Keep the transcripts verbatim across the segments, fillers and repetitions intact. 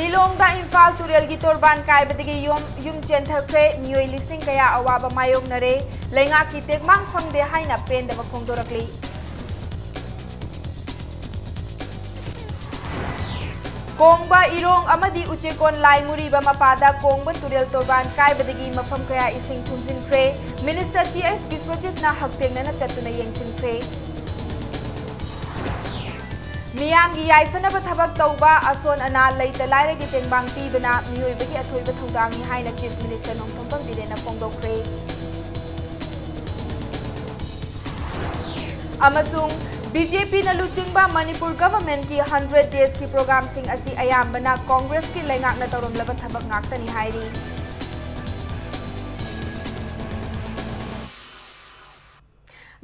ꯂꯤꯂꯣꯡꯗ ꯏꯝꯐꯥꯜ ꯇꯨꯔꯦꯜꯒꯤ ꯇꯣꯔꯕꯥꯟ ꯀꯥꯏꯕꯗꯒꯤ ꯌꯨꯝ, ꯌꯨꯝ ꯆꯦꯟꯊꯈ꯭ꯔꯦ꯫ ꯃꯤꯑꯣꯏ ꯂꯤꯁꯤꯡ ꯀꯌꯥ ꯑꯋꯥꯕ ꯃꯥꯌꯣꯛꯅꯔꯦ꯫ ꯂꯩꯉꯥꯛꯀꯤ ꯇꯦꯡꯕꯥꯡ ꯐꯪꯗꯦ ꯍꯥꯏꯅ ꯄꯦꯟꯗꯕ ꯐꯣꯡꯗꯣꯔꯛꯂꯤ꯫ ꯀꯣꯡꯕ ꯏꯔꯣꯡ ꯑꯃꯗꯤ ꯎꯆꯦꯀꯣꯟ ꯂꯥꯏ ꯃꯨꯔꯤꯕ ꯃꯄꯥꯗ ꯀꯣꯡꯕ ꯇꯨꯔꯦꯜ ꯇꯣꯔꯕꯥꯟ ꯀꯥꯏꯕꯗꯒꯤ ꯃꯐꯝ ꯀꯌꯥ ꯏꯁꯤꯡ ꯊꯨꯝꯖꯤꯟꯈ꯭ꯔꯦ꯫ ꯃꯤꯅꯤꯁꯇꯔ ꯇꯤ ꯑꯦꯁ ꯕꯤꯁ꯭ꯋꯖꯤꯠꯅ ꯍꯛꯊꯦꯡꯅꯅ ꯆꯠꯇꯨꯅ ꯌꯦꯡꯁꯤꯟꯈ꯭ꯔꯦ꯫ ꯃꯤꯌꯥꯝꯒꯤ ꯌꯥꯏꯐꯅꯕ ꯊꯕꯛ ꯇꯧꯕ, ꯑꯁꯣꯟ ꯑꯅꯥ ꯂꯩꯇ ꯂꯥꯏꯔꯒꯤ ꯇꯦꯡꯕꯥꯡ ꯄꯤꯕꯅ ꯃꯤꯑꯣꯏꯕꯒꯤ ꯑꯊꯣꯏꯕ ꯊꯧꯗꯥꯡꯅꯤ ꯍꯥꯏꯅ ꯆꯤꯐ ꯃꯤꯅꯤꯁꯇꯔ ꯅꯣꯡꯊꯣꯝꯕꯝ ꯕꯤꯔꯦꯟꯅ ꯐꯣꯡꯗꯣꯛꯈ꯭ꯔꯦ꯫ ꯑꯃꯁꯨꯡ ꯕꯤ ꯖꯦ ꯄꯤꯅ ꯂꯨꯆꯤꯡꯕ ꯃꯅꯤꯄꯨꯔ ꯒꯚꯔꯟꯃꯦꯟꯠꯀꯤ ꯍꯟꯗ꯭ꯔꯦꯠ ꯗꯦꯖꯀꯤ ꯄ꯭ꯔꯣꯒ꯭ꯔꯥꯝꯁꯤꯡ ꯑꯁꯤ ꯑꯌꯥꯝꯕꯅ ꯀꯣꯡꯒ꯭ꯔꯦꯁꯀꯤ ꯂꯩꯉꯥꯛꯅ ꯇꯧꯔꯝꯂꯕ ꯊꯕꯛ ꯉꯥꯛꯇꯅꯤ ꯍꯥꯏꯔꯤ꯫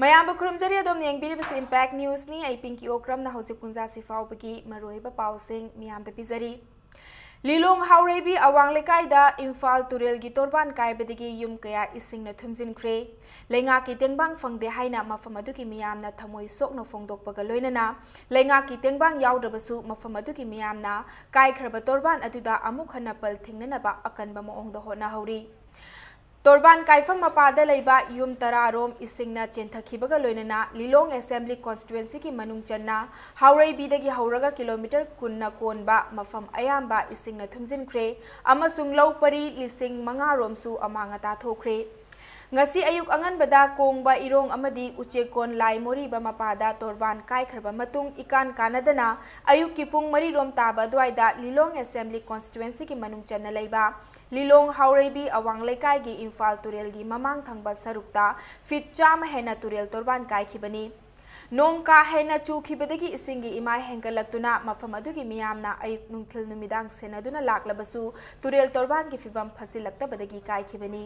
ꯃꯌꯥꯝꯕꯨ ꯈꯨꯔꯨꯝꯖꯔꯤ, ꯑꯗꯣꯝꯅ ꯌꯦꯡꯕꯤꯔꯤꯕꯁꯤ ꯏꯝꯄꯦꯛ ꯅ꯭ꯌꯨꯁꯅꯤ꯫ ꯑꯩ ꯄꯤꯡꯀꯤ ꯑꯣꯀ꯭ꯔꯝꯅ ꯍꯧꯖꯤꯛ ꯄꯨꯡꯖꯥꯁꯤ ꯐꯥꯎꯕꯒꯤ ꯃꯔꯨꯑꯣꯏꯕ ꯄꯥꯎꯁꯤꯡ ꯃꯤꯌꯥꯝꯗ ꯄꯤꯖꯔꯤ꯫ ꯂꯤꯂꯣꯡ ꯍꯥꯎꯔꯩꯕꯤ ꯑꯋꯥꯡ ꯂꯩꯀꯥꯏꯗ ꯏꯝꯐꯥꯜ ꯇꯨꯔꯦꯜꯒꯤ ꯇꯣꯔꯕꯥꯟ ꯀꯥꯏꯕꯗꯒꯤ ꯌꯨꯝ ꯀꯌꯥ ꯏꯁꯤꯡꯅ ꯊꯨꯝꯖꯤꯟꯈ꯭ꯔꯦ꯫ ꯂꯩꯉꯥꯛꯀꯤ ꯇꯦꯡꯕꯥꯡ ꯐꯪꯗꯦ ꯍꯥꯏꯅ ꯃꯐꯝ ꯑꯗꯨꯒꯤ ꯃꯤꯌꯥꯝꯅ ꯊꯃꯣꯏ ꯁꯣꯛꯅ ꯐꯣꯡꯗꯣꯛꯄꯒ ꯂꯣꯏꯅꯅ ꯂꯩꯉꯥꯛꯀꯤ ꯇꯦꯡꯕꯥꯡ ꯌꯥꯎꯗ꯭ꯔꯕꯁꯨ ꯃꯐꯝ ꯑꯗꯨꯒꯤ ꯃꯤꯌꯥꯝꯅ ꯀꯥꯏꯈ꯭ꯔꯕ ꯇꯣꯔꯕꯥꯟ ꯑꯗꯨꯗ ꯑꯃꯨꯛ ꯍꯟꯅ ꯄꯜ ꯊꯤꯡꯅꯅꯕ ꯑꯀꯟꯕ ꯃꯑꯣꯡꯗ ꯍꯣꯠꯅꯍꯧꯔꯤ꯫ ꯇꯣꯔꯕꯥꯟ ꯀꯥꯏꯐꯝ ꯃꯄꯥꯗ ꯂꯩꯕ ꯌꯨꯝ ꯇꯔꯥ ꯔꯣꯝ ꯏꯁꯤꯡꯅ ꯆꯦꯟꯊꯈꯤꯕꯒ ꯂꯣꯏꯅꯅ ꯂꯤꯂꯣꯡ ꯑꯦꯁꯦꯝꯕ꯭ꯂꯤ ꯀꯣꯟꯁꯇꯤꯇ꯭ꯋꯦꯟꯁꯤꯒꯤ ꯃꯅꯨꯡ ꯆꯟꯅ ꯍꯥꯎꯔꯩꯕꯤꯗꯒꯤ ꯍꯧꯔꯒ ꯀꯤꯂꯣꯃꯤꯇꯔ ꯀꯨꯟꯅ ꯀꯣꯟꯕ ꯃꯐꯝ ꯑꯌꯥꯝꯕ ꯏꯁꯤꯡꯅ ꯊꯨꯝꯖꯤꯟꯈ꯭ꯔꯦ ꯑꯃꯁꯨꯡ ꯂꯧ ꯄꯔꯤ ꯂꯤꯁꯤꯡ ꯃꯉꯥ ꯔꯣꯝꯁꯨ ꯑꯃꯥꯡ ꯑꯇꯥ ꯊꯣꯛꯈ꯭ꯔꯦ꯫ ꯉꯁꯤ ꯑꯌꯨꯛ ꯑꯉꯟꯕꯗ ꯀꯣꯡꯕ ꯏꯔꯣꯡ ꯑꯃꯗꯤ ꯎꯆꯦꯛꯀꯣꯟ ꯂꯥꯏ ꯃꯣꯔꯤꯕ ꯃꯄꯥꯗ ꯇꯣꯔꯕꯥꯟ ꯀꯥꯏꯈ꯭ꯔꯕ ꯃꯇꯨꯡ ꯏꯀꯥꯟ ꯀꯥꯟꯅꯗꯅ ꯑꯌꯨꯛꯀꯤ ꯄꯨꯡ ꯃꯔꯤ ꯔꯣꯝ ꯇꯥꯕ ꯑꯗꯨꯋꯥꯏꯗ ꯂꯤꯂꯣꯡ ꯑꯦꯁꯦꯝꯕ꯭ꯂꯤ ꯀꯣꯟꯁꯇꯤꯇ꯭ꯋꯦꯟꯁꯤꯒꯤ ꯃꯅꯨꯡ ꯆꯟꯅ ꯂꯩꯕ ꯂꯤꯂꯣꯡ ꯍꯥꯎꯔꯩꯕꯤ ꯑꯋꯥꯡ ꯂꯩꯀꯥꯏꯒꯤ ꯏꯝꯐꯥꯜ ꯇꯨꯔꯦꯜꯒꯤ ꯃꯃꯥꯡ ꯊꯪꯕ ꯁꯔꯨꯛꯇ ꯐꯤꯠ ꯆꯥꯝꯃ ꯍꯦꯟꯅ ꯇꯨꯔꯦꯜ ꯇꯣꯔꯕꯥꯟ ꯀꯥꯏꯈꯤꯕꯅꯤ꯫ ꯅꯣꯡ ꯀꯥ ꯍꯦꯟꯅ ꯆꯨꯈꯤꯕꯗꯒꯤ ꯏꯁꯤꯡꯒꯤ ꯏꯃꯥꯏ ꯍꯦꯟꯒꯠꯂꯛꯇꯨꯅ ꯃꯐꯝ ꯑꯗꯨꯒꯤ ꯃꯤꯌꯥꯝꯅ ꯑꯌꯨꯛ ꯅꯨꯡꯊꯤꯜ ꯅꯨꯃꯤꯗꯥꯡ ꯁꯦꯟꯅꯗꯨꯅ ꯂꯥꯛꯂꯕꯁꯨ ꯇꯨꯔꯦꯜ ꯇꯣꯔꯕꯥꯟꯒꯤ ꯐꯤꯕꯝ ꯐꯠꯆꯤꯜꯂꯛꯇꯕꯗꯒꯤ ꯀꯥꯏꯈꯤꯕꯅꯤ꯫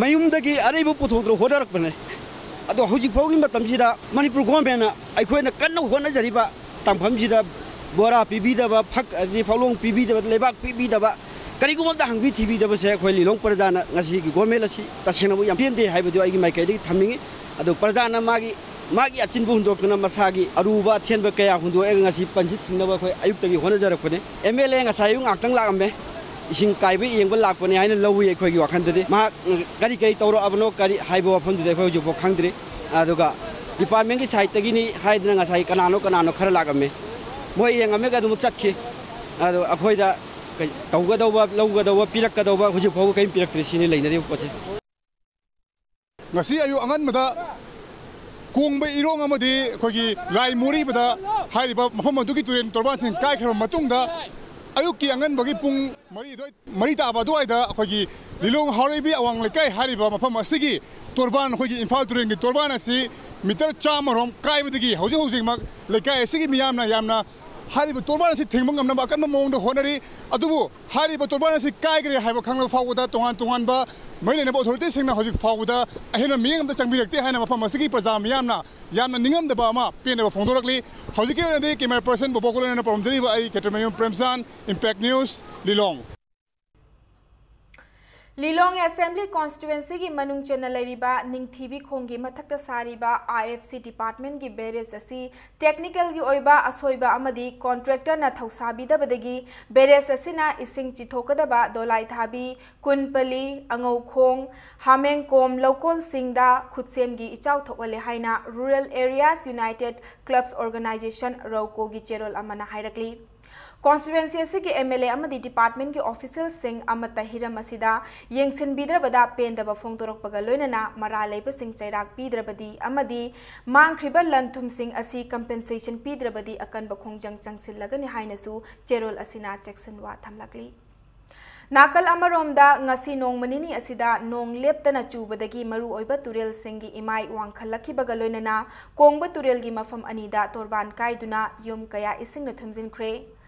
ꯃꯌꯨꯝꯗꯒꯤ ꯑꯔꯩꯕ ꯄꯨꯊꯣꯛꯇꯅ ꯍꯣꯠꯅꯔꯛꯄꯅꯦ꯫ ꯑꯗꯣ ꯍꯧꯖꯤꯛ ꯐꯥꯎꯒꯤ ꯃꯇꯝꯁꯤꯗ ꯃꯅꯤꯄꯨꯔ ꯒꯣꯔꯃꯦꯟꯅ ꯑꯩꯈꯣꯏꯅ ꯀꯟꯅ ꯍꯣꯠꯅꯖꯔꯤꯕ ꯇꯥꯡꯐꯝꯁꯤꯗ ꯕꯣꯔꯥ ꯄꯤꯕꯤꯗꯕ, ꯐꯛ ꯑꯗꯒꯤ ꯐꯛꯂꯣꯡ ꯄꯤꯕꯤꯗꯕ, ꯂꯩꯕꯥꯛ ꯄꯤꯕꯤꯗꯕ, ꯀꯔꯤꯒꯨꯝꯕ ꯑꯝꯇ ꯍꯪꯕꯤ ꯊꯤꯕꯤꯗꯕꯁꯦ ꯑꯩꯈꯣꯏ ꯂꯤꯂꯣꯡ ꯄ꯭ꯔꯖꯥꯅ ꯉꯁꯤꯒꯤ ꯒꯣꯔꯃꯦꯟ ꯑꯁꯤ ꯇꯁꯦꯡꯅꯕꯨ ꯌꯥꯝ ꯄꯦꯟꯗꯦ ꯍꯥꯏꯕꯗꯨ ꯑꯩꯒꯤ ꯃꯥꯏꯀꯩꯗꯒꯤ ꯊꯝꯅꯤꯡꯉꯤ꯫ ꯑꯗꯨ ꯄ꯭ꯔꯖꯥꯅ ꯃꯥꯒꯤ, ꯃꯥꯒꯤ ꯑꯆꯤꯟꯕ ꯍꯨꯟꯗꯣꯛꯇꯨꯅ ꯃꯁꯥꯒꯤ ꯑꯔꯨꯕ ꯑꯊꯦꯟꯕ ꯀꯌꯥ ꯍꯨꯟꯗꯣꯛꯑꯒ ꯉꯁꯤ ꯄꯟꯁꯤ ꯊꯤꯡꯅꯕ ꯑꯩꯈꯣꯏ ꯑꯌꯨꯛꯇꯒꯤ ꯍꯣꯠꯅꯖꯔꯛꯄꯅꯤ꯫ ꯑꯦꯝ ꯑꯦꯜ ꯑꯦ ꯉꯁꯥꯏ ꯑꯌꯨꯛ ꯉꯥꯛꯇꯪ ꯂꯥꯛꯑꯝꯃꯦ꯫ ꯏꯁꯤꯡ ꯀꯥꯏꯕ ꯌꯦꯡꯕ ꯂꯥꯛꯄꯅꯤ ꯍꯥꯏꯅ ꯂꯧꯏ ꯑꯩꯈꯣꯏꯒꯤ ꯋꯥꯈꯜꯗꯗꯤ꯫ ꯃꯍꯥꯛ ꯀꯔꯤ ꯀꯔꯤ ꯇꯧꯔꯛꯑꯕꯅꯣ, ꯀꯔꯤ ꯍꯥꯏꯕ ꯋꯥꯐꯝꯗꯨꯗꯤ ꯑꯩꯈꯣꯏ ꯍꯧꯖꯤꯛꯐꯥꯎ ꯈꯪꯗ꯭ꯔꯤ꯫ ꯑꯗꯨꯒ ꯗꯤꯄꯥꯔꯠꯃꯦꯟꯒꯤ ꯁꯥꯏꯠꯇꯒꯤꯅꯤ ꯍꯥꯏꯗꯅ ꯉꯁꯥꯏ ꯀꯅꯥꯅꯣ ꯀꯅꯥꯅꯣ ꯈꯔ ꯂꯥꯛꯑꯝꯃꯦ꯫ ꯃꯣꯏ ꯌꯦꯡꯉꯝꯃꯒ ꯑꯗꯨꯝ ꯆꯠꯈꯤ꯫ ꯑꯗꯣ ꯑꯩꯈꯣꯏꯗ ꯀꯩ-, ꯇꯧꯒꯗꯧꯕ, ꯂꯧꯒꯗꯧꯕ, ꯄꯤꯔꯛꯀꯗꯧꯕ ꯍꯧꯖꯤꯛ ꯐꯥꯎꯕ ꯀꯔꯤꯝ ꯄꯤꯔꯛꯇ꯭ꯔꯤ꯫ ꯁꯤꯅꯤ ꯂꯩꯅꯔꯤꯕ ꯄꯣꯠꯁꯦ꯫ ꯉꯁꯤ ꯑꯌꯨꯛ ꯑꯉꯟꯕꯗ ꯀꯣꯡꯕ ꯏꯔꯣꯡ ꯑꯃꯗꯤ ꯑꯩꯈꯣꯏꯒꯤ ꯂꯥꯏ ꯃꯣꯔꯤꯕꯗ ꯍꯥꯏꯔꯤꯕ ꯃꯐꯝ ꯑꯗꯨꯒꯤ ꯇꯨꯔꯦꯟ ꯇꯣꯔꯕꯥꯟꯁꯤꯡ ꯀꯥꯏꯈ꯭ꯔꯕ ꯃꯇꯨꯡꯗ, ꯑꯌꯨꯛꯀꯤ ꯑꯉꯟꯕꯒꯤ ꯄꯨꯡ ꯃꯔꯤ ꯑꯗꯨꯋꯥꯏ, ꯃꯔꯤ ꯇꯥꯕ ꯑꯗꯨꯋꯥꯏꯗ ꯑꯩꯈꯣꯏꯒꯤ ꯂꯤꯂꯣꯡ ꯍꯥꯎꯔꯩꯕꯤ ꯑꯋꯥꯡ ꯂꯩꯀꯥꯏ ꯍꯥꯏꯔꯤꯕ ꯃꯐꯝ ꯑꯁꯤꯒꯤ ꯇꯣꯔꯕꯥꯟ, ꯑꯩꯈꯣꯏꯒꯤ ꯏꯝꯐꯥꯜ ꯇꯨꯔꯦꯜꯒꯤ ꯇꯣꯔꯕꯥꯟ ꯑꯁꯤ ꯃꯤꯇꯔ ꯆꯥꯝꯃ ꯔꯣꯝ ꯀꯥꯏꯕꯗꯒꯤ ꯍꯧꯖꯤꯛ ꯍꯧꯖꯤꯛꯃꯛ ꯂꯩꯀꯥꯏ ꯑꯁꯤꯒꯤ ꯃꯤꯌꯥꯝꯅ ꯌꯥꯝꯅ ꯍꯥꯏꯔꯤꯕ ꯇꯣꯔꯕꯥꯟ ꯑꯁꯤ ꯊꯤꯡꯕ ꯉꯝꯅꯕ ꯑꯀꯟꯕ ꯃꯑꯣꯡꯗ ꯍꯣꯠꯅꯔꯤ꯫ ꯑꯗꯨꯕꯨ ꯍꯥꯏꯔꯤꯕ ꯇꯣꯔꯕꯥꯟ ꯑꯁꯤ ꯀꯥꯏꯈ꯭ꯔꯦ ꯍꯥꯏꯕ ꯈꯪꯂꯕ ꯐꯥꯎꯕꯗ ꯇꯣꯉꯥꯟ ꯇꯣꯉꯥꯟꯕ ꯃꯔꯤ ꯂꯩꯅꯕ ꯑꯣꯊꯣꯔꯤꯇꯤꯁꯤꯡꯅ ꯍꯧꯖꯤꯛ ꯐꯥꯎꯕꯗ ꯑꯍꯦꯟꯕ ꯃꯤꯠꯌꯦꯡ ꯑꯝꯇ ꯆꯪꯕꯤꯔꯛꯇꯦ ꯍꯥꯏꯅ ꯃꯐꯝ ꯑꯁꯤꯒꯤ ꯄ꯭ꯔꯖꯥ ꯃꯤꯌꯥꯝꯅ ꯌꯥꯝꯅ ꯅꯤꯡꯉꯝꯗꯕ ꯑꯃ, ꯄꯦꯟꯗꯕ ꯐꯣꯡꯗꯣꯔꯛꯂꯤ꯫ ꯍꯧꯖꯤꯛꯀꯤ ꯑꯣꯏꯅꯗꯤ camera person ꯕꯣꯕꯣꯛ ꯂꯣꯏꯅꯅ ꯄꯥꯎꯗꯝꯖꯔꯤꯕ ꯑꯩ ꯈꯦꯇ꯭ꯔꯤꯃꯌꯨꯝ ꯄ꯭ꯔꯦꯝꯆꯥꯟ, Impact News, ꯂꯤꯂꯣꯡ꯫ ꯂꯤꯂꯣꯡ ꯑꯦꯁꯦꯝꯕ꯭ꯂꯤ ꯀꯣꯟꯁꯇꯤꯇ꯭ꯋꯦꯟꯁꯤꯒꯤ ꯃꯅꯨꯡ ꯆꯟꯅ ꯂꯩꯔꯤꯕ ꯅꯤꯡꯊꯤꯕꯤ ꯈꯣꯡꯒꯤ ꯃꯊꯛꯇ ꯁꯥꯔꯤꯕ ꯑꯥꯏ ꯑꯦꯐ ꯁꯤ ꯗꯤꯄꯥꯔꯠꯃꯦꯟꯒꯤ ꯕꯦꯔꯦꯖ ꯑꯁꯤ ꯇꯦꯛꯅꯤꯀꯦꯜꯒꯤ ꯑꯣꯏꯕ ꯑꯁꯣꯏꯕ ꯑꯃꯗꯤ ꯀꯣꯟꯇ꯭ꯔꯦꯛꯇꯔꯅ ꯊꯧꯁꯥꯕꯤꯗꯕꯗꯒꯤ ꯕꯦꯔꯦꯖ ꯑꯁꯤꯅ ꯏꯁꯤꯡ ꯆꯤꯊꯣꯛꯀꯗꯕ ꯗꯣꯂꯥꯏꯊꯥꯕꯤ, ꯀꯨꯟꯄꯂꯤ, ꯑꯉꯧꯈꯣꯡ, ꯍꯥꯃꯦꯡꯀꯣꯝ ꯂꯧꯀꯣꯜꯁꯤꯡꯗ ꯈꯨꯠꯁꯦꯝꯒꯤ ꯏꯆꯥꯎ ꯊꯣꯛꯍꯜꯂꯦ ꯍꯥꯏꯅ Rural Areas United Clubs Organisation, ꯔꯧꯀꯣꯒꯤ ꯆꯦꯔꯣꯜ ꯑꯃꯅ ꯍꯥꯏꯔꯛꯂꯤ꯫ ꯀꯣꯟꯁꯇꯤꯇ꯭ꯋꯦꯟꯁꯤ ꯑꯁꯤꯒꯤ ꯑꯦꯝ ꯑꯦꯜ ꯑꯦ ꯑꯃꯗꯤ ꯗꯤꯄꯥꯔꯠꯃꯦꯟꯒꯤ ꯑꯣꯐꯤꯁꯤꯌꯦꯜꯁꯤꯡ ꯑꯃꯠꯇ ꯍꯤꯔꯝ ꯑꯁꯤꯗ ꯌꯦꯡꯁꯤꯟꯕꯤꯗ꯭ꯔꯕꯗ ꯄꯦꯟꯗꯕ ꯐꯣꯡꯗꯣꯔꯛꯄꯒ ꯂꯣꯏꯅꯅ ꯃꯔꯥꯜ ꯂꯩꯕꯁꯤꯡ ꯆꯩꯔꯥꯛ ꯄꯤꯗ꯭ꯔꯕꯗꯤ ꯑꯃꯗꯤ ꯃꯥꯡꯈ꯭ꯔꯤꯕ ꯂꯟ ꯊꯨꯝꯁꯤꯡ ꯑꯁꯤ ꯀꯝꯄꯦꯟꯁꯦꯁꯟ ꯄꯤꯗ꯭ꯔꯕꯗꯤ ꯑꯀꯟꯕ ꯈꯣꯡꯖꯪ ꯆꯪꯁꯤꯜꯂꯒꯅꯤ ꯍꯥꯏꯅꯁꯨ ꯆꯦꯔꯣꯜ ꯑꯁꯤꯅ ꯆꯦꯛꯁꯤꯟꯋꯥ ꯊꯝꯂꯛꯂꯤ꯫ ꯅꯥꯀꯜ ꯑꯃꯔꯣꯝꯗ, ꯉꯁꯤ ꯅꯣꯡꯃ ꯅꯤꯅꯤ ꯑꯁꯤꯗ ꯅꯣꯡ ꯂꯦꯞꯇꯅ ꯆꯨꯕꯗꯒꯤ ꯃꯔꯨꯑꯣꯏꯕ ꯇꯨꯔꯦꯜꯁꯤꯡꯒꯤ ꯏꯃꯥꯏ ꯋꯥꯡꯈꯠꯂꯛꯈꯤꯕꯒ ꯂꯣꯏꯅꯅ ꯀꯣꯡꯕ ꯇꯨꯔꯦꯜꯒꯤ ꯃꯐꯝ ꯑꯅꯤꯗ ꯇꯣꯔꯕꯥꯟ ꯀꯥꯏꯗꯨꯅ ꯌꯨꯝ ꯀꯌꯥ ꯏꯁꯤꯡꯅ ꯊꯨꯝꯖꯤꯟꯈ꯭ꯔꯦ꯫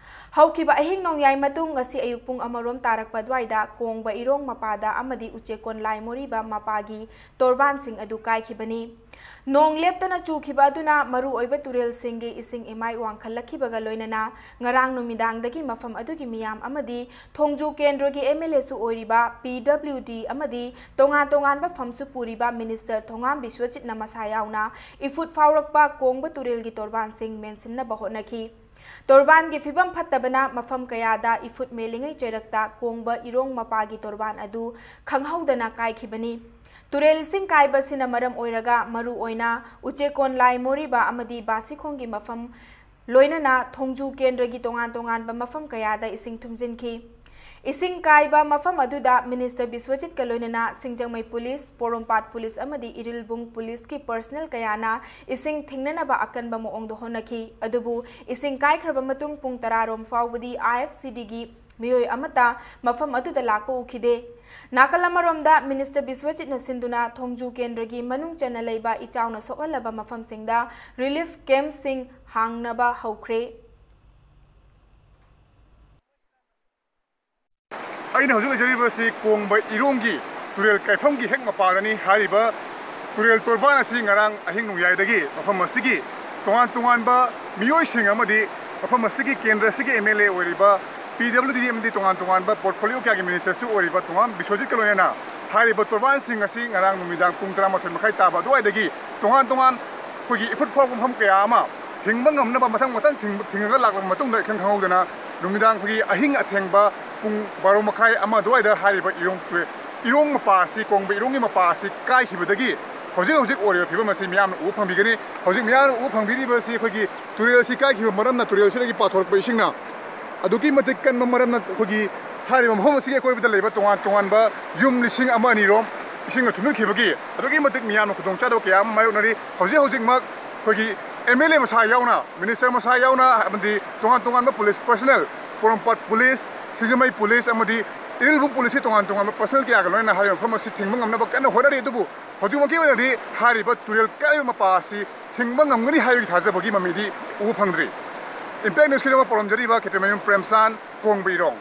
ꯍꯧꯈꯤꯕ ꯑꯍꯤꯡ ꯅꯣꯡꯌꯥꯏ ꯃꯇꯨꯡ ꯉꯁꯤ ꯑꯌꯨꯛ ꯄꯨꯡ ꯑꯃꯔꯣꯝ ꯇꯥꯔꯛꯄ ꯑꯗꯨꯋꯥꯏꯗ ꯀꯣꯡꯕ ꯏꯔꯣꯡ ꯃꯄꯥꯗ ꯑꯃꯗꯤ ꯎꯆꯦꯛꯀꯣꯟ ꯂꯥꯏ ꯃꯣꯔꯤꯕ ꯃꯄꯥꯒꯤ ꯇꯣꯔꯕꯥꯟꯁꯤꯡ ꯑꯗꯨ ꯀꯥꯏꯈꯤꯕꯅꯤ꯫ ꯅꯣꯡ ꯂꯦꯞꯇꯅ ꯆꯨꯈꯤꯕ ꯑꯗꯨꯅ ꯃꯔꯨꯑꯣꯏꯕ ꯇꯨꯔꯦꯜꯁꯤꯡꯒꯤ ꯏꯁꯤꯡ ꯏꯃꯥꯏ ꯋꯥꯡꯈꯠꯂꯛꯈꯤꯕꯒ ꯂꯣꯏꯅꯅ ꯉꯔꯥꯡ ꯅꯨꯃꯤꯗꯥꯡꯗꯒꯤ ꯃꯐꯝ ꯑꯗꯨꯒꯤ ꯃꯤꯌꯥꯝ ꯑꯃꯗꯤ ꯊꯣꯡꯖꯨ ꯀꯦꯟꯗ꯭ꯔꯒꯤ MLAꯁꯨ ꯑꯣꯏꯔꯤꯕ PWD ꯑꯃꯗꯤ ꯇꯣꯉꯥꯟ ꯇꯣꯉꯥꯟꯕ ꯐꯝꯁꯨ ꯄꯨꯔꯤꯕ Minister ꯊꯣꯉꯥꯝ ꯕꯤꯁ꯭ꯋꯖꯤꯠꯅ ꯃꯁꯥ ꯌꯥꯎꯅ ꯏꯐꯨꯠ ꯐꯥꯎꯔꯛꯄ ꯀꯣꯡꯕ ꯇꯨꯔꯦꯜꯒꯤ ꯇꯣꯔꯕꯥꯟꯁꯤꯡ ꯃꯦꯟꯁꯤꯟꯅꯕ ꯍꯣꯠꯅꯈꯤ꯫ ꯇꯣꯔꯕꯥꯟꯒꯤ ꯐꯤꯕꯝ ꯐꯠꯇꯕꯅ ꯃꯐꯝ ꯀꯌꯥꯗ ꯏꯐꯨꯠ ꯃꯦꯜꯂꯤꯉꯩ ꯆꯩꯔꯛꯇ ꯀꯣꯡꯕ ꯏꯔꯣꯡ ꯃꯄꯥꯒꯤ ꯇꯣꯔꯕꯥꯟ ꯑꯗꯨ ꯈꯪꯍꯧꯗꯅ ꯀꯥꯏꯈꯤꯕꯅꯤ꯫ ꯇꯨꯔꯦꯜ ꯏꯁꯤꯡ ꯀꯥꯏꯕꯁꯤꯅ ꯃꯔꯝ ꯑꯣꯏꯔꯒ ꯃꯔꯨ ꯑꯣꯏꯅ ꯎꯆꯦꯀꯣꯟ ꯂꯥꯏ ꯃꯣꯔꯤꯕ ꯑꯃꯗꯤ ꯕꯥꯁꯤꯈꯣꯡꯒꯤ ꯃꯐꯝ ꯂꯣꯏꯅꯅ ꯊꯣꯡꯖꯨ ꯀꯦꯟꯗ꯭ꯔꯒꯤ ꯇꯣꯉꯥꯟ ꯇꯣꯉꯥꯟꯕ ꯃꯐꯝ ꯀꯌꯥꯗ ꯏꯁꯤꯡ ꯊꯨꯝꯖꯤꯟꯈꯤ꯫ ꯏꯁꯤꯡ ꯀꯥꯏꯕ ꯃꯐꯝ ꯑꯗꯨꯗ Minister ꯕꯤꯁ꯭ꯋꯖꯤꯠꯀ ꯂꯣꯏꯅꯅ ꯁꯤꯡꯖꯃꯩ ꯄꯨꯂꯤꯁ, ꯄꯣꯔꯣꯝꯄꯥꯠ ꯄꯨꯂꯤꯁ ꯑꯃꯗꯤ ꯏꯔꯤꯜꯕꯨꯡ ꯄꯨꯂꯤꯁꯀꯤ personnel ꯀꯌꯥꯅ ꯏꯁꯤꯡ ꯊꯤꯡꯅꯅꯕ ꯑꯀꯟꯕ ꯃꯑꯣꯡꯗ ꯍꯣꯠꯅꯈꯤ꯫ ꯑꯗꯨꯕꯨ ꯏꯁꯤꯡ ꯀꯥꯏꯈ꯭ꯔꯕ ꯃꯇꯨꯡ ꯄꯨꯡ ꯇꯔꯥ ꯔꯣꯝ ꯐꯥꯎꯕꯗꯤ IFCDꯒꯤ ꯃꯤꯑꯣꯏ ꯑꯃꯠꯇ ꯃꯐꯝ ꯑꯗꯨꯗ ꯂꯥꯛꯄ ꯎꯈꯤꯗꯦ꯫ ꯅꯥꯀꯜ ꯑꯃꯔꯣꯝꯗ Minister ꯕꯤꯁ꯭ꯋꯖꯤꯠꯅ ꯁꯤꯟꯗꯨꯅ ꯊꯣꯡꯖꯨ ꯀꯦꯟꯗ꯭ꯔꯒꯤ ꯃꯅꯨꯡ ꯆꯟꯅ ꯂꯩꯕ ꯏꯆꯥꯎꯅ ꯁꯣꯛꯍꯜꯂꯕ ꯃꯐꯝꯁꯤꯡꯗ relief campꯁꯤꯡ ꯍꯥꯡꯅꯕ ꯍꯧꯈ꯭ꯔꯦ꯫ ꯑꯩꯅ ꯍꯧꯖꯤꯛ ꯂꯩꯖꯔꯤꯕꯁꯤ ꯀꯣꯡꯕ ꯏꯔꯣꯡꯒꯤ ꯇꯨꯔꯦꯜ ꯀꯥꯏꯐꯝꯒꯤ ꯍꯦꯛ ꯃꯄꯥꯗꯅꯤ꯫ ꯍꯥꯏꯔꯤꯕ ꯇꯨꯔꯦꯜ ꯇꯣꯔꯕꯥꯟ ꯑꯁꯤ ꯉꯔꯥꯡ ꯑꯍꯤꯡ ꯅꯣꯡꯌꯥꯏꯗꯒꯤ ꯃꯐꯝ ꯑꯁꯤꯒꯤ ꯇꯣꯉꯥꯟ ꯇꯣꯉꯥꯟꯕ ꯃꯤꯑꯣꯏꯁꯤꯡ ꯑꯃꯗꯤ ꯃꯐꯝ ꯑꯁꯤꯒꯤ ꯀꯦꯟꯗ꯭ꯔ ꯑꯁꯤꯒꯤ MLA ꯑꯣꯏꯔꯤꯕ, PWD ꯑꯃꯗꯤ ꯇꯣꯉꯥꯟ ꯇꯣꯉꯥꯟꯕ portfolio ꯀꯌꯥꯒꯤ ministerꯁꯨ ꯑꯣꯏꯔꯤꯕ ꯊꯣꯉꯥꯝ ꯕꯤꯁ꯭ꯋꯖꯤꯠꯀ ꯂꯣꯏꯅꯅ ꯍꯥꯏꯔꯤꯕ ꯇꯣꯔꯕꯥꯟꯁꯤꯡ ꯑꯁꯤ ꯉꯔꯥꯡ ꯅꯨꯃꯤꯗꯥꯡ ꯄꯨꯡ ꯇꯔꯥꯃꯥꯊꯣꯏ ꯃꯈꯥꯏ ꯇꯥꯕ ꯑꯗꯨꯋꯥꯏꯗꯒꯤ ꯇꯣꯉꯥꯟ ꯇꯣꯉꯥꯟ ꯑꯩꯈꯣꯏꯒꯤ ꯏꯐꯨꯠ ꯐꯥꯎꯕ ꯃꯐꯝ ꯀꯌꯥ ꯑꯃ ꯊꯤꯡꯕ ꯉꯝꯅꯕ ꯃꯊꯪ ꯃꯊꯪ ꯊꯤꯡꯕ-, ꯊꯤꯡꯉꯒ ꯂꯥꯛꯂꯕ ꯃꯇꯨꯡꯗ ꯏꯈꯪ ꯈꯪꯍꯧꯗꯅ ꯅꯨꯃꯤꯗꯥꯡ ꯑꯩꯈꯣꯏꯒꯤ ꯑꯍꯤꯡ ꯑꯊꯦꯡꯕ ꯄꯨꯡ ꯕꯥꯔꯣ ꯃꯈꯥꯏ ꯑꯃ ꯑꯗꯨꯋꯥꯏꯗ ꯍꯥꯏꯔꯤꯕ ꯏꯔꯣꯡ ꯇꯨꯔꯦꯜ, ꯏꯔꯣꯡ ꯃꯄꯥ ꯑꯁꯤ, ꯀꯣꯡꯕ ꯏꯔꯣꯡꯒꯤ ꯃꯄꯥ ꯑꯁꯤ ꯀꯥꯏꯈꯤꯕꯗꯒꯤ ꯍꯧꯖꯤꯛ ꯍꯧꯖꯤꯛ ꯑꯣꯏꯔꯤꯕ ꯐꯤꯕꯝ ꯑꯁꯤ ꯃꯤꯌꯥꯝꯅ ꯎꯕ ꯐꯪꯕꯤꯒꯅꯤ꯫ ꯍꯧꯖꯤꯛ ꯃꯤꯌꯥꯝꯅ ꯎꯕ ꯐꯪꯕꯤꯔꯤꯕ ꯑꯁꯤ ꯑꯩꯈꯣꯏꯒꯤ ꯇꯨꯔꯦꯜ ꯑꯁꯤ ꯀꯥꯏꯈꯤꯕ ꯃꯔꯝꯅ ꯇꯨꯔꯦꯜ ꯑꯁꯤꯗꯒꯤ ꯄꯥꯊꯣꯔꯛꯄ ꯏꯁꯤꯡꯅ ꯑꯗꯨꯛꯀꯤ ꯃꯇꯤꯛ ꯀꯟꯕ ꯃꯔꯝꯅ ꯑꯩꯈꯣꯏꯒꯤ ꯍꯥꯏꯔꯤꯕ ꯃꯐꯝ ꯑꯁꯤꯒꯤ ꯑꯀꯣꯏꯕꯗ ꯂꯩꯕ ꯇꯣꯉꯥꯟ ꯇꯣꯉꯥꯟꯕ ꯌꯨꯝ ꯂꯤꯁꯤꯡ ꯑꯃ ꯑꯅꯤ ꯔꯣꯝ ꯏꯁꯤꯡꯅ ꯊꯨꯝꯖꯤꯟꯈꯤꯕꯒꯤ ꯑꯗꯨꯛꯀꯤ ꯃꯇꯤꯛ ꯃꯤꯌꯥꯝꯅ ꯈꯨꯗꯣꯡꯆꯥꯗꯕ ꯀꯌꯥ ꯑꯃ ꯃꯥꯌꯣꯛꯅꯔꯤ꯫ ꯍꯧꯖꯤꯛ ꯍꯧꯖꯤꯛꯃꯛ ꯑꯩꯈꯣꯏꯒꯤ MLA ꯃꯁꯥ ꯌꯥꯎꯅ, minister ꯃꯁꯥ ꯌꯥꯎꯅ, ꯑꯃꯗꯤ ꯇꯣꯉꯥꯟ ꯇꯣꯉꯥꯟꯕ police personnel, ꯄꯣꯔꯣꯝꯄꯥꯠ ꯄꯨꯂꯤꯁ, ꯁꯤꯡꯖꯃꯩ ꯄꯨꯂꯤꯁ ꯑꯃꯗꯤ ꯏꯔꯤꯜꯕꯨꯡ ꯄꯨꯂꯤꯁꯀꯤ ꯇꯣꯉꯥꯟ ꯇꯣꯉꯥꯟꯕ personnel ꯀꯌꯥꯒ ꯂꯣꯏꯅꯅ ꯍꯥꯏꯔꯤꯕ ꯃꯐꯝ ꯑꯁꯤ ꯊꯤꯡꯕ ꯉꯝꯅꯕ ꯀꯟꯅ ꯍꯣꯠꯅꯔꯤ꯫ ꯑꯗꯨꯕꯨ ꯍꯧꯖꯤꯛꯃꯛꯀꯤ ꯑꯣꯏꯅꯗꯤ ꯍꯥꯏꯔꯤꯕ ꯇꯨꯔꯦꯜ ꯀꯥꯏꯔꯤꯕ ꯃꯄꯥ ꯑꯁꯤ ꯊꯤꯡꯕ ꯉꯝꯒꯅꯤ ꯍꯥꯏꯕꯒꯤ ꯊꯥꯖꯕꯒꯤ ꯃꯃꯤꯗꯤ ꯎꯕ ꯐꯪꯗ꯭ꯔꯤ꯫ Impact News ꯀꯤꯗꯃꯛ ꯄꯥꯎꯗꯝꯖꯔꯤꯕ ꯈꯦꯇ꯭ꯔꯤꯃꯌꯨꯝ ꯄ꯭ꯔꯦꯝꯆꯥꯟ, ꯀꯣꯡꯕ ꯏꯔꯣꯡ꯫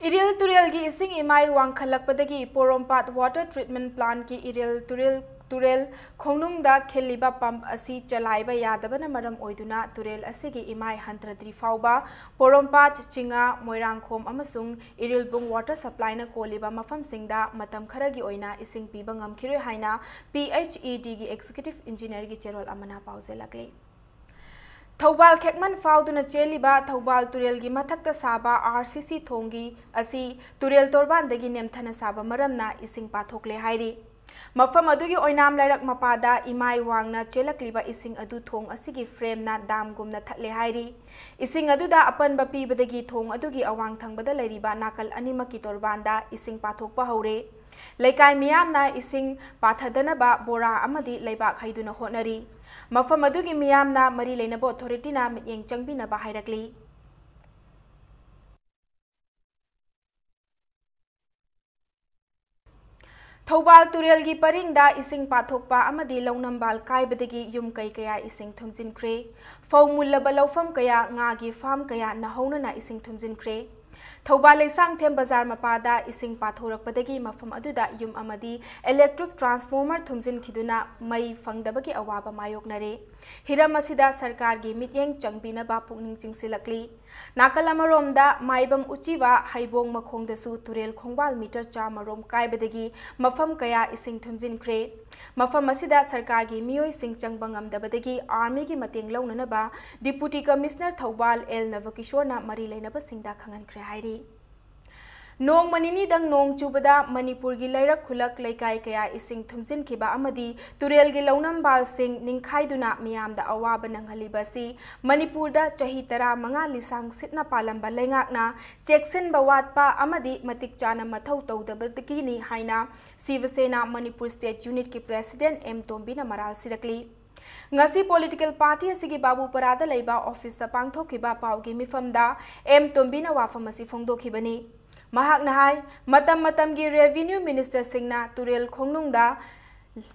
ꯏꯔꯤꯜ ꯇꯨꯔꯦꯜꯒꯤ ꯏꯁꯤꯡ ꯏꯃꯥꯏ ꯋꯥꯡꯈꯠꯂꯛꯄꯗꯒꯤ ꯄꯣꯔꯣꯝꯄꯥꯠ Water Treatment Plant ꯀꯤ ꯏꯔꯤꯜ ꯇꯨꯔꯦꯜ, ꯇꯨꯔꯦꯜ ꯈꯣꯡꯅꯨꯡꯗ ꯈꯤꯜꯂꯤꯕ pump ꯑꯁꯤ ꯆꯂꯥꯏꯕ ꯌꯥꯗꯕꯅ ꯃꯔꯝ ꯑꯣꯏꯗꯨꯅ ꯇꯨꯔꯦꯜ ꯑꯁꯤꯒꯤ ꯏꯃꯥꯏ ꯍꯟꯊꯗ꯭ꯔꯤ ꯐꯥꯎꯕ ꯄꯣꯔꯣꯝꯄꯥꯠ, ꯆꯤꯡꯉꯥ, ꯃꯣꯏꯔꯥꯡꯈꯣꯝ ꯑꯃꯁꯨꯡ ꯏꯔꯤꯜꯕꯨꯡ water supply ꯅ ꯀꯣꯜꯂꯤꯕ ꯃꯐꯝꯁꯤꯡꯗ ꯃꯇꯝ ꯈꯔꯒꯤ ꯑꯣꯏꯅ ꯏꯁꯤꯡ ꯄꯤꯕ ꯉꯝꯈꯤꯔꯣꯏ ꯍꯥꯏꯅ P H E D ꯒꯤ executive engineer ꯒꯤ ꯆꯦꯔꯣꯜ ꯑꯃꯅ ꯄꯥꯎꯖꯦꯜꯂꯛꯂꯤ꯫ ꯊꯧꯕꯥꯜ ꯈꯦꯛꯃꯟ ꯐꯥꯎꯗꯨꯅ ꯆꯦꯜꯂꯤꯕ ꯊꯧꯕꯥꯜ ꯇꯨꯔꯦꯜꯒꯤ ꯃꯊꯛꯇ ꯁꯥꯕ R C C ꯊꯣꯡꯒꯤ ꯑꯁꯤ ꯇꯨꯔꯦꯜ ꯇꯣꯔꯕꯥꯟꯗꯒꯤ ꯅꯦꯝꯊꯅ ꯁꯥꯕ ꯃꯔꯝꯅ ꯏꯁꯤꯡ ꯄꯥꯊꯣꯛꯂꯦ ꯍꯥꯏꯔꯤ꯫ ꯃꯐꯝ ꯑꯗꯨꯒꯤ ꯑꯣꯏꯅꯥꯝ ꯂꯩꯔꯛ ꯃꯄꯥꯗ ꯏꯃꯥꯏ ꯋꯥꯡꯅ ꯆꯦꯜꯂꯛꯂꯤꯕ ꯏꯁꯤꯡ ꯑꯗꯨ ꯊꯣꯡ ꯑꯁꯤꯒꯤ frame ꯅ dam ꯒꯨꯝꯅ ꯊꯠꯂꯦ ꯍꯥꯏꯔꯤ꯫ ꯏꯁꯤꯡ ꯑꯗꯨꯗ ꯑꯄꯟꯕ ꯄꯤꯕꯗꯒꯤ ꯊꯣꯡ ꯑꯗꯨꯒꯤ ꯑꯋꯥꯡ ꯊꯪꯕꯗ ꯂꯩꯔꯤꯕ ꯅꯥꯀꯜ ꯑꯅꯤꯃꯛꯀꯤ ꯇꯣꯔꯕꯥꯟꯗ ꯏꯁꯤꯡ ꯄꯥꯊꯣꯛꯄ ꯍꯧꯔꯦ꯫ ꯂꯩꯀꯥꯏ ꯃꯤꯌꯥꯝꯅ ꯏꯁꯤꯡ ꯄꯥꯊꯗꯅꯕ ꯕꯣꯔꯥ ꯑꯃꯗꯤ ꯂꯩꯕꯥꯛ ꯍꯩꯗꯨꯅ ꯍꯣꯠꯅꯔꯤ꯫ ꯃꯐꯝ ꯑꯗꯨꯒꯤ ꯃꯤꯌꯥꯝꯅ ꯃꯔꯤ ꯂꯩꯅꯕ authority ꯅ ꯃꯤꯠꯌꯦꯡ ꯆꯪꯕꯤꯅꯕ ꯍꯥꯏꯔꯛꯂꯤ꯫ ꯊꯧꯕꯥꯜ ꯇꯨꯔꯦꯜꯒꯤ ꯄꯔꯤꯡꯗ ꯏꯁꯤꯡ ꯄꯥꯊꯣꯛꯄ ꯑꯃꯗꯤ ꯂꯧꯅꯝꯕꯥꯜ ꯀꯥꯏꯕꯗꯒꯤ ꯌꯨꯝ ꯀꯩ ꯀꯌꯥ ꯏꯁꯤꯡ ꯊꯨꯝꯖꯤꯟꯈ꯭ꯔꯦ꯫ ꯐꯧ ꯃꯨꯜꯂꯕ ꯂꯧꯐꯝ ꯀꯌꯥ, ꯉꯥꯒꯤ farm ꯀꯌꯥ ꯅꯥꯍꯧꯅꯅ ꯏꯁꯤꯡ ꯊꯨꯝꯖꯤꯟꯈ꯭ꯔꯦ꯫ ꯊꯧꯕꯥꯜ ꯂꯩꯁꯥꯡꯊꯦꯝ ꯕꯖꯥꯔ ꯃꯄꯥꯗ ꯏꯁꯤꯡ ꯄꯥꯊꯣꯔꯛꯄꯗꯒꯤ ꯃꯐꯝ ꯑꯗꯨꯗ ꯌꯨꯝ ꯑꯃꯗꯤ electric transformer ꯊꯨꯝꯖꯤꯟꯈꯤꯗꯨꯅ ꯃꯩ ꯐꯪꯗꯕꯒꯤ ꯑꯋꯥꯕ ꯃꯥꯌꯣꯛꯅꯔꯦ꯫ ꯍꯤꯔꯝ ꯑꯁꯤꯗ ꯁꯔꯀꯥꯔꯒꯤ ꯃꯤꯠꯌꯦꯡ ꯆꯪꯕꯤꯅꯕ ꯄꯨꯛꯅꯤꯡ ꯆꯤꯡꯁꯤꯜꯂꯛꯂꯤ꯫ ꯅꯥꯀꯜ ꯑꯃꯔꯣꯝꯗ ꯃꯥꯏꯕꯝ ꯎꯆꯤꯋꯥ ꯍꯩꯕꯣꯡ ꯃꯈꯣꯡꯗꯁꯨ ꯇꯨꯔꯦꯜ ꯈꯣꯡꯕꯥꯜ meter ꯆꯥꯃꯔꯣꯝ ꯀꯥꯏꯕꯗꯒꯤ ꯃꯐꯝ ꯀꯌꯥ ꯏꯁꯤꯡ ꯊꯨꯝꯖꯤꯟꯈ꯭ꯔꯦ꯫ ꯃꯐꯝ ꯑꯁꯤꯗ ꯁꯔꯀꯥꯔꯒꯤ ꯃꯤꯑꯣꯏꯁꯤꯡ ꯆꯪꯕ ꯉꯝꯗꯕꯗꯒꯤ army ꯒꯤ ꯃꯇꯦꯡ ꯂꯧꯅꯅꯕ Deputy Commissioner ꯊꯧꯕꯥꯜ ꯑꯦꯜ ꯅꯕꯀꯤꯁꯣꯔꯅ ꯃꯔꯤ ꯂꯩꯅꯕꯁꯤꯡꯗ ꯈꯪꯍꯟꯈ꯭ꯔꯦ ꯍꯥꯏꯔꯤ꯫ ꯅꯣꯡꯃ ꯅꯤꯅꯤꯗꯪ ꯅꯣꯡ ꯆꯨꯕꯗ ꯃꯅꯤꯄꯨꯔꯒꯤ ꯂꯩꯔꯛ ꯈꯨꯜꯂꯛ ꯂꯩꯀꯥꯏ ꯀꯌꯥ ꯏꯁꯤꯡ ꯊꯨꯝꯖꯤꯟꯈꯤꯕ ꯑꯃꯗꯤ ꯇꯨꯔꯦꯜꯒꯤ ꯂꯧꯅꯝꯕꯥꯜꯁꯤꯡ ꯅꯤꯡꯈꯥꯏꯗꯨꯅ ꯃꯤꯌꯥꯝꯗ ꯑꯋꯥꯕ ꯅꯪꯍꯜꯂꯤꯕ ꯑꯁꯤ ꯃꯅꯤꯄꯨꯔꯗ ꯆꯍꯤ ꯇꯔꯥꯃꯉꯥ ꯂꯤꯁꯥꯡ ꯁꯤꯠꯅ ꯄꯥꯜꯂꯝꯕ ꯂꯩꯉꯥꯛꯅ ꯆꯦꯛꯁꯤꯟꯕ ꯋꯥꯠꯄ ꯑꯃꯗꯤ ꯃꯇꯤꯛ ꯆꯥꯅ ꯃꯊꯧ ꯇꯧꯗꯕꯗꯒꯤꯅꯤ ꯍꯥꯏꯅ ꯁꯤꯕ ꯁꯦꯅꯥ ꯃꯅꯤꯄꯨꯔ State Unit ꯀꯤ President ꯑꯦꯝ ꯇꯣꯝꯕꯤꯅ ꯃꯔꯥꯜ ꯁꯤꯔꯛꯂꯤ꯫ ꯉꯁꯤ political party ꯑꯁꯤꯒꯤ ꯕꯥꯕꯨꯄꯔꯥꯗ ꯂꯩꯕ office ꯇ ꯄꯥꯡꯊꯣꯛꯈꯤꯕ ꯄꯥꯎꯒꯤ ꯃꯤꯐꯝꯗ ꯑꯦꯝ ꯇꯣꯝꯕꯤꯅ ꯋꯥꯐꯝ ꯑꯁꯤ ꯐꯣꯡꯗꯣꯛꯈꯤꯕꯅꯤ꯫ ꯃꯍꯥꯛꯅ ꯍꯥꯏ, ꯃꯇꯝ ꯃꯇꯝꯒꯤ revenue minister ꯁꯤꯡꯅ ꯇꯨꯔꯦꯜ ꯈꯣꯡꯅꯨꯡꯗ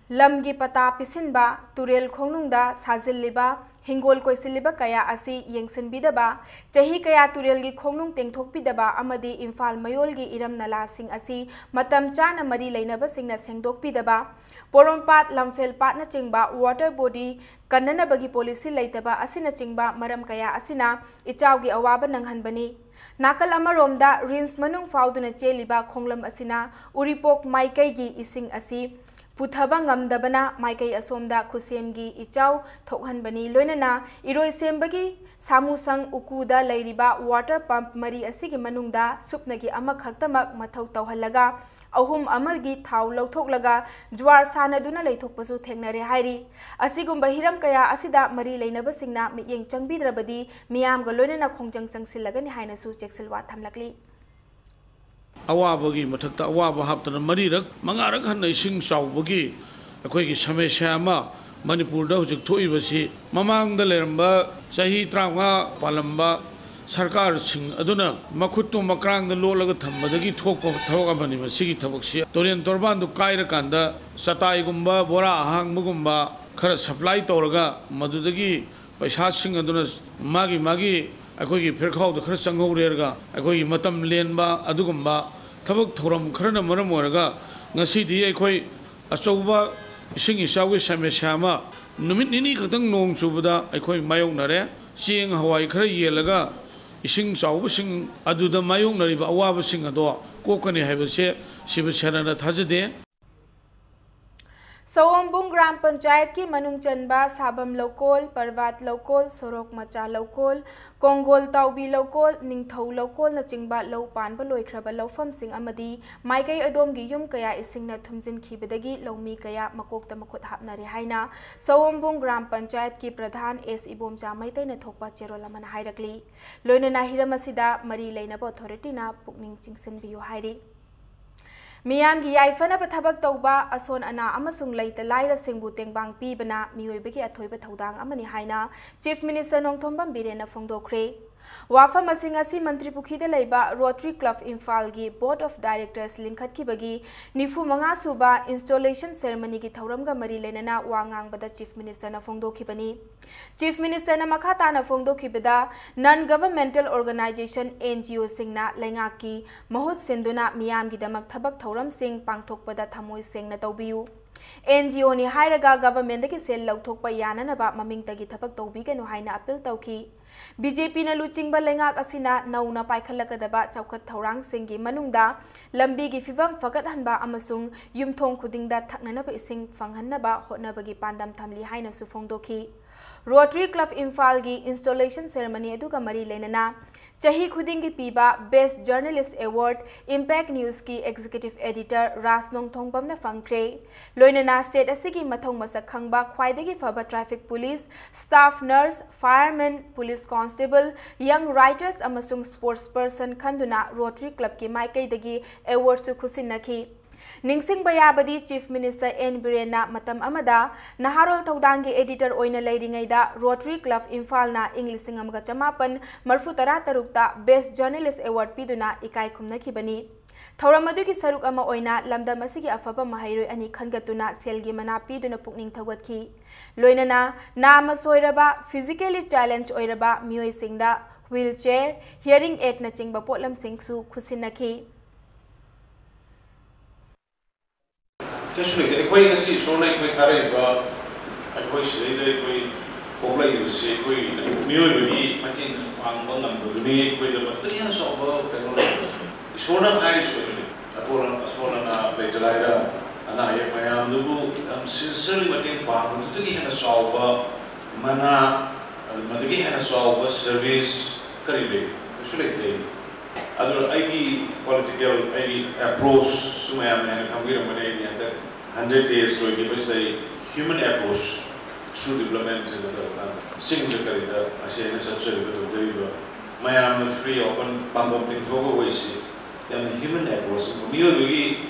ꯂꯝꯒꯤ ꯄꯇꯥ ꯄꯤꯁꯤꯟꯕ, ꯇꯨꯔꯦꯜ ꯈꯣꯡꯅꯨꯡꯗ ꯁꯥꯖꯤꯜꯂꯤꯕ, ꯍꯤꯡꯒꯣꯜ ꯀꯣꯏꯁꯤꯜꯂꯤꯕ ꯀꯌꯥ ꯑꯁꯤ ꯌꯦꯡꯁꯤꯟꯕꯤꯗꯕ, ꯆꯍꯤ ꯀꯌꯥ ꯇꯨꯔꯦꯜꯒꯤ ꯈꯣꯡꯅꯨꯡ ꯇꯦꯡꯊꯣꯛꯄꯤꯗꯕ ꯑꯃꯗꯤ ꯏꯝꯐꯥꯜ ꯃꯌꯣꯜꯒꯤ ꯏꯔꯝ ꯅꯂꯥꯁꯤꯡ ꯑꯁꯤ ꯃꯇꯝ ꯆꯥꯅ ꯃꯔꯤ ꯂꯩꯅꯕꯁꯤꯡꯅ ꯁꯦꯡꯗꯣꯛꯄꯤꯗꯕ, ꯄꯣꯔꯣꯝꯄꯥꯠ, ꯂꯝꯐꯦꯜ ꯄꯥꯠꯅꯆꯤꯡꯕ water body ꯀꯟꯅꯅꯕꯒꯤ policy ꯂꯩꯇꯕ ꯑꯁꯤꯅꯆꯤꯡꯕ ꯃꯔꯝ ꯀꯌꯥ ꯑꯁꯤꯅ ꯏꯆꯥꯎꯒꯤ ꯑꯋꯥꯕ ꯅꯪꯍꯟꯕꯅꯤ꯫ ꯅꯥꯀꯜ ꯑꯃꯔꯣꯝꯗ ꯔꯤꯝꯁ ꯃꯅꯨꯡ ꯐꯥꯎꯗꯨꯅ ꯆꯦꯜꯂꯤꯕ ꯈꯣꯡꯂꯝ ꯑꯁꯤꯅ ꯎꯔꯤꯄꯣꯛ ꯃꯥꯏꯀꯩꯒꯤ ꯏꯁꯤꯡ ꯑꯁꯤ ꯄꯨꯊꯕ ꯉꯝꯗꯕꯅ ꯃꯥꯏꯀꯩ ꯑꯁꯣꯝꯗ ꯈꯨꯠꯁꯦꯝꯒꯤ ꯏꯆꯥꯎ ꯊꯣꯛꯍꯟꯕꯅꯤ꯫ ꯂꯣꯏꯅꯅ ꯏꯔꯣꯏꯁꯦꯝꯕꯒꯤ ꯁꯥꯃꯨꯁꯪ ꯎꯀꯨꯗ ꯂꯩꯔꯤꯕ water pump ꯃꯔꯤ ꯑꯁꯤꯒꯤ ꯃꯅꯨꯡꯗ ꯁꯨꯞꯅꯒꯤ ꯑꯃꯈꯛꯇꯃꯛ ꯃꯊꯧ ꯇꯧꯍꯜꯂꯒ ꯑꯍꯨꯝ ꯑꯃꯒꯤ ꯊꯥꯎ ꯂꯧꯊꯣꯛꯂꯒ ꯖ꯭ꯋꯥꯔ ꯁꯥꯟꯅꯗꯨꯅ ꯂꯩꯊꯣꯛꯄꯁꯨ ꯊꯦꯡꯅꯔꯦ ꯍꯥꯏꯔꯤ꯫ ꯑꯁꯤꯒꯨꯝꯕ ꯍꯤꯔꯝ ꯀꯌꯥ ꯑꯁꯤꯗ ꯃꯔꯤ ꯂꯩꯅꯕꯁꯤꯡꯅ ꯃꯤꯠꯌꯦꯡ ꯆꯪꯕꯤꯗ꯭ꯔꯕꯗꯤ ꯃꯤꯌꯥꯝꯒ ꯂꯣꯏꯅꯅ ꯈꯣꯡꯖꯪ ꯆꯪꯁꯤꯜꯂꯒꯅꯤ ꯍꯥꯏꯅꯁꯨ ꯆꯦꯛꯁꯤꯜꯋꯥ ꯊꯝꯂꯛꯂꯤ꯫ ꯑꯋꯥꯕꯒꯤ ꯃꯊꯛꯇ ꯑꯋꯥꯕ ꯍꯥꯞꯇꯅ ꯃꯔꯤꯔꯛ ꯃꯉꯥꯔꯛ ꯍꯟꯅ ꯏꯁꯤꯡ ꯆꯥꯎꯕꯒꯤ ꯑꯩꯈꯣꯏꯒꯤ ꯁꯃꯁ꯭ꯌꯥ ꯑꯃ ꯃꯅꯤꯄꯨꯔꯗ ꯍꯧꯖꯤꯛ ꯊꯣꯛꯏꯕꯁꯤ ꯃꯃꯥꯡꯗ ꯂꯩꯔꯝꯕ ꯆꯍꯤ ꯇꯔꯥꯃꯉꯥ ꯄꯥꯜꯂꯝꯕ ꯁꯔꯀꯥꯔꯁꯤꯡ ꯑꯗꯨꯅ ꯃꯈꯨꯠꯇꯨ ꯃꯀ꯭ꯔꯥꯡꯗ ꯂꯣꯠꯂꯒ ꯊꯝꯕꯗꯒꯤ ꯊꯣꯛꯄ ꯊꯕꯛ ꯑꯃꯅꯤ꯫ ꯃꯁꯤꯒꯤ ꯊꯕꯛꯁꯤ ꯇꯨꯔꯦꯟ ꯇꯣꯔꯕꯥꯟꯗꯨ ꯀꯥꯏꯔꯀꯥꯟꯗ ꯆꯇꯥꯏꯒꯨꯝꯕ ꯕꯣꯔꯥ ꯑꯍꯥꯡꯕꯒꯨꯝꯕ ꯈꯔ supply ꯇꯧꯔꯒ ꯃꯗꯨꯗꯒꯤ ꯄꯩꯁꯥꯁꯤꯡ ꯑꯗꯨꯅ ꯃꯥꯒꯤ ꯃꯥꯒꯤ ꯑꯩꯈꯣꯏꯒꯤ ꯐꯤꯔꯈꯥꯎꯗ ꯈꯔ ꯆꯪꯍꯧꯔꯦꯔꯒ ꯑꯩꯈꯣꯏꯒꯤ ꯃꯇꯝ ꯂꯦꯟꯕ ꯑꯗꯨꯒꯨꯝꯕ ꯊꯕꯛ ꯊꯧꯔꯝ ꯈꯔꯅ ꯃꯔꯝ ꯑꯣꯏꯔꯒ ꯉꯁꯤꯗꯤ ꯑꯩꯈꯣꯏ ꯑꯆꯧꯕ ꯏꯁꯤꯡ ꯏꯆꯥꯎꯒꯤ ꯁꯃꯁ꯭ꯌꯥ ꯑꯃ ꯅꯨꯃꯤꯠ ꯅꯤꯅꯤ ꯈꯛꯇꯪ ꯅꯣꯡ ꯆꯨꯕꯗ ꯑꯩꯈꯣꯏ ꯃꯥꯌꯣꯛꯅꯔꯦ꯫ ꯆꯦꯡ ꯍꯋꯥꯏ ꯈꯔ ꯌꯦꯜꯂꯒ ꯏꯁꯤꯡ ꯆꯥꯎꯕꯁꯤꯡ ꯑꯗꯨꯗ ꯃꯥꯌꯣꯛꯅꯔꯤꯕ ꯑꯋꯥꯕꯁꯤꯡ ꯑꯗꯣ ꯀꯣꯛꯀꯅꯤ ꯍꯥꯏꯕꯁꯦ ꯁꯤꯕ ꯁꯦꯅꯥꯅ ꯊꯥꯖꯗꯦ꯫ ꯁꯑꯣꯝꯕꯨꯡ ꯒ꯭ꯔꯥꯝ ꯄꯟꯆꯥꯌꯠꯀꯤ ꯃꯅꯨꯡ ꯆꯟꯕ ꯁꯥꯕꯝ ꯂꯧꯀꯣꯜ, ꯄꯔꯕꯥꯠ ꯂꯧꯀꯣꯜ, ꯁꯣꯔꯣꯛ ꯃꯆꯥ ꯂꯧꯀꯣꯜ, ꯀꯣꯡꯒꯣꯜ ꯇꯥꯎꯕꯤ ꯂꯧꯀꯣꯜ, ꯅꯤꯡꯊꯧ ꯂꯧꯀꯣꯜꯅꯆꯤꯡꯕ ꯂꯧ ꯄꯥꯟꯕ ꯂꯣꯏꯈ꯭ꯔꯕ ꯂꯧꯐꯝꯁꯤꯡ ꯑꯃꯗꯤ ꯃꯥꯏꯀꯩ ꯑꯗꯣꯝꯒꯤ ꯌꯨꯝ ꯀꯌꯥ ꯏꯁꯤꯡꯅ ꯊꯨꯝꯖꯤꯟꯈꯤꯕꯗꯒꯤ ꯂꯧꯃꯤ ꯀꯌꯥ ꯃꯀꯣꯛꯇ ꯃꯈꯨꯠ ꯍꯥꯞꯅꯔꯦ ꯍꯥꯏꯅ ꯁꯑꯣꯝꯕꯨꯡ ꯒ꯭ꯔꯥꯝ ꯄꯟꯆꯥꯌꯠꯀꯤ ꯄ꯭ꯔꯙꯥꯟ ꯑꯦꯁ ꯏꯕꯣꯝꯆꯥ ꯃꯩꯇꯩꯅ ꯊꯣꯛꯄ ꯆꯦꯔꯣꯜ ꯑꯃꯅ ꯍꯥꯏꯔꯛꯂꯤ꯫ ꯂꯣꯏꯅꯅ ꯍꯤꯔꯝ ꯑꯁꯤꯗ ꯃꯔꯤ ꯂꯩꯅꯕ authorityꯅ ꯄꯨꯛꯅꯤꯡ ꯆꯤꯡꯁꯤꯟꯕꯤꯌꯨ ꯍꯥꯏꯔꯤ꯫ ꯃꯤꯌꯥꯝꯒꯤ ꯌꯥꯏꯐꯅꯕ ꯊꯕꯛ ꯇꯧꯕ, ꯑꯁꯣꯟ ꯑꯅꯥ ꯑꯃꯁꯨꯡ ꯂꯩꯇ ꯂꯥꯏꯔꯁꯤꯡꯕꯨ ꯇꯦꯡꯕꯥꯡ ꯄꯤꯕꯅ ꯃꯤꯑꯣꯏꯕꯒꯤ ꯑꯊꯣꯏꯕ ꯊꯧꯗꯥꯡ ꯑꯃꯅꯤ ꯍꯥꯏꯅ Chief Minister ꯅꯣꯡꯊꯣꯝꯕꯝ ꯕꯤꯔꯦꯟꯅ ꯐꯣꯡꯗꯣꯛꯈ꯭ꯔꯦ꯫ ꯋꯥꯐꯝ ꯑꯁꯤ ꯉꯁꯤ ꯃꯟꯇ꯭ꯔꯤꯄꯨꯈ꯭ꯔꯤꯗ ꯂꯩꯕ Rotary Club ꯏꯝꯐꯥꯜꯒꯤ Board of Directors ꯂꯤꯡꯈꯠꯈꯤꯕꯒꯤ ꯅꯤꯐꯨ ꯃꯉꯥ ꯁꯨꯕ installation ceremonyꯒꯤ ꯊꯧꯔꯝꯒ ꯃꯔꯤ ꯂꯩꯅꯅ ꯋꯥ ꯉꯥꯡꯕꯗ Chief Ministerꯅ ꯐꯣꯡꯗꯣꯛꯈꯤꯕꯅꯤ꯫ Chief Ministerꯅ ꯃꯈꯥ ꯇꯥꯅ ꯐꯣꯡꯗꯣꯛꯈꯤꯕꯗ, non governmental organisation, NGOꯁꯤꯡꯅ ꯂꯩꯉꯥꯛꯀꯤ ꯃꯍꯨꯠ ꯁꯤꯟꯗꯨꯅ ꯃꯤꯌꯥꯝꯒꯤꯗꯃꯛ ꯊꯕꯛ ꯊꯧꯔꯝꯁꯤꯡ ꯄꯥꯡꯊꯣꯛꯄꯗ ꯊꯃꯣꯏ ꯁꯦꯡꯅ ꯇꯧꯕꯤꯌꯨ꯫ NGOꯅꯤ ꯍꯥꯏꯔꯒ governmentꯗꯒꯤ ꯁꯦꯜ ꯂꯧꯊꯣꯛꯄ ꯌꯥꯅꯅꯕ ꯃꯃꯤꯡꯇꯒꯤ ꯊꯕꯛ ꯇꯧꯕꯤꯒꯅꯨ ꯍꯥꯏꯅ appeal ꯇꯧꯈꯤ꯫ BJPꯅ ꯂꯨꯆꯤꯡꯕ ꯂꯩꯉꯥꯛ ꯑꯁꯤꯅ ꯅꯧꯅ ꯄꯥꯏꯈꯠꯂꯛꯀꯗꯕ ꯆꯥꯎꯈꯠ ꯊꯧꯔꯥꯡꯁꯤꯡꯒꯤ ꯃꯅꯨꯡꯗ ꯂꯝꯕꯤꯒꯤ ꯐꯤꯕꯝ ꯐꯒꯠꯍꯟꯕ ꯑꯃꯁꯨꯡ ꯌꯨꯝꯊꯣꯡ ꯈꯨꯗꯤꯡꯗ ꯊꯛꯅꯅꯕ ꯏꯁꯤꯡ ꯐꯪꯍꯟꯅꯕ ꯍꯣꯠꯅꯕꯒꯤ ꯄꯥꯟꯗꯝ ꯊꯝꯂꯤ ꯍꯥꯏꯅꯁꯨ ꯐꯣꯡꯗꯣꯛꯈꯤ꯫ Rotary Club ꯏꯝꯐꯥꯜꯒꯤ installation ceremony ꯑꯗꯨꯒ ꯃꯔꯤ ꯂꯩꯅꯅ ꯆꯍꯤ ꯈꯨꯗꯤꯡꯒꯤ ꯄꯤꯕ Best Journalist Award Impact Newsꯀꯤ Executive Editor ꯔꯥꯖ ꯅꯣꯡꯊꯣꯡꯕꯝꯅ ꯐꯪꯈ꯭ꯔꯦ꯫ ꯂꯣꯏꯅꯅ state ꯑꯁꯤꯒꯤ ꯃꯊꯧ ꯃꯁꯛ ꯈꯪꯕ ꯈ꯭ꯋꯥꯏꯗꯒꯤ ꯐꯕ traffic police, staff nurse, fireman, police constable, young writers ꯑꯃꯁꯨꯡ sports person ꯈꯟꯗꯨꯅ Rotary Clubꯀꯤ ꯃꯥꯏꯀꯩꯗꯒꯤ awardꯁꯨ ꯈꯨꯠꯁꯤꯟꯅꯈꯤ꯫ ꯅꯤꯡꯁꯤꯡꯕ ꯌꯥꯕꯗꯤ, Chief Minister N ꯕꯤꯔꯦꯟꯅ ꯃꯇꯝ ꯑꯃꯗ ꯅꯍꯥꯔꯣꯜ ꯊꯧꯗꯥꯡꯒꯤ editor ꯑꯣꯏꯅ ꯂꯩꯔꯤꯉꯩꯗ Rotary Club ꯏꯝꯐꯥꯜꯅ ꯏꯪ ꯂꯤꯁꯤꯡ ꯑꯃꯒ ꯆꯃꯥꯄꯟ ꯃꯔꯤꯐꯨ ꯇꯔꯥ ꯇꯔꯨꯛꯇ Best Journalist Award ꯄꯤꯗꯨꯅ ꯏꯀꯥꯏ ꯈꯨꯝꯅꯈꯤꯕꯅꯤ꯫ ꯊꯧꯔꯝ ꯑꯗꯨꯒꯤ ꯁꯔꯨꯛ ꯑꯃ ꯑꯣꯏꯅ ꯂꯝꯗꯝ ꯑꯁꯤꯒꯤ ꯑꯐꯕ ꯃꯍꯩꯔꯣꯏ ꯑꯅꯤ ꯈꯟꯒꯠꯇꯨꯅ ꯁꯦꯜꯒꯤ ꯃꯅꯥ ꯄꯤꯗꯨꯅ ꯄꯨꯛꯅꯤꯡ ꯊꯧꯒꯠꯈꯤ꯫ ꯂꯣꯏꯅꯅ ꯅꯥꯃ ꯁꯣꯏꯔꯕ, physically challenge ꯑꯣꯏꯔꯕ ꯃꯤꯑꯣꯏꯁꯤꯡꯗ wheelchair, hearing aidꯅꯆꯤꯡꯕ ꯄꯣꯠꯂꯝꯁꯤꯡꯁꯨ ꯈꯨꯠꯁꯤꯟꯅꯈꯤ꯫ ꯀꯩꯁꯨ ꯂꯩꯇꯦ꯫ ꯑꯩꯈꯣꯏ ꯉꯁꯤ ꯏꯁꯣꯔꯅ ꯑꯩꯈꯣꯏ ꯊꯥꯔꯛꯏꯕ, ꯑꯩꯈꯣꯏ ꯁꯤꯗꯩꯗ ꯑꯩꯈꯣꯏ ꯄꯣꯛꯂꯛꯏꯕꯁꯤ ꯑꯩꯈꯣꯏ ꯃꯤꯑꯣꯏꯕꯒꯤ ꯃꯇꯦꯡ ꯄꯥꯡꯕ ꯉꯝꯕꯗꯨꯅꯤ꯫ ꯑꯩꯈꯣꯏꯗ ꯃꯗꯨꯗꯒꯤ ꯍꯦꯟꯅ ꯆꯥꯎꯕ ꯀꯩꯅꯣ ꯂꯩꯇꯦ꯫ ꯏꯁꯣꯔꯅ ꯍꯥꯏꯔꯤꯁꯨ ꯑꯗꯨꯅꯤ꯫ ꯑꯇꯣꯟ ꯑꯁꯣꯟ ꯑꯅꯥ ꯂꯩꯇ ꯂꯥꯏꯔ ꯑꯅꯥ ꯑꯌꯦꯛ ꯃꯌꯥꯝꯗꯨꯕꯨ ꯌꯥꯝ sincerely ꯃꯇꯦꯡ ꯄꯥꯡꯕꯗꯨꯗꯒꯤ ꯍꯦꯟꯅ ꯆꯥꯎꯕ ꯃꯅꯥ, ꯑꯗꯨ ꯃꯗꯨꯗꯒꯤ ꯍꯦꯟꯅ ꯆꯥꯎꯕ service ꯀꯔꯤ ꯂꯩ? ꯀꯩꯁꯨ ꯂꯩꯇꯦ꯫ ꯑꯗꯨꯅ ꯑꯩꯒꯤ political, ꯑꯩꯒꯤ approachꯁꯨ ꯃꯌꯥꯝꯅ ꯍꯦꯟꯅ ꯈꯪꯕꯤꯔꯝꯒꯅꯤ꯫ ꯑꯩꯒꯤ ꯍꯟꯗꯛ hundred days ꯂꯣꯏꯈꯤꯕꯁꯤꯗ ꯑꯩ human approach through development ꯍꯥꯏꯅ ꯇꯧꯔꯀꯥꯟꯗ ꯆꯤꯡꯗ ꯀꯔꯤꯗ ꯑꯁꯤ ꯑꯩꯅ ꯆꯠꯆꯔꯤꯕ, ꯇꯧꯖꯔꯤꯕ ꯃꯌꯥꯝꯅ free open ꯄꯥꯝꯕꯣꯝ ꯇꯤꯡꯊꯣꯛꯑꯒ ꯑꯣꯏꯁꯤ ꯌꯥꯝꯅ human approach ꯑꯃ, ꯃꯤꯑꯣꯏꯕꯒꯤ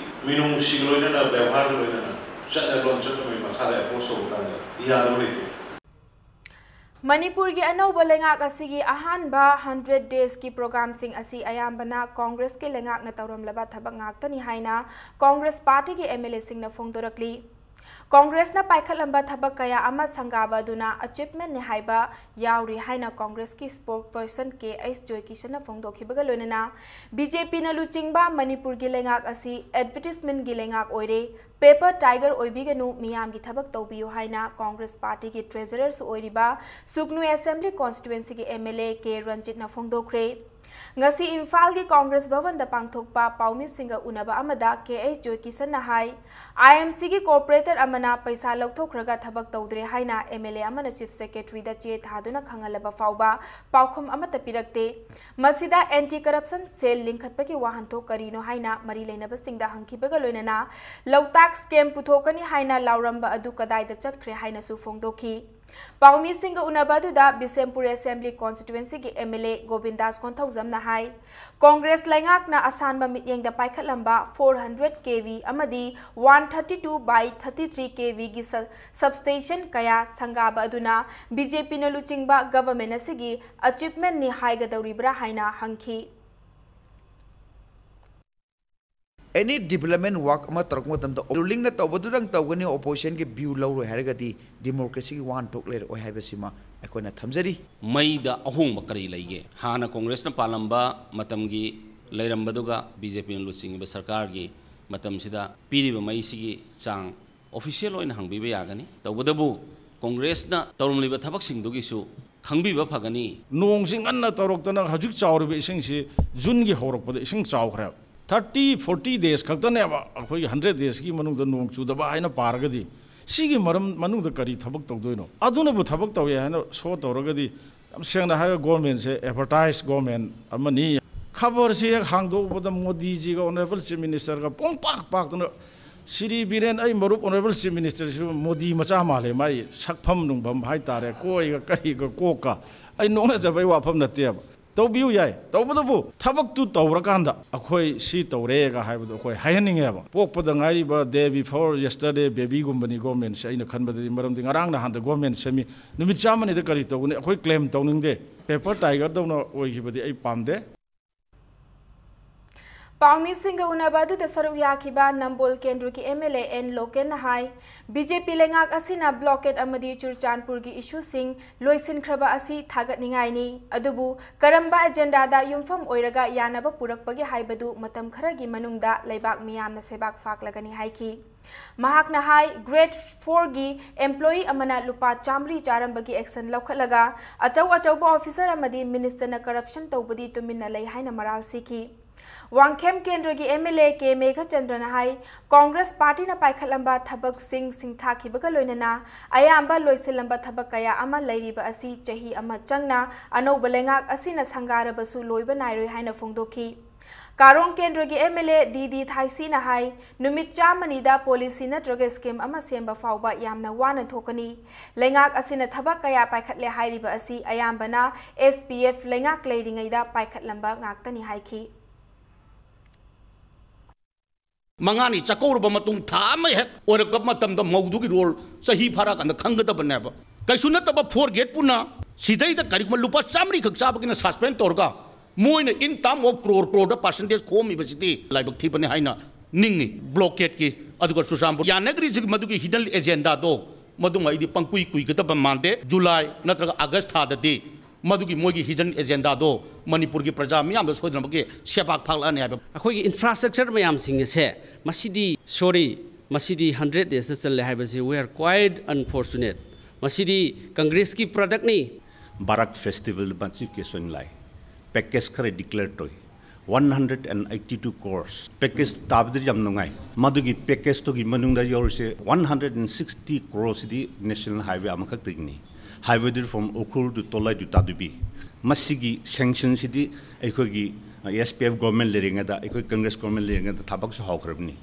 ꯃꯤꯅꯨꯡꯁꯤꯒ ꯂꯣꯏꯅꯅ, ꯕꯦꯕꯥꯔꯒ ꯂꯣꯏꯅꯅ ꯆꯠꯅ ꯂꯣꯟꯆꯠ ꯑꯃꯒꯤ ꯃꯈꯥꯗ approach ꯇꯧꯕ ꯀꯥꯟꯗ ꯌꯥꯗꯕ ꯂꯩꯇꯦ꯫ ꯃꯅꯤꯄꯨꯔꯒꯤ ꯑꯅꯧꯕ ꯂꯩꯉꯥꯛ ꯑꯁꯤꯒꯤ ꯑꯍꯥꯟꯕ ꯍꯟꯗ꯭ꯔꯦꯠ ꯗꯦꯖꯀꯤ ꯄ꯭ꯔꯣꯒ꯭ꯔꯥꯝꯁꯤꯡ ꯑꯁꯤ ꯑꯌꯥꯝꯕꯅ ꯀꯣꯡꯒ꯭ꯔꯦꯁꯀꯤ ꯂꯩꯉꯥꯛꯅ ꯇꯧꯔꯝꯂꯕ ꯊꯕꯛ ꯉꯥꯛꯇꯅꯤ ꯍꯥꯏꯅ ꯀꯣꯡꯒ꯭ꯔꯦꯁ ꯄꯥꯔꯇꯤꯒꯤ ꯑꯦꯝ ꯑꯦꯜ ꯑꯦꯁꯤꯡꯅ ꯐꯣꯡꯗꯣꯔꯛꯂꯤ꯫ ꯀꯣꯡꯒ꯭ꯔꯦꯁꯅ ꯄꯥꯏꯈꯠꯂꯝꯕ ꯊꯕꯛ ꯀꯌꯥ ꯑꯃ ꯁꯪꯒꯥꯕ ꯑꯗꯨꯅ ꯑꯆꯤꯞꯃꯦꯟꯅꯤ ꯍꯥꯏꯕ ꯌꯥꯎꯔꯤ ꯍꯥꯏꯅ ꯀꯣꯡꯒ꯭ꯔꯦꯁꯀꯤ ꯁ꯭ꯄꯣꯛꯁ ꯄꯔꯁꯟ ꯀꯦ ꯑꯩꯆ ꯖꯣꯏꯀꯤꯁꯟꯅ ꯐꯣꯡꯗꯣꯛꯈꯤꯕꯒ ꯂꯣꯏꯅꯅ ꯕꯤ ꯖꯦ ꯄꯤꯅ ꯂꯨꯆꯤꯡꯕ ꯃꯅꯤꯄꯨꯔꯒꯤ ꯂꯩꯉꯥꯛ ꯑꯁꯤ ꯑꯦꯗꯚꯔꯇꯤꯁꯃꯦꯟꯒꯤ ꯂꯩꯉꯥꯛ ꯑꯣꯏꯔꯦ, ꯄꯦꯄꯔ ꯇꯥꯏꯒꯔ ꯑꯣꯏꯕꯤꯒꯅꯨ, ꯃꯤꯌꯥꯝꯒꯤ ꯊꯕꯛ ꯇꯧꯕꯤꯌꯨ ꯍꯥꯏꯅ ꯀꯣꯡꯒ꯭ꯔꯦꯁ ꯄꯥꯔꯇꯤꯒꯤ ꯇ꯭ꯔꯦꯖꯔꯔꯁꯨ ꯑꯣꯏꯔꯤꯕ ꯁꯨꯒꯅꯨ ꯑꯦꯁꯦꯝꯕ꯭ꯂꯤ ꯀꯣꯟꯁꯇꯤꯇ꯭ꯋꯦꯟꯁꯤꯒꯤ ꯑꯦꯝ ꯑꯦꯜ ꯑꯦ ꯀꯦ ꯔꯟꯖꯤꯠꯅ ꯐꯣꯡꯗꯣꯛꯈ꯭ꯔꯦ꯫ ꯉꯁꯤ ꯏꯝꯐꯥꯜꯒꯤ ꯀꯣꯡꯒ꯭ꯔꯦꯁ ꯚꯕꯟꯗ ꯄꯥꯡꯊꯣꯛꯄ ꯄꯥꯎꯃꯤꯁꯤꯡꯒ ꯎꯅꯕ ꯑꯃꯗ ꯀꯦ ꯑꯩꯆ ꯖꯣꯏꯀꯤꯁꯟꯅ ꯍꯥꯏ, ꯑꯥꯏ ꯑꯦꯝ ꯁꯤꯒꯤ ꯀꯣꯔꯄꯣꯔꯦꯇꯔ ꯑꯃꯅ ꯄꯩꯁꯥ ꯂꯧꯊꯣꯛꯈ꯭ꯔꯒ ꯊꯕꯛ ꯇꯧꯗ꯭ꯔꯦ ꯍꯥꯏꯅ ꯑꯦꯝ ꯑꯦꯜ ꯑꯦ ꯑꯃꯅ ꯆꯤꯐ ꯁꯦꯀ꯭ꯔꯦꯇꯔꯤꯗ ꯆꯦ ꯊꯥꯗꯨꯅ ꯈꯪꯍꯜꯂꯕ ꯐꯥꯎꯕ ꯄꯥꯎꯈꯨꯝ ꯑꯃꯠꯇ ꯄꯤꯔꯛꯇꯦ꯫ ꯃꯁꯤꯗ ꯑꯦꯟꯇꯤ ꯀꯔꯞꯁꯟ ꯁꯦꯜ ꯂꯤꯡꯈꯠꯄꯒꯤ ꯋꯥꯍꯟꯊꯣꯛ ꯀꯔꯤꯅꯣ ꯍꯥꯏꯅ ꯃꯔꯤ ꯂꯩꯅꯕꯁꯤꯡꯗ ꯍꯪꯈꯤꯕꯒ ꯂꯣꯏꯅꯅ ꯂꯣꯛꯇꯥꯛ ꯁ꯭ꯀꯦꯝ ꯄꯨꯊꯣꯛꯀꯅꯤ ꯍꯥꯏꯅ ꯂꯥꯎꯔꯝꯕ ꯑꯗꯨ ꯀꯗꯥꯏꯗ ꯆꯠꯈ꯭ꯔꯦ ꯍꯥꯏꯅꯁꯨ ꯐꯣꯡꯗꯣꯛꯈꯤ꯫ ꯄꯥꯎꯃꯤꯁꯤꯡꯒ ꯎꯅꯕ ꯑꯗꯨꯗ ꯕꯤꯁꯦꯝꯄꯨꯔ ꯑꯦꯁꯦꯝꯕ꯭ꯂꯤ ꯀꯣꯟꯁꯇꯤꯇ꯭ꯋꯦꯟꯁꯤꯒꯤ ꯑꯦꯝ ꯑꯦꯜ ꯑꯦ ꯒꯣꯕꯤꯟꯗꯥꯁ ꯀꯣꯟꯊꯧꯖꯝꯅ ꯍꯥꯏ, ꯀꯣꯡꯒ꯭ꯔꯦꯁ ꯂꯩꯉꯥꯛꯅ ꯑꯁꯥꯟꯕ ꯃꯤꯠꯌꯦꯡꯗ ꯄꯥꯏꯈꯠꯂꯝꯕ ꯐꯣꯔ ꯍꯟꯗ꯭ꯔꯦꯠ ꯀꯦ ꯚꯤ ꯑꯃꯗꯤ one thirty two by thirty three K ꯚꯤꯒꯤ ꯁ-, ꯁꯕꯁ꯭ꯇꯦꯁꯟ ꯀꯌꯥ ꯁꯪꯒꯥꯕ ꯑꯗꯨꯅ ꯕꯤ ꯖꯦ ꯄꯤꯅ ꯂꯨꯆꯤꯡꯕ ꯒꯚꯔꯟꯃꯦꯟꯠ ꯑꯁꯤꯒꯤ ꯑꯆꯤꯞꯃꯦꯟꯠꯅꯤ ꯍꯥꯏꯒꯗꯧꯔꯤꯕ꯭ꯔꯥ ꯍꯥꯏꯅ ꯍꯪꯈꯤ꯫ ꯑꯦꯅꯤ ꯗꯤꯕꯂꯞꯃꯦꯟ ꯋꯥꯔꯛ ꯑꯃ ꯇꯧꯔꯛꯄ ꯃꯇꯝꯗ ꯔꯨꯂꯤꯡꯅ ꯇꯧꯕꯗꯨꯗꯪ ꯇꯧꯒꯅꯤ, ꯑꯣꯄꯣꯖꯤꯁꯟꯒꯤ ꯚ꯭ꯌꯨ ꯂꯧꯔꯣꯏ ꯍꯥꯏꯔꯒꯗꯤ ꯗꯤꯃꯣꯀ꯭ꯔꯦꯁꯤꯒꯤ ꯋꯥꯍꯟꯊꯣꯛ ꯂꯩꯔꯛꯑꯣꯏ ꯍꯥꯏꯕꯁꯤꯃ ꯑꯩꯈꯣꯏꯅ ꯊꯝꯖꯔꯤ꯫ ꯃꯩꯗ ꯑꯍꯣꯡꯕ ꯀꯔꯤ ꯂꯩꯒꯦ? ꯍꯥꯟꯅ ꯀꯣꯡꯒ꯭ꯔꯦꯁꯅ ꯄꯥꯜꯂꯝꯕ ꯃꯇꯝꯒꯤ ꯂꯩꯔꯝꯕꯗꯨꯒ ꯕꯤ ꯖꯦ ꯄꯤꯅ ꯂꯨꯆꯤꯡꯉꯤꯕ ꯁꯔꯀꯥꯔꯒꯤ ꯃꯇꯝꯁꯤꯗ ꯄꯤꯔꯤꯕ ꯃꯩꯁꯤꯒꯤ ꯆꯥꯡ ꯑꯣꯐꯤꯁꯤꯌꯦꯜ ꯑꯣꯏꯅ ꯍꯪꯕꯤꯕ ꯌꯥꯒꯅꯤ꯫ ꯇꯧꯕꯇꯕꯨ ꯀꯣꯡꯒ꯭ꯔꯦꯁꯅ ꯇꯧꯔꯝꯂꯤꯕ ꯊꯕꯛꯁꯤꯡꯗꯨꯒꯤꯁꯨ ꯈꯪꯕꯤꯕ ꯐꯒꯅꯤ꯫ ꯅꯣꯡꯁꯤ ꯉꯟꯅ ꯇꯧꯔꯛꯇꯅ ꯍꯧꯖꯤꯛ ꯆꯥꯎꯔꯤꯕ ꯏꯁꯤꯡꯁꯤ ꯖꯨꯟꯒꯤ ꯍꯧꯔꯛꯄꯗ ꯏꯁꯤꯡ ꯆꯥꯎꯈ꯭ꯔꯦꯕ꯫ ꯊꯥꯔꯇꯤ ꯐꯣꯔꯇꯤ ꯗꯦꯖ ꯈꯛꯇꯅꯦꯕ ꯑꯩꯈꯣꯏꯒꯤ ꯍꯟꯗ꯭ꯔꯦꯠ ꯗꯦꯖꯀꯤ ꯃꯅꯨꯡꯗ ꯅꯣꯡ ꯆꯨꯗꯕ ꯍꯥꯏꯅ ꯄꯥꯔꯒꯗꯤ, ꯁꯤꯒꯤ ꯃꯔꯝ ꯃꯅꯨꯡꯗ ꯀꯔꯤ ꯊꯕꯛ ꯇꯧꯗꯣꯏꯅꯣ? ꯑꯗꯨꯅꯕꯨ ꯊꯕꯛ ꯇꯧꯏ ꯍꯥꯏꯅ ꯁꯣ ꯇꯧꯔꯒꯗꯤ, ꯌꯥꯝ ꯁꯦꯡꯅ ꯍꯥꯏꯔꯒ ꯒꯣꯔꯃꯦꯟꯁꯦ ꯑꯦꯗꯚꯔꯇꯥꯏꯁ ꯒꯣꯔꯃꯦꯟ ꯑꯃꯅꯤ꯫ ꯈꯕꯔꯁꯤ ꯍꯦꯛ ꯍꯥꯡꯗꯣꯛꯄꯗ ꯃꯣꯗꯤꯖꯤꯒ ꯑꯣꯅꯔꯦꯕꯜ ꯆꯤꯐ ꯃꯤꯅꯤꯁꯇꯔꯒ ꯄꯣꯡꯄꯥꯛ ꯄꯥꯛꯇꯅ, "ꯁ꯭ꯔꯤ ꯕꯤꯔꯦꯟ, ꯑꯩ ꯃꯔꯨꯞ ꯑꯣꯅꯔꯦꯕꯜ ꯆꯤꯐ ꯃꯤꯅꯤꯁꯇꯔꯁꯨ ꯃꯣꯗꯤ ꯃꯆꯥ ꯃꯥꯜꯂꯦ, ꯃꯥꯏ ꯁꯛꯐꯝ ꯅꯨꯡꯐꯝ ꯍꯥꯏꯇꯥꯔꯦ, ꯀꯣꯏꯒ ꯀꯔꯤꯒ ꯀꯣꯛꯀ"꯫ ꯑꯩ ꯅꯣꯛꯅꯖꯕꯩ ꯋꯥꯐꯝ ꯅꯠꯇꯦꯕ꯫ ꯇꯧꯕꯤꯌꯨ ꯌꯥꯏ, ꯇꯧꯕꯇꯕꯨ ꯊꯕꯛꯇꯨ ꯇꯧꯔꯀꯥꯟꯗ ꯑꯩꯈꯣꯏ ꯁꯤ ꯇꯧꯔꯦꯒ ꯍꯥꯏꯕꯗꯣ ꯑꯩꯈꯣꯏ ꯍꯥꯏꯍꯟꯅꯤꯡꯉꯦꯕ꯫ ꯄꯣꯛꯄꯗ ꯉꯥꯏꯔꯤꯕ day before yesterday baby ꯒꯨꯝꯕꯅꯤ government ꯁꯦ, ꯑꯩꯅ ꯈꯟꯕꯗꯗꯤ꯫ ꯃꯔꯝꯗꯤ ꯉꯔꯥꯡ ꯅꯍꯥꯟꯗ government ꯁꯦꯝꯃꯤ, ꯅꯨꯃꯤꯠ ꯆꯥꯝꯃꯅꯤꯗ ꯀꯔꯤ ꯇꯧꯒꯅꯤ? ꯑꯩꯈꯣꯏ claim ꯇꯧꯅꯤꯡꯗꯦ꯫ Paper tiger ꯗꯧꯅ ꯑꯣꯏꯈꯤꯕꯗꯤ ꯑꯩ ꯄꯥꯝꯗꯦ꯫ ꯄꯥꯎꯃꯤꯁꯤꯡꯒ ꯎꯅꯕ ꯑꯗꯨꯗ ꯁꯔꯨꯛ ꯌꯥꯈꯤꯕ ꯅꯝꯕꯣꯜ ꯀꯦꯟꯗ꯭ꯔꯒꯤ M L A N ꯂꯣꯀꯦꯟꯅ high, B J P ꯂꯩꯉꯥꯛ ꯑꯁꯤꯅ blockade ꯑꯃꯗꯤ ꯆꯨꯔꯆꯥꯟꯄꯨꯔꯒꯤ issue ꯁꯤꯡ ꯂꯣꯏꯁꯤꯟꯈ꯭ꯔꯕ ꯑꯁꯤ ꯊꯥꯒꯠꯅꯤꯡꯉꯥꯏꯅꯤ, ꯑꯗꯨꯕꯨ ꯀꯔꯝꯕ agenda ꯗ ꯌꯨꯝꯐꯝ ꯑꯣꯏꯔꯒ ꯌꯥꯅꯕ ꯄꯨꯔꯛꯄꯒꯦ ꯍꯥꯏꯕꯗꯨ ꯃꯇꯝ ꯈꯔꯒꯤ ꯃꯅꯨꯡꯗ ꯂꯩꯕꯥꯛ ꯃꯤꯌꯥꯝꯅ ꯁꯦꯕꯥꯛ ꯐꯥꯛꯂꯒꯅꯤ ꯍꯥꯏꯈꯤ꯫ ꯃꯍꯥꯛꯅ ꯍꯥꯏ, grade four ꯒꯤ employee ꯑꯃꯅ ꯂꯨꯄꯥ ꯆꯥꯃꯔꯤ ꯆꯥꯔꯝꯕꯒꯤ action ꯂꯧꯈꯠꯂꯒ ꯑꯆꯧ ꯑꯆꯧꯕ officer ꯑꯃꯗꯤ minister ꯅ corruption ꯇꯧꯕꯗꯤ ꯇꯨꯃꯤꯟꯅ ꯂꯩ ꯍꯥꯏꯅ ꯃꯔꯥꯜ ꯁꯤꯈꯤ꯫ ꯋꯥꯡꯈꯦꯝ ꯀꯦꯟꯗ꯭ꯔꯒꯤ M L A K ꯃꯦꯘꯆꯟꯗ꯭ꯔꯅ high, Congress party ꯅ ꯄꯥꯏꯈꯠꯂꯝꯕ ꯊꯕꯛꯁꯤꯡ ꯁꯤꯡꯊꯥꯈꯤꯕꯒ ꯂꯣꯏꯅꯅ ꯑꯌꯥꯝꯕ ꯂꯣꯏꯁꯤꯜꯂꯝꯕ ꯊꯕꯛ ꯀꯌꯥ ꯑꯃ ꯂꯩꯔꯤꯕ ꯑꯁꯤ ꯆꯍꯤ ꯑꯃ ꯆꯪꯅ ꯑꯅꯧꯕ ꯂꯩꯉꯥꯛ ꯑꯁꯤꯅ ꯁꯪꯒꯥꯔꯕꯁꯨ ꯂꯣꯏꯕ ꯅꯥꯏꯔꯣꯏ ꯍꯥꯏꯅ ꯐꯣꯡꯗꯣꯛꯈꯤ꯫ ꯀꯥꯔꯣꯡ ꯀꯦꯟꯗ꯭ꯔꯒꯤ M L A D D ꯊꯥꯏꯁꯤꯅ ꯍꯥꯏ, ꯅꯨꯃꯤꯠ ꯆꯥꯝꯃꯅꯤꯗ policy ꯅꯠꯇ꯭ꯔꯒ scheme ꯑꯃ ꯁꯦꯝꯕ ꯐꯥꯎꯕ ꯌꯥꯝꯅ ꯋꯥꯅ ꯊꯣꯛꯀꯅꯤ꯫ ꯂꯩꯉꯥꯛ ꯑꯁꯤꯅ ꯊꯕꯛ ꯀꯌꯥ ꯄꯥꯏꯈꯠꯂꯦ ꯍꯥꯏꯔꯤꯕ ꯑꯁꯤ ꯑꯌꯥꯝꯕꯅ S P F ꯂꯩꯉꯥꯛ ꯂꯩꯔꯤꯉꯩꯗ ꯄꯥꯏꯈꯠꯂꯝꯕ ꯉꯥꯛꯇꯅꯤ ꯍꯥꯏꯈꯤ꯫ ꯃꯉꯥꯅꯤ ꯆꯥꯛꯀꯧꯔꯕ ꯃꯇꯨꯡ ꯊꯥ ꯑꯃ ꯍꯦꯛ ꯑꯣꯏꯔꯛꯄ ꯃꯇꯝꯗ ꯃꯧꯗꯨꯒꯤ role ꯆꯍꯤ ꯐꯥꯔꯛꯑꯀꯥꯟꯗ ꯈꯪꯒꯗꯕꯅꯦꯕ꯫ ꯀꯩꯁꯨ ꯅꯠꯇꯕ fourth grade ꯄꯨꯅ ꯁꯤꯗꯩꯗ ꯀꯔꯤꯒꯨꯝꯕ ꯂꯨꯄꯥ ꯆꯥꯝꯃꯔꯤ ꯈꯛ ꯆꯥꯕꯒꯤꯅ suspend ꯇꯧꯔꯒ ꯃꯣꯏꯅ in term of crore crore the percentage ꯈꯣꯝꯃꯤꯕꯁꯤꯗꯤ ꯂꯥꯏꯕꯛ ꯊꯤꯕꯅꯤ ꯍꯥꯏꯅ ꯅꯤꯡꯉꯤ꯫ Blockade ꯀꯤ ꯑꯗꯨꯒ ꯆꯨꯔꯆꯥꯟꯄꯨꯔ ꯌꯥꯅꯈ꯭ꯔꯤꯁꯤꯒꯤ ꯃꯗꯨꯒꯤ hidden agenda ꯗꯣ ꯃꯗꯨꯃ ꯑꯩꯗꯤ ꯄꯪꯀꯨꯏ ꯀꯨꯏꯒꯗꯕ ꯃꯥꯟꯗꯦ꯫ July ꯅꯠꯇ꯭ꯔꯒ August ꯊꯥꯗꯗꯤ ꯃꯗꯨꯒꯤ ꯃꯣꯏꯒꯤ hidden agenda ꯗꯣ ꯃꯅꯤꯄꯨꯔꯒꯤ ꯄ꯭ꯔꯖꯥ ꯃꯤꯌꯥꯝꯗ ꯁꯣꯏꯗꯅꯃꯛꯀꯤ ꯁꯦꯕꯥꯛ ꯐꯥꯛꯂꯛꯑꯅꯤ ꯍꯥꯏꯕ꯫ ꯑꯩꯈꯣꯏꯒꯤ infrastructure ꯃꯌꯥꯝꯁꯤꯡ ꯑꯁꯦ, ꯃꯁꯤꯗꯤ, sorry, ꯃꯁꯤꯗꯤ hundred days ꯇ ꯆꯜꯂꯦ ꯍꯥꯏꯕꯁꯤ we are quite unfortunate꯫ ꯃꯁꯤꯗꯤ Congress ꯀꯤ product ꯅꯤ꯫ ꯕꯥꯔꯥꯛ festival ꯕꯟꯆꯤ ꯀꯦꯁꯣꯟ ꯂꯥꯏ package ꯈꯔ declare ꯇꯧꯏ꯫ One hundred and eighty two crores package ꯇꯥꯕꯗꯤ ꯌꯥꯝ ꯅꯨꯡꯉꯥꯏ꯫ ꯃꯗꯨꯒꯤ package ꯇꯨꯒꯤ ꯃꯅꯨꯡꯗ ꯌꯥꯎꯔꯤꯁꯦ one hundred and sixty crores D national highway ꯑꯃꯈꯛꯇꯒꯤꯅꯤ꯫ Highway do from Ukhrul to Tolai to Tadubi꯫ ꯃꯁꯤꯒꯤ sanction ꯁꯤꯗꯤ ꯑꯩꯈꯣꯏꯒꯤ S P F government ꯂꯩꯔꯤꯉꯩꯗ, ꯑꯩꯈꯣꯏ Congress government ꯂꯩꯔꯤꯉꯩꯗ ꯊꯕꯛꯁꯨ ꯍꯧꯈ꯭ꯔꯕꯅꯤ꯫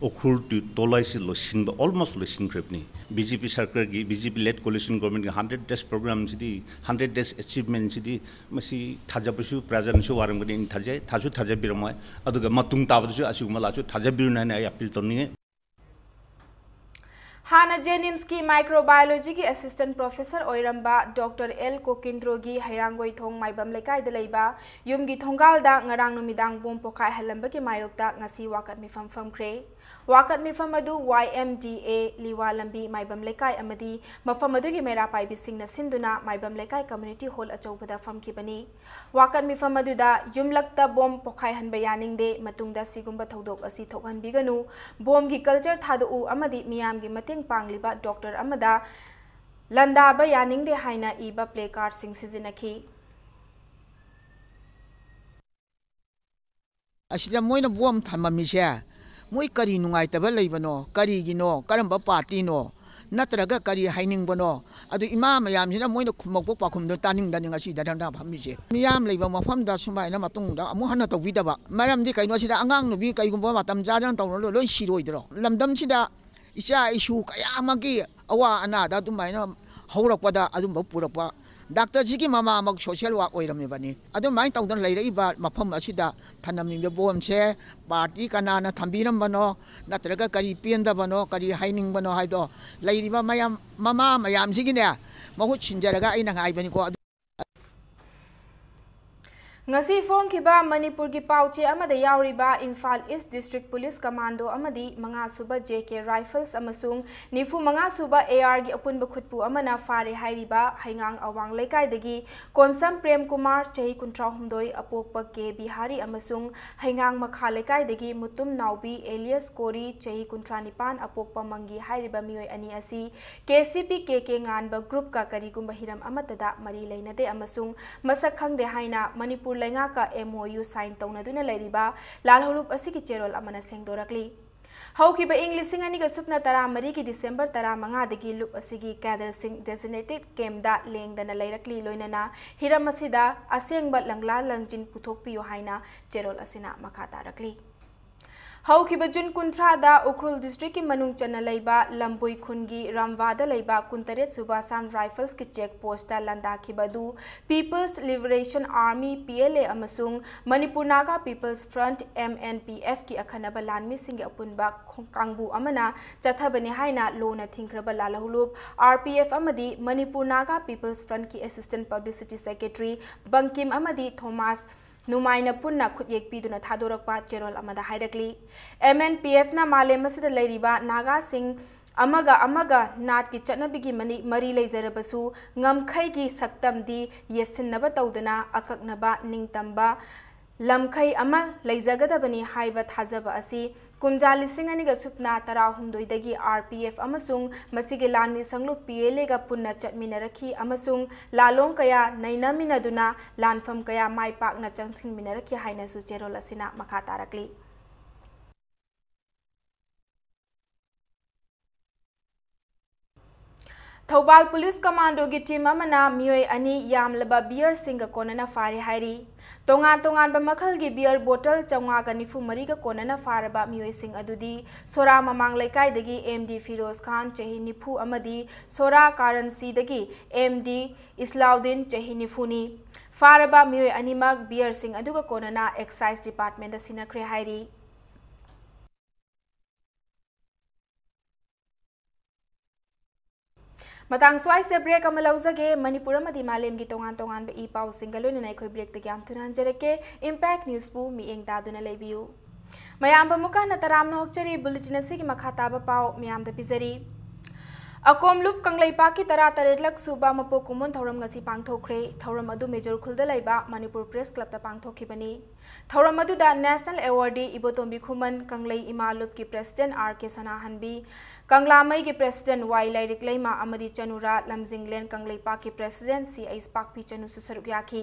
ꯎꯈ꯭ꯔꯨꯜ ꯇꯨ ꯇꯣꯂꯥꯏꯁꯤ ꯂꯣꯏꯁꯤꯟꯕ, almost ꯂꯣꯏꯁꯤꯟꯈ꯭ꯔꯕꯅꯤ꯫ ꯕꯤ ꯖꯦ ꯄꯤ ꯁꯔꯀꯥꯔꯒꯤ, ꯕꯤ ꯖꯦ ꯄꯤ led coalition government ꯀꯤ hundred days program ꯁꯤꯗꯤ, hundred days achievement ꯁꯤꯗꯤ, ꯃꯁꯤ ꯊꯥꯖꯕꯁꯨ ꯄ꯭ꯔꯖꯥꯅꯁꯨ ꯋꯥꯔꯝꯒꯅꯤ ꯍꯥꯏꯅ ꯊꯥꯖꯩ, ꯊꯥꯁꯨ ꯊꯥꯖꯕꯤꯔꯝꯃꯣꯏ꯫ ꯑꯗꯨꯒ ꯃꯇꯨꯡ ꯇꯥꯕꯗꯁꯨ ꯑꯁꯤꯒꯨꯝꯕ ꯂꯥꯛꯁꯨ ꯊꯥꯖꯕꯤꯔꯨꯅꯨ ꯍꯥꯏꯅ ꯑꯩ appeal ꯇꯧꯅꯤꯡꯉꯤ꯫ ꯍꯥꯟꯅ ꯖꯦꯅꯤꯝꯁꯀꯤ ꯃꯥꯏꯀ꯭ꯔꯣꯕꯥꯏꯑꯣꯂꯣꯖꯤꯒꯤ ꯑꯦꯁꯤꯁꯇꯦꯟ ꯄ꯭ꯔꯣꯐꯦꯁꯔ ꯑꯣꯏꯔꯝꯕ ꯗꯣꯛꯇꯔ ꯑꯦꯜ ꯀꯣꯀꯤꯟꯗ꯭ꯔꯣꯒꯤ ꯍꯩꯔꯥꯡꯒꯣꯏꯊꯣꯡ ꯃꯥꯏꯕꯝ ꯂꯩꯀꯥꯏꯗ ꯂꯩꯕ ꯌꯨꯝꯒꯤ ꯊꯣꯡꯒꯥꯜꯗ ꯉꯔꯥꯡ ꯅꯨꯃꯤꯗꯥꯡ ꯕꯣꯝ ꯄꯣꯈꯥꯏꯍꯜꯂꯝꯕꯒꯤ ꯃꯥꯌꯣꯛꯇ ꯉꯁꯤ ꯋꯥꯀꯠ ꯃꯤꯐꯝ ꯐꯝꯈ꯭ꯔꯦ꯫ ꯋꯥꯀꯠ ꯃꯤꯐꯝ ꯑꯗꯨ ꯋꯥꯏ ꯑꯦꯝ ꯗꯤ ꯑꯦ, ꯂꯤꯋꯥ ꯂꯝꯕꯤ, ꯃꯥꯏꯕꯝ ꯂꯩꯀꯥꯏ ꯑꯃꯗꯤ ꯃꯐꯝ ꯑꯗꯨꯒꯤ ꯃꯩꯔꯥ ꯄꯥꯏꯕꯤꯁꯤꯡꯅ ꯁꯤꯟꯗꯨꯅ ꯃꯥꯏꯕꯝ ꯂꯩꯀꯥꯏ ꯀꯝꯃ꯭ꯌꯨꯅꯤꯇꯤ ꯍꯣꯜ ꯑꯆꯧꯕꯗ ꯐꯝꯈꯤꯕꯅꯤ꯫ ꯋꯥꯀꯠ ꯃꯤꯐꯝ ꯑꯗꯨꯗ ꯌꯨꯝꯂꯛꯇ ꯕꯣꯝ ꯄꯣꯈꯥꯏꯍꯟꯕ ꯌꯥꯅꯤꯡꯗꯦ, ꯃꯇꯨꯡꯗ ꯁꯤꯒꯨꯝꯕ ꯊꯧꯗꯣꯛ ꯑꯁꯤ ꯊꯣꯛꯍꯟꯕꯤꯒꯅꯨ, ꯕꯣꯝꯒꯤ ꯀꯜꯆꯔ ꯊꯥꯗꯣꯛꯎ ꯑꯃꯗꯤ ꯃꯤꯌꯥꯝꯒꯤ ꯃꯇꯦꯡ ꯄꯥꯡꯂꯤꯕ ꯗꯣꯛꯇꯔ ꯑꯃꯗ ꯂꯥꯟꯗꯥꯕ ꯌꯥꯅꯤꯡꯗꯦ ꯍꯥꯏꯅ ꯏꯕ ꯄ꯭ꯂꯦ ꯀꯥꯔꯗꯁꯤꯡ ꯁꯤꯖꯤꯟꯅꯈꯤ꯫ ꯑꯁꯤꯗ ꯃꯣꯏꯅ ꯕꯣꯝ ꯊꯝꯃꯝꯃꯤꯁꯦ, ꯃꯣꯏ ꯀꯔꯤ ꯅꯨꯡꯉꯥꯏꯇꯕ ꯂꯩꯕꯅꯣ, ꯀꯔꯤꯒꯤꯅꯣ, ꯀꯔꯝꯕ ꯄꯥꯔꯇꯤꯅꯣ, ꯅꯠꯇ꯭ꯔꯒ ꯀꯔꯤ ꯍꯥꯏꯅꯤꯡꯕꯅꯣ? ꯑꯗꯨ ꯏꯃꯥ ꯃꯌꯥꯝꯁꯤꯅ ꯃꯣꯏꯅ ꯈꯨꯝꯃꯛꯄ ꯄꯥꯎꯈꯨꯝꯗꯣ ꯇꯥꯅꯤꯡꯗꯅ ꯉꯁꯤ ꯙꯔꯅꯥ ꯐꯝꯃꯤꯁꯦ꯫ ꯃꯤꯌꯥꯝ ꯂꯩꯕ ꯃꯐꯝꯗ ꯁꯨꯃꯥꯏꯅ ꯃꯇꯨꯡꯗ ꯑꯃꯨꯛ ꯍꯟꯅ ꯇꯧꯕꯤꯗꯕ ꯃꯔꯝꯗꯤ ꯀꯩꯅꯣ? ꯁꯤꯗ ꯑꯉꯥꯡ ꯅꯨꯄꯤ ꯀꯩꯒꯨꯝꯕ ꯃꯇꯝ ꯆꯥꯗꯅ ꯇꯧꯔ ꯂꯣꯏ ꯁꯤꯔꯣꯏꯗ꯭ꯔꯣ? ꯂꯝꯗꯝꯁꯤꯗ ꯏꯆꯥ ꯏꯁꯨ ꯀꯌꯥ ꯑꯃꯒꯤ ꯑꯋꯥ ꯑꯅꯥꯗ ꯑꯗꯨꯃꯥꯏꯅ ꯍꯧꯔꯛꯄꯗ ꯑꯗꯨꯝꯕ ꯄꯨꯔꯛꯄ꯫ ꯗꯥꯛꯇꯔꯁꯤꯒꯤ ꯃꯃꯥꯃꯛ ꯁꯣꯁꯤꯌꯦꯜ ꯋꯥꯔꯛ ꯑꯣꯏꯔꯝꯃꯤꯕꯅꯤ꯫ ꯑꯗꯨꯃꯥꯏꯅ ꯇꯧꯗꯅ ꯂꯩꯔꯛꯏꯕ ꯃꯐꯝ ꯑꯁꯤꯗ ꯊꯝꯂꯝꯃꯤꯕ ꯕꯣꯝꯁꯦ ꯄꯥꯔꯇꯤ ꯀꯅꯥꯅ ꯊꯝꯕꯤꯔꯝꯕꯅꯣ, ꯅꯠꯇ꯭ꯔꯒ ꯀꯔꯤ ꯄꯦꯟꯗꯕꯅꯣ, ꯀꯔꯤ ꯍꯥꯏꯅꯤꯡꯕꯅꯣ ꯍꯥꯏꯕꯗꯣ ꯂꯩꯔꯤꯕ ꯃꯌꯥꯝ, ꯃꯃꯥ ꯃꯌꯥꯝꯁꯤꯒꯤꯅꯦ ꯃꯍꯨꯠ ꯁꯤꯟꯖꯔꯒ ꯑꯩꯅ ꯍꯥꯏꯕꯅꯤꯀꯣ꯫ ꯑꯗꯨ ꯉꯁꯤ ꯐꯣꯡꯈꯤꯕ ꯃꯅꯤꯄꯨꯔꯒꯤ ꯄꯥꯎꯆꯦ ꯑꯃꯗ ꯌꯥꯎꯔꯤꯕ ꯏꯝꯐꯥꯜ ꯏꯁ ꯗꯤꯁꯇ꯭ꯔꯤꯛ ꯄꯨꯂꯤꯁ ꯀꯃꯥꯟꯗꯣ ꯑꯃꯗꯤ ꯃꯉꯥ ꯁꯨꯕ ꯖꯦ ꯀꯦ ꯔꯥꯏꯐꯜꯁ ꯑꯃꯁꯨꯡ ꯅꯤꯐꯨ ꯃꯉꯥ ꯁꯨꯕ ꯑꯦ ꯑꯥꯔꯒꯤ ꯑꯄꯨꯟꯕ ꯈꯨꯠꯄꯨ ꯑꯃꯅ ꯐꯥꯔꯦ ꯍꯥꯏꯔꯤꯕ ꯍꯩꯉꯥꯡ ꯑꯋꯥꯡ ꯂꯩꯀꯥꯏꯗꯒꯤ ꯀꯣꯟꯁꯝ ꯄ꯭ꯔꯦꯝ ꯀꯨꯃꯥꯔ, ꯆꯍꯤ ꯀꯨꯟꯊ꯭ꯔꯥ ꯍꯨꯝꯗꯣꯏ, ꯑꯄꯣꯛꯄ ꯀꯦ ꯕꯤꯍꯥꯔꯤ ꯑꯃꯁꯨꯡ ꯍꯩꯉꯥꯡ ꯃꯈꯥ ꯂꯩꯀꯥꯏꯗꯒꯤ ꯃꯨꯇꯨꯝ ꯅꯥꯎꯕꯤ ꯑꯦꯂꯤꯌꯁ ꯀꯣꯔꯤ, ꯆꯍꯤ ꯀꯨꯟꯊ꯭ꯔꯥ ꯅꯤꯄꯥꯟ, ꯑꯄꯣꯛꯄ ꯃꯪꯒꯤ ꯍꯥꯏꯔꯤꯕ ꯃꯤꯑꯣꯏ ꯑꯅꯤ ꯑꯁꯤ ꯀꯦ ꯁꯤ ꯄꯤ ꯀꯦ ꯀꯦ ꯉꯥꯟꯕ ꯒ꯭ꯔꯨꯞꯀ ꯀꯔꯤꯒꯨꯝꯕ ꯍꯤꯔꯝ ꯑꯃꯠꯇꯗ ꯃꯔꯤ ꯂꯩꯅꯗꯦ ꯑꯃꯁꯨꯡ ꯃꯁꯛ ꯈꯪꯗꯦ ꯍꯥꯏꯅ Manipur ꯂꯩꯉꯥꯛꯀ M O U sign ꯇꯧꯅꯗꯨꯅ ꯂꯩꯔꯤꯕ ꯂꯥꯜꯍꯧꯂꯨꯞ ꯑꯁꯤꯒꯤ ꯆꯦꯔꯣꯜ ꯑꯃꯅ ꯁꯦꯡꯗꯣꯔꯛꯂꯤ꯫ ꯍꯧꯈꯤꯕ ꯏꯪ ꯂꯤꯁꯤꯡ ꯑꯅꯤꯒ ꯁꯨꯞꯅ ꯇꯔꯥ ꯃꯔꯤꯒꯤ ꯗꯤꯁꯦꯝꯕꯔ ꯇꯔꯥ ꯃꯉꯥꯗꯒꯤ ꯂꯨꯞ ꯑꯁꯤꯒꯤ ꯀꯦꯗꯔꯁꯤꯡ ꯗꯦꯖꯤꯅꯦꯇꯦꯗ ꯀꯦꯝꯞꯇ ꯂꯦꯡꯗꯅ ꯂꯩꯔꯛꯂꯤ, ꯂꯣꯏꯅꯅ ꯍꯤꯔꯝ ꯑꯁꯤꯗ ꯑꯁꯦꯡꯕ ꯂꯪꯂꯥ ꯂꯪꯖꯤꯟ ꯄꯨꯊꯣꯛꯄꯤꯌꯨ ꯍꯥꯏꯅ ꯆꯦꯔꯣꯜ ꯑꯁꯤꯅ ꯃꯈꯥ ꯇꯥꯔꯛꯂꯤ꯫ ꯍꯧꯈꯤꯕ ꯖꯨꯟ ꯀꯨꯟꯊ꯭ꯔꯥꯗ ꯎꯈ꯭ꯔꯨꯜ ꯗꯤꯁꯇ꯭ꯔꯤꯛꯀꯤ ꯃꯅꯨꯡ ꯆꯟꯅ ꯂꯩꯕ ꯂꯝꯕꯣꯏ ꯈꯨꯟꯒꯤ ꯔꯝꯚꯥꯗ ꯂꯩꯕ ꯀꯨꯟꯇꯔꯦꯠ ꯁꯨꯕ ꯑꯁꯥꯝ ꯔꯥꯏꯐꯜꯁꯀꯤ ꯆꯦꯛ ꯄꯣꯁꯇ ꯂꯥꯟꯗꯥꯈꯤꯕ ꯑꯗꯨ People's Liberation Army, P L A, ꯑꯃꯁꯨꯡ Manipur Naga People's Front, M N P F, ꯀꯤ ꯑꯈꯟꯅꯕ ꯂꯥꯟꯃꯤꯁꯤꯡꯒꯤ ꯑꯄꯨꯟꯕ ꯈꯣꯡ-, ꯀꯥꯡꯕꯨ ꯑꯃꯅ ꯆꯠꯊꯕꯅꯤ ꯍꯥꯏꯅ ꯂꯣꯅ ꯊꯤꯡꯈ꯭ꯔꯕ ꯂꯥꯜꯍꯧꯂꯨꯞ R P F ꯑꯃꯗꯤ ꯃꯅꯤꯄꯨꯔ ꯅꯥꯒꯥ People's Front ꯀꯤ Assistant Publicity Secretary ꯕꯪꯀꯤꯝ ꯑꯃꯗꯤ ꯊꯣꯃꯥꯁ ꯅꯨꯃꯥꯏꯅ ꯄꯨꯟꯅ ꯈꯨꯠꯌꯦꯛ ꯄꯤꯗꯨꯅ ꯊꯥꯗꯣꯔꯛꯄ ꯆꯦꯔꯣꯜ ꯑꯃꯗ ꯍꯥꯏꯔꯛꯂꯤ꯫ M N P F ꯅ ꯃꯥꯂꯦꯝ ꯑꯁꯤꯗ ꯂꯩꯔꯤꯕ ꯅꯥꯒꯥꯁꯤꯡ ꯑꯃꯒ ꯑꯃꯒ ꯅꯥꯠꯀꯤ ꯆꯠꯅꯕꯤꯒꯤ ꯃꯅꯤ-, ꯃꯔꯤ ꯂꯩꯖꯔꯕꯁꯨ, ꯉꯝꯈꯩꯒꯤ ꯁꯛꯇꯝꯗꯤ ꯌꯦꯠꯁꯤꯟꯅꯕ ꯇꯧꯗꯅ ꯑꯀꯛꯅꯕ ꯅꯤꯡꯇꯝꯕ ꯂꯝꯈꯩ ꯑꯃ ꯂꯩꯖꯒꯗꯕꯅꯤ ꯍꯥꯏꯕ ꯊꯥꯖꯕ ꯑꯁꯤ ꯀꯨꯝꯖꯥ ꯂꯤꯁꯤꯡ ꯑꯅꯤꯒ ꯁꯨꯞꯅ ꯇꯔꯥꯍꯨꯝꯗꯣꯏꯗꯒꯤ R P F ꯑꯃꯁꯨꯡ ꯃꯁꯤꯒꯤ ꯂꯥꯟꯃꯤ ꯁꯪꯂꯨꯞ P L A ꯒ ꯄꯨꯟꯅ ꯆꯠꯃꯤꯟꯅꯔꯛꯈꯤ ꯑꯃꯁꯨꯡ ꯂꯥꯂꯣꯡ ꯀꯌꯥ ꯅꯩꯅꯃꯤꯟꯅꯗꯨꯅ ꯂꯥꯟꯐꯝ ꯀꯌꯥ ꯃꯥꯏ ꯄꯥꯛꯅ ꯆꯪꯁꯤꯟꯃꯤꯟꯅꯔꯛꯈꯤ ꯍꯥꯏꯅꯁꯨ ꯆꯦꯔꯣꯜ ꯑꯁꯤꯅ ꯃꯈꯥ ꯇꯥꯔꯛꯂꯤ꯫ ꯊꯧꯕꯥꯜ ꯄꯨꯂꯤꯁ ꯀꯃꯥꯟꯗꯣꯒꯤ ꯇꯤꯝ ꯑꯃꯅ ꯃꯤꯑꯣꯏ ꯑꯅꯤ ꯌꯥꯝꯂꯕ ꯕꯤꯌꯔꯁꯤꯡꯒ ꯀꯣꯟꯅꯅ ꯐꯥꯔꯦ ꯍꯥꯏꯔꯤ꯫ ꯇꯣꯉꯥꯟ ꯇꯣꯉꯥꯟꯕ ꯃꯈꯜꯒꯤ ꯕꯤꯌꯔ ꯕꯣꯇꯜ ꯆꯥꯝꯃꯉꯥꯒ ꯅꯤꯐꯨ ꯃꯔꯤꯒ ꯀꯣꯟꯅꯅ ꯐꯥꯔꯕ ꯃꯤꯑꯣꯏꯁꯤꯡ ꯑꯗꯨꯗꯤ ꯁꯣꯔꯥ ꯃꯃꯥꯡ ꯂꯩꯀꯥꯏꯗꯒꯤ M D ꯐꯤꯔꯣꯖ ꯈꯥꯟ, ꯆꯍꯤ ꯅꯤꯐꯨ, ꯑꯃꯗꯤ ꯁꯣꯔꯥ ꯀꯥꯔꯟꯁꯤꯗꯒꯤ M D ꯏꯁꯂꯥꯎꯗꯤꯟ, ꯆꯍꯤ ꯅꯤꯐꯨꯅꯤ꯫ ꯐꯥꯔꯕ ꯃꯤꯑꯣꯏ ꯑꯅꯤꯃꯛ ꯕꯤꯌꯔꯁꯤꯡ ꯑꯗꯨꯒ ꯀꯣꯟꯅꯅ ꯑꯦꯛꯁꯥꯏꯖ ꯗꯤꯄꯥꯔꯠꯃꯦꯟꯗ ꯁꯤꯟꯅꯈ꯭ꯔꯦ ꯍꯥꯏꯔꯤ꯫ ꯃꯇꯥꯡ ꯁ꯭ꯋꯥꯏꯁꯤꯗ ꯕ꯭ꯔꯦꯛ ꯑꯃ ꯂꯧꯖꯒꯦ꯫ ꯃꯅꯤꯄꯨꯔ ꯑꯃꯗꯤ ꯃꯥꯂꯦꯝꯒꯤ ꯇꯣꯉꯥꯟ ꯇꯣꯉꯥꯟꯕ ꯏ ꯄꯥꯎꯁꯤꯡꯒ ꯂꯣꯏꯅꯅ ꯑꯩꯈꯣꯏ ꯕ꯭ꯔꯦꯛꯇꯒꯤ ꯌꯥꯝ ꯊꯨꯅ ꯍꯟꯖꯔꯛꯀꯦ꯫ ꯏꯝꯄꯦꯛ ꯅ꯭ꯌꯨꯁꯄꯨ ꯃꯤꯠꯌꯦꯡ ꯇꯥꯗꯨꯅ ꯂꯩꯕꯤꯌꯨ꯫ ꯃꯌꯥꯝꯕꯨ ꯑꯃꯨꯛꯀ ꯍꯟꯅ ꯇꯔꯥꯝꯅ ꯑꯣꯛꯆꯔꯤ꯫ ꯕꯨꯂꯦꯇꯤꯟ ꯑꯁꯤꯒꯤ ꯃꯈꯥ ꯇꯥꯕ ꯄꯥꯎ ꯃꯌꯥꯝꯗ ꯄꯤꯖꯔꯤ꯫ ꯑꯀꯣꯝꯂꯨꯞ ꯀꯪꯂꯩꯄꯥꯛꯀꯤ ꯇꯔꯥꯇꯔꯦꯠꯂꯛ ꯁꯨꯕ ꯃꯄꯣꯛ ꯀꯨꯝꯑꯣꯟ ꯊꯧꯔꯝ ꯉꯁꯤ ꯄꯥꯡꯊꯣꯛꯈ꯭ꯔꯦ꯫ ꯊꯧꯔꯝ ꯑꯗꯨ ꯃꯦꯖꯣꯔ ꯈꯨꯜꯗ ꯂꯩꯕ ꯃꯅꯤꯄꯨꯔ ꯄ꯭ꯔꯦꯁ ꯀ꯭ꯂꯕꯇ ꯄꯥꯡꯊꯣꯛꯈꯤꯕꯅꯤ꯫ ꯊꯧꯔꯝ ꯑꯗꯨꯗ ꯅꯦꯁꯅꯦꯜ ꯑꯦꯋꯥꯔꯗꯤ ꯏꯕꯣꯇꯣꯝꯕꯤ ꯈꯨꯃꯟ, ꯀꯪꯂꯩ ꯏꯃꯥ ꯂꯨꯞꯀꯤ ꯄ꯭ꯔꯦꯁꯤꯗꯦꯟ R K ꯁꯅꯥꯍꯟꯕꯤ, ꯀꯪꯂꯥꯃꯩꯒꯤ President ꯋꯥꯏ ꯂꯥꯏꯔꯤꯛ ꯂꯩꯃ ꯑꯃꯗꯤ ꯆꯅꯨꯔꯥ ꯂꯝꯖꯤꯡꯂꯦꯟ ꯀꯪꯂꯩꯄꯥꯛꯀꯤ President ꯁꯤ ꯑꯩꯆ ꯄꯥꯛꯄꯤ ꯆꯅꯨꯁꯨ ꯁꯔꯨꯛ ꯌꯥꯈꯤ꯫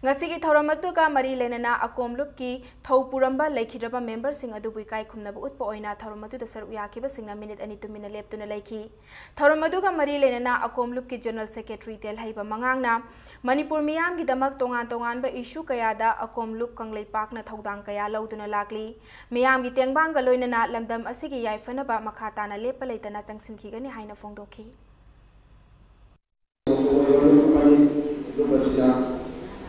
ꯉꯁꯤꯒꯤ ꯊꯧꯔꯝ ꯑꯗꯨꯒ ꯃꯔꯤ ꯂꯩꯅꯅ ꯑꯀꯣꯝꯂꯨꯞꯀꯤ ꯊꯧ ꯄꯨꯔꯝꯕ ꯂꯩꯈꯤꯗ꯭ꯔꯕ memberꯁꯤꯡ ꯑꯗꯨꯕꯨ ꯏꯀꯥꯏ ꯈꯨꯝꯅꯕ ꯎꯠꯄ ꯑꯣꯏꯅ ꯊꯧꯔꯝ ꯑꯗꯨꯗ ꯁꯔꯨꯛ ꯌꯥꯈꯤꯕꯁꯤꯡꯅ minute ꯑꯅꯤ ꯇꯨꯃꯤꯟꯅ ꯂꯦꯞꯇꯨꯅ ꯂꯩꯈꯤ꯫ ꯊꯧꯔꯝ ꯑꯗꯨꯒ ꯃꯔꯤ ꯂꯩꯅꯅ ꯑꯀꯣꯝꯂꯨꯞꯀꯤ General Secretary ꯇꯦꯜꯍꯩꯕ ꯃꯉꯥꯡꯅ ꯃꯅꯤꯄꯨꯔ ꯃꯤꯌꯥꯝꯒꯤꯗꯃꯛ ꯇꯣꯉꯥꯟ ꯇꯣꯉꯥꯟꯕ issue ꯀꯌꯥꯗ ꯑꯀꯣꯝꯂꯨꯞ ꯀꯪꯂꯩꯄꯥꯛꯅ ꯊꯧꯗꯥꯡ ꯀꯌꯥ ꯂꯧꯗꯨꯅ ꯂꯥꯛꯂꯤ꯫ ꯃꯤꯌꯥꯝꯒꯤ ꯇꯦꯡꯕꯥꯡꯒ ꯂꯣꯏꯅꯅ ꯂꯝꯗꯝ ꯑꯁꯤꯒꯤ ꯌꯥꯏꯐꯅꯕ ꯃꯈꯥ ꯇꯥꯅ ꯂꯦꯞꯄ ꯂꯩꯇꯅ ꯆꯪꯁꯤꯟꯈꯤꯒꯅꯤ ꯍꯥꯏꯅ ꯐꯣꯡꯗꯣꯛꯈꯤ꯫ ꯑꯗꯨꯝ ꯑꯁꯤꯅ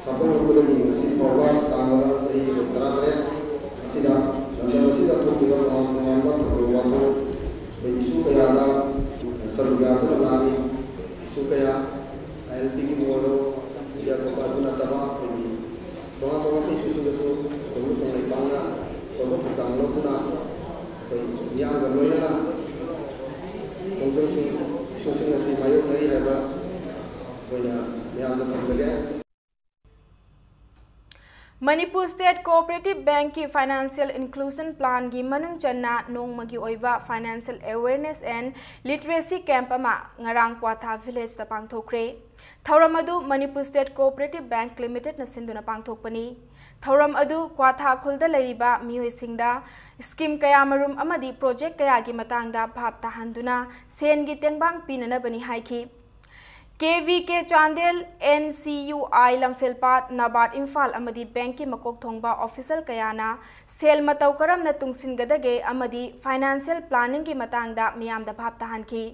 ꯁꯥꯐꯣꯡꯂꯛꯄꯗꯒꯤ ꯉꯁꯤ ꯐꯥꯎꯕ ꯁꯥꯡꯂꯕ ꯆꯍꯤ ꯇꯔꯥꯇꯔꯦꯠ ꯑꯁꯤꯗ ꯂꯝꯗꯝ ꯑꯁꯤꯗ ꯊꯣꯛꯂꯤꯕ ꯇꯣꯉꯥꯟ ꯇꯣꯉꯥꯟꯕ ꯊꯧꯗꯣꯛ ꯋꯥꯊꯣꯛ ꯑꯩꯈꯣꯏ issue ꯀꯌꯥꯗ ꯁꯔꯨꯛ ꯌꯥꯗꯨꯅ ꯂꯥꯛꯂꯤ꯫ Issue ꯀꯌꯥ ILPꯒꯤꯕꯨ ꯑꯣꯏꯔꯣ, ꯑꯗꯒꯤ ꯑꯇꯣꯞꯄ ꯑꯗꯨ ꯅꯠꯇꯕ ꯑꯩꯈꯣꯏꯒꯤ ꯇꯣꯉꯥꯟ ꯇꯣꯉꯥꯟꯕ issueꯁꯤꯡꯗꯁꯨ ꯑꯩꯈꯣꯏ ꯂꯨꯞ ꯀꯪꯂꯩꯄꯥꯛꯅ ꯑꯆꯧꯕ ꯊꯧꯗꯥꯡ ꯂꯧꯗꯨꯅ ꯑꯩꯈꯣꯏ ꯃꯤꯌꯥꯝꯒ ꯂꯣꯏꯅꯅ ꯈꯣꯡꯖꯪꯁꯤꯡ, issueꯁꯤꯡ ꯑꯁꯤ ꯃꯥꯌꯣꯛꯅꯔꯤ ꯍꯥꯏꯕ ꯑꯩꯈꯣꯏꯅ ꯃꯤꯌꯥꯝꯗ ꯊꯝꯖꯒꯦ꯫ Manipur State Cooperative Bankꯀꯤ Financial Inclusion Planꯒꯤ ꯃꯅꯨꯡ ꯆꯟꯅ ꯅꯣꯡꯃꯒꯤ ꯑꯣꯏꯕ Financial Awareness and Literacy Camp ꯑꯃ ꯉꯔꯥꯡ ꯀ꯭ꯋꯥꯊꯥ Villageꯇ ꯄꯥꯡꯊꯣꯛꯈ꯭ꯔꯦ꯫ ꯊꯧꯔꯝ ꯑꯗꯨ Manipur State Cooperative Bank Limitedꯅ ꯁꯤꯟꯗꯨꯅ ꯄꯥꯡꯊꯣꯛꯄꯅꯤ꯫ ꯊꯧꯔꯝ ꯑꯗꯨ ꯀ꯭ꯋꯥꯊꯥ ꯈꯨꯜꯗ ꯂꯩꯔꯤꯕ ꯃꯤꯑꯣꯏꯁꯤꯡꯗ scheme ꯀꯌꯥꯃꯔꯨꯝ ꯑꯃꯗꯤ project ꯀꯌꯥꯒꯤ ꯃꯇꯥꯡꯗ ꯚꯥꯞ ꯇꯥꯍꯟꯗꯨꯅ ꯁꯦꯟꯒꯤ ꯇꯦꯡꯕꯥꯡ ꯄꯤꯅꯅꯕꯅꯤ ꯍꯥꯏꯈꯤ꯫ KVK Chandel, NCUI ꯂꯝꯐꯦꯜꯄꯥꯠ, NABARD Imphal ꯑꯃꯗꯤ bankꯀꯤ ꯃꯀꯣꯛ ꯊꯣꯡꯕ official ꯀꯌꯥꯅ ꯁꯦꯜ ꯃꯇꯧ ꯀꯔꯝꯅ ꯇꯨꯡꯁꯤꯟꯒꯗꯒꯦ ꯑꯃꯗꯤ financial planningꯒꯤ ꯃꯇꯥꯡꯗ ꯃꯤꯌꯥꯝꯗ ꯚꯥꯞ ꯇꯥꯍꯟꯈꯤ꯫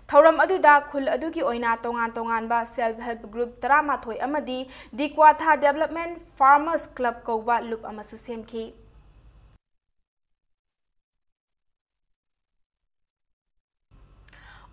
ꯊꯧꯔꯝ ꯑꯗꯨꯗ ꯈꯨꯜ ꯑꯗꯨꯒꯤ ꯑꯣꯏꯅ ꯇꯣꯉꯥꯟ ꯇꯣꯉꯥꯟꯕ Self Help Group ꯇꯔꯥꯃꯥꯊꯣꯏ ꯑꯃꯗꯤ The Kwatha Development Farmers Club ꯀꯧꯕ ꯂꯨꯞ ꯑꯃꯁꯨ ꯁꯦꯝꯈꯤ꯫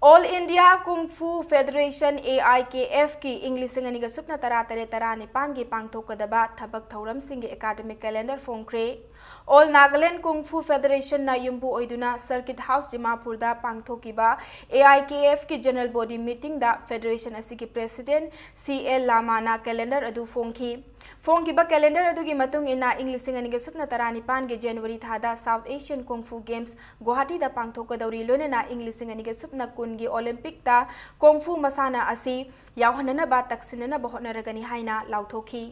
All India Kung Fu Federation, AIKFꯀꯤ ꯏꯪ ꯂꯤꯁꯤꯡ ꯑꯅꯤꯒ ꯁꯨꯞꯅ ꯇꯔꯥ ꯇꯔꯦꯠ ꯇꯔꯥꯅꯤꯄꯥꯟꯒꯤ ꯄꯥꯡꯊꯣꯛꯀꯗꯕ ꯊꯕꯛ ꯊꯧꯔꯝꯁꯤꯡꯒꯤ academic calendar ꯐꯣꯡꯈ꯭ꯔꯦ꯫ All Nagaland Kung Fu Federationꯅ ꯌꯨꯝꯕꯨ ꯑꯣꯏꯗꯨꯅ Circuit House ꯗꯤꯃꯥꯄꯨꯔꯗ ꯄꯥꯡꯊꯣꯛꯈꯤꯕ AIKFꯀꯤ General Body Meetingꯗ federation ꯑꯁꯤꯒꯤ President CL ꯂꯥꯃꯥꯅ calendar ꯑꯗꯨ ꯐꯣꯡꯈꯤ꯫ ꯐꯣꯡꯈꯤꯕ calendar ꯑꯗꯨꯒꯤ ꯃꯇꯨꯡ ꯏꯟꯅ, ꯏꯪ ꯂꯤꯁꯤꯡ ꯑꯅꯤꯒ ꯁꯨꯞꯅ ꯇꯔꯥꯅꯤꯄꯥꯟꯒꯤ January ꯊꯥꯗ South Asian Kung Fu Games ꯒꯨꯋꯥꯍꯥꯇꯤꯗ ꯄꯥꯡꯊꯣꯛꯀꯗꯧꯔꯤ, ꯂꯣꯏꯅꯅ ꯏꯪ ꯂꯤꯁꯤꯡ ꯑꯅꯤꯒ ꯁꯨꯞꯅ ꯀꯨꯟꯒꯤ Olympicꯇ Kung Fu ꯃꯁꯥꯟꯅ ꯑꯁꯤ ꯌꯥꯎꯍꯟꯅꯅꯕ ꯇꯛꯁꯤꯟꯅꯅꯕ ꯍꯣꯠꯅꯔꯒꯅꯤ ꯍꯥꯏꯅ ꯂꯥꯎꯊꯣꯛꯈꯤ꯫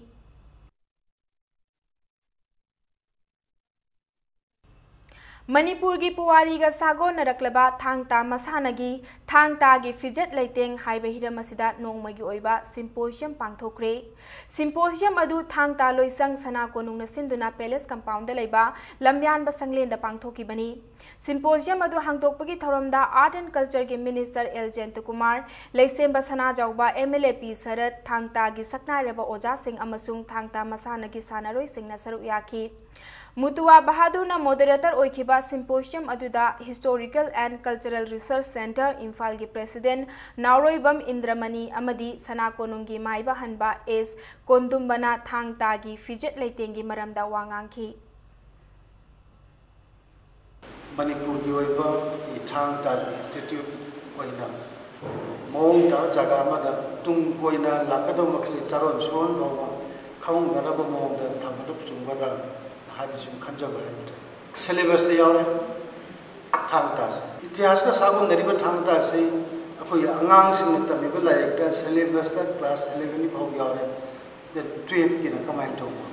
ꯃꯅꯤꯄꯨꯔꯒꯤ ꯄꯨꯋꯥꯔꯤꯒ ꯁꯥꯒꯣꯟꯅꯔꯛꯂꯕ ꯊꯥꯡ ꯇꯥ ꯃꯁꯥꯟꯅꯒꯤ ꯊꯥꯡ ꯇꯥꯒꯤ ꯐꯤꯖꯦꯠ ꯂꯩꯇꯦꯡ ꯍꯥꯏꯕ ꯍꯤꯔꯝ ꯑꯁꯤꯗ ꯅꯣꯡꯃꯒꯤ ꯑꯣꯏꯕ symposium ꯄꯥꯡꯊꯣꯛꯈ꯭ꯔꯦ꯫ Symposium ꯑꯗꯨ ꯊꯥꯡ ꯇꯥ ꯂꯣꯏꯁꯪ ꯁꯅꯥ ꯀꯣꯅꯨꯡꯅ ꯁꯤꯟꯗꯨꯅ Palace Compoundꯗ ꯂꯩꯕ ꯂꯝꯌꯥꯟꯕ ꯁꯪꯂꯦꯟꯗ ꯄꯥꯡꯊꯣꯛꯈꯤꯕꯅꯤ꯫ Symposium ꯑꯗꯨ ꯍꯥꯡꯗꯣꯛꯄꯒꯤ ꯊꯧꯔꯝꯗ Art and Cultureꯒꯤ Minister L Jayantakumar, Leishemba Sanajaoba, M L A P Sarat, ꯊꯥꯡ ꯇꯥꯒꯤ ꯁꯛꯅꯥꯏꯔꯕ ꯑꯣꯖꯥꯁꯤꯡ ꯑꯃꯁꯨꯡ ꯊꯥꯡ ꯇꯥ ꯃꯁꯥꯟꯅꯒꯤ ꯁꯥꯟꯅꯔꯣꯏꯁꯤꯡꯅ ꯁꯔꯨꯛ ꯌꯥꯈꯤ꯫ ꯃꯨꯇꯨꯋꯥ ꯕꯍꯥꯗꯨꯔꯅ moderator ꯑꯣꯏꯈꯤꯕ symposium ꯑꯗꯨꯗ Historical and Cultural Research Centre ꯏꯝꯐꯥꯜꯒꯤ President ꯅꯥꯎꯔꯣꯏꯕꯝ ꯏꯟꯗ꯭ꯔꯃꯅꯤ ꯑꯃꯗꯤ ꯁꯅꯥ ꯀꯣꯅꯨꯡꯒꯤ ꯃꯥꯏꯕ ꯍꯟꯕ ꯑꯦꯁ ꯀꯣꯟꯗꯨꯝꯕꯅ ꯊꯥꯡ ꯇꯥꯒꯤ ꯐꯤꯖꯦꯠ ꯂꯩꯇꯦꯡꯒꯤ ꯃꯔꯝꯗ ꯋꯥ ꯉꯥꯡꯈꯤ꯫ ꯃꯅꯤꯄꯨꯔꯒꯤ ꯑꯣꯏꯕ ꯊꯥꯡ ꯇꯥꯒꯤ institute ꯑꯣꯏꯅ ꯃꯑꯣꯡ ꯇꯥꯕ ꯖꯒꯥ ꯑꯃꯗ ꯇꯨꯡ ꯀꯣꯏꯅ ꯂꯥꯛꯀꯗꯧꯕ ꯃꯈꯩ ꯆꯥꯔꯣꯟ ꯁꯨꯔꯣꯟ ꯐꯥꯎꯕ ꯈꯪꯍꯧꯅꯅꯕ ꯃꯑꯣꯡꯗ ꯊꯝꯕꯗꯨ ꯆꯨꯝꯒꯗ꯭ꯔꯥ ꯍꯥꯏꯕꯁꯤ ꯈꯟꯖꯕ ꯍꯥꯏꯕ ꯇꯥꯏ꯫ Syllabusꯇ ꯌꯥꯎꯔꯦ ꯊꯥꯡ ꯇꯥꯁꯦ꯫ ꯏꯇꯤꯍꯥꯁꯀ ꯁꯥꯒꯣꯟꯅꯔꯤꯕ ꯊꯥꯡ ꯇꯥꯁꯤ ꯑꯩꯈꯣꯏꯒꯤ ꯑꯉꯥꯡꯁꯤꯡꯅ ꯇꯝꯃꯤꯕ ꯂꯥꯏꯔꯤꯛꯇ syllabusꯇ class eleven ꯐꯥꯎ ꯌꯥꯎꯔꯦ꯫ Twelveꯀꯤꯅ ꯀꯃꯥꯏꯅ ꯇꯧꯕ?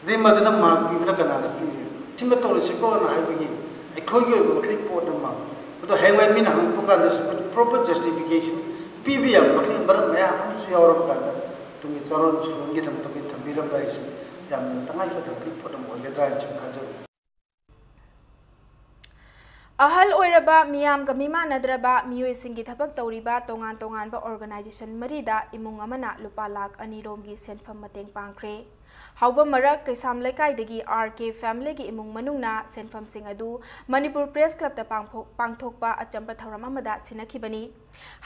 ꯑꯗꯩ ꯃꯗꯨꯗ mark ꯄꯤꯕꯅ ꯀꯅꯥꯅ ꯄꯤꯔꯤꯕ? ꯁꯤꯃ ꯇꯧꯔꯁꯤꯀꯣꯅ ꯍꯥꯏꯕꯒꯤ ꯑꯩꯈꯣꯏꯒꯤ ꯑꯣꯏꯕ ꯃꯈꯩ ꯄꯣꯠ ꯑꯃ꯫ ꯑꯗꯣ ꯍꯌꯦꯡꯋꯥꯏ ꯃꯤꯅ ꯍꯪꯉꯛꯄ ꯀꯥꯟꯗꯁꯨ proper justification ꯄꯤꯕ ꯌꯥꯕ ꯃꯈꯩ ꯃꯔꯝ ꯃꯌꯥꯝ ꯑꯃꯁꯨ ꯌꯥꯎꯔꯕ ꯀꯥꯟꯗ ꯇꯨꯡꯒꯤ ꯆꯥꯔꯣꯟ ꯁꯨꯔꯣꯟꯒꯤꯗꯃꯛꯇ ꯑꯩꯈꯣꯏ ꯊꯝꯕꯤꯔꯝꯕ ꯍꯥꯏꯁꯤ ꯌꯥꯝꯅ ꯇꯉꯥꯏ ꯐꯗꯕ ꯄꯣꯠ ꯑꯃ ꯑꯣꯏꯒꯗ꯭ꯔꯥ ꯍꯥꯏꯅ ꯁꯨꯝ ꯈꯟꯖꯕ꯫ ꯑꯍꯜ ꯑꯣꯏꯔꯕ, ꯃꯤꯌꯥꯝꯒ ꯃꯤꯃꯥꯟꯅꯗ꯭ꯔꯕ ꯃꯤꯑꯣꯏꯁꯤꯡꯒꯤ ꯊꯕꯛ ꯇꯧꯔꯤꯕ ꯇꯣꯉꯥꯟ ꯇꯣꯉꯥꯟꯕ organization ꯃꯔꯤꯗ ꯏꯃꯨꯡ ꯑꯃꯅ ꯂꯨꯄꯥ ꯂꯥꯈ ꯑꯅꯤ ꯔꯣꯝꯒꯤ ꯁꯦꯟꯐꯝ ꯃꯇꯦꯡ ꯄꯥꯡꯈ꯭ꯔꯦ꯫ ꯍꯥꯎꯕꯝ ꯃꯔꯛ ꯀꯩꯁꯥꯝ ꯂꯩꯀꯥꯏꯗꯒꯤ ꯑꯥꯔ ꯀꯦ familyꯒꯤ ꯏꯃꯨꯡ ꯃꯅꯨꯡꯅ ꯁꯦꯟꯐꯝꯁꯤꯡ ꯑꯗꯨ ꯃꯅꯤꯄꯨꯔ Press Clubꯇ ꯄꯥꯡꯊꯣꯛ-, ꯄꯥꯡꯊꯣꯛꯄ ꯑꯆꯝꯕ ꯊꯧꯔꯝ ꯑꯃꯗ ꯁꯤꯟꯅꯈꯤꯕꯅꯤ꯫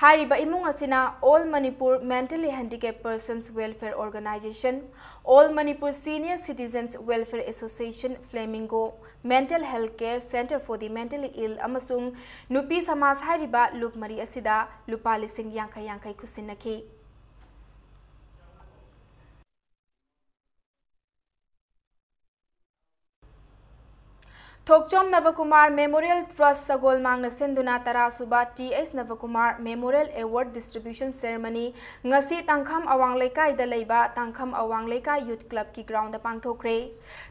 ꯍꯥꯏꯔꯤꯕ ꯏꯃꯨꯡ ꯑꯁꯤꯅ All Manipur Mentally Handicapped Persons Welfare Organization, All Manipur Senior Citizens Welfare Association, Flamingo, Mental Health Care Center for the Mentally Ill ꯑꯃꯁꯨꯡ ꯅꯨꯄꯤ ꯁꯃꯥꯖ ꯍꯥꯏꯔꯤꯕ ꯂꯨꯞ ꯃꯔꯤ ꯑꯁꯤꯗ ꯂꯨꯄꯥ ꯂꯤꯁꯤꯡ ꯌꯥꯡꯈꯩ ꯌꯥꯡꯈꯩ ꯈꯨꯠꯁꯤꯟꯅꯈꯤ꯫ ꯊꯣꯛꯆꯣꯝ ꯅꯕꯀꯨꯃꯥꯔ Memorial Trust ꯁꯒꯣꯜꯃꯥꯡꯅ ꯁꯤꯟꯗꯨꯅ ꯇꯔꯥ ꯁꯨꯕ T H Nabakumar Memorial Award Distribution Ceremony ꯉꯁꯤ ꯇꯥꯡꯈꯝ ꯑꯋꯥꯡ ꯂꯩꯀꯥꯏꯗ ꯂꯩꯕ ꯇꯥꯡꯈꯝ ꯑꯋꯥꯡ ꯂꯩꯀꯥꯏ Youth Club ꯀꯤ ground ꯗ ꯄꯥꯡꯊꯣꯛꯈ꯭ꯔꯦ꯫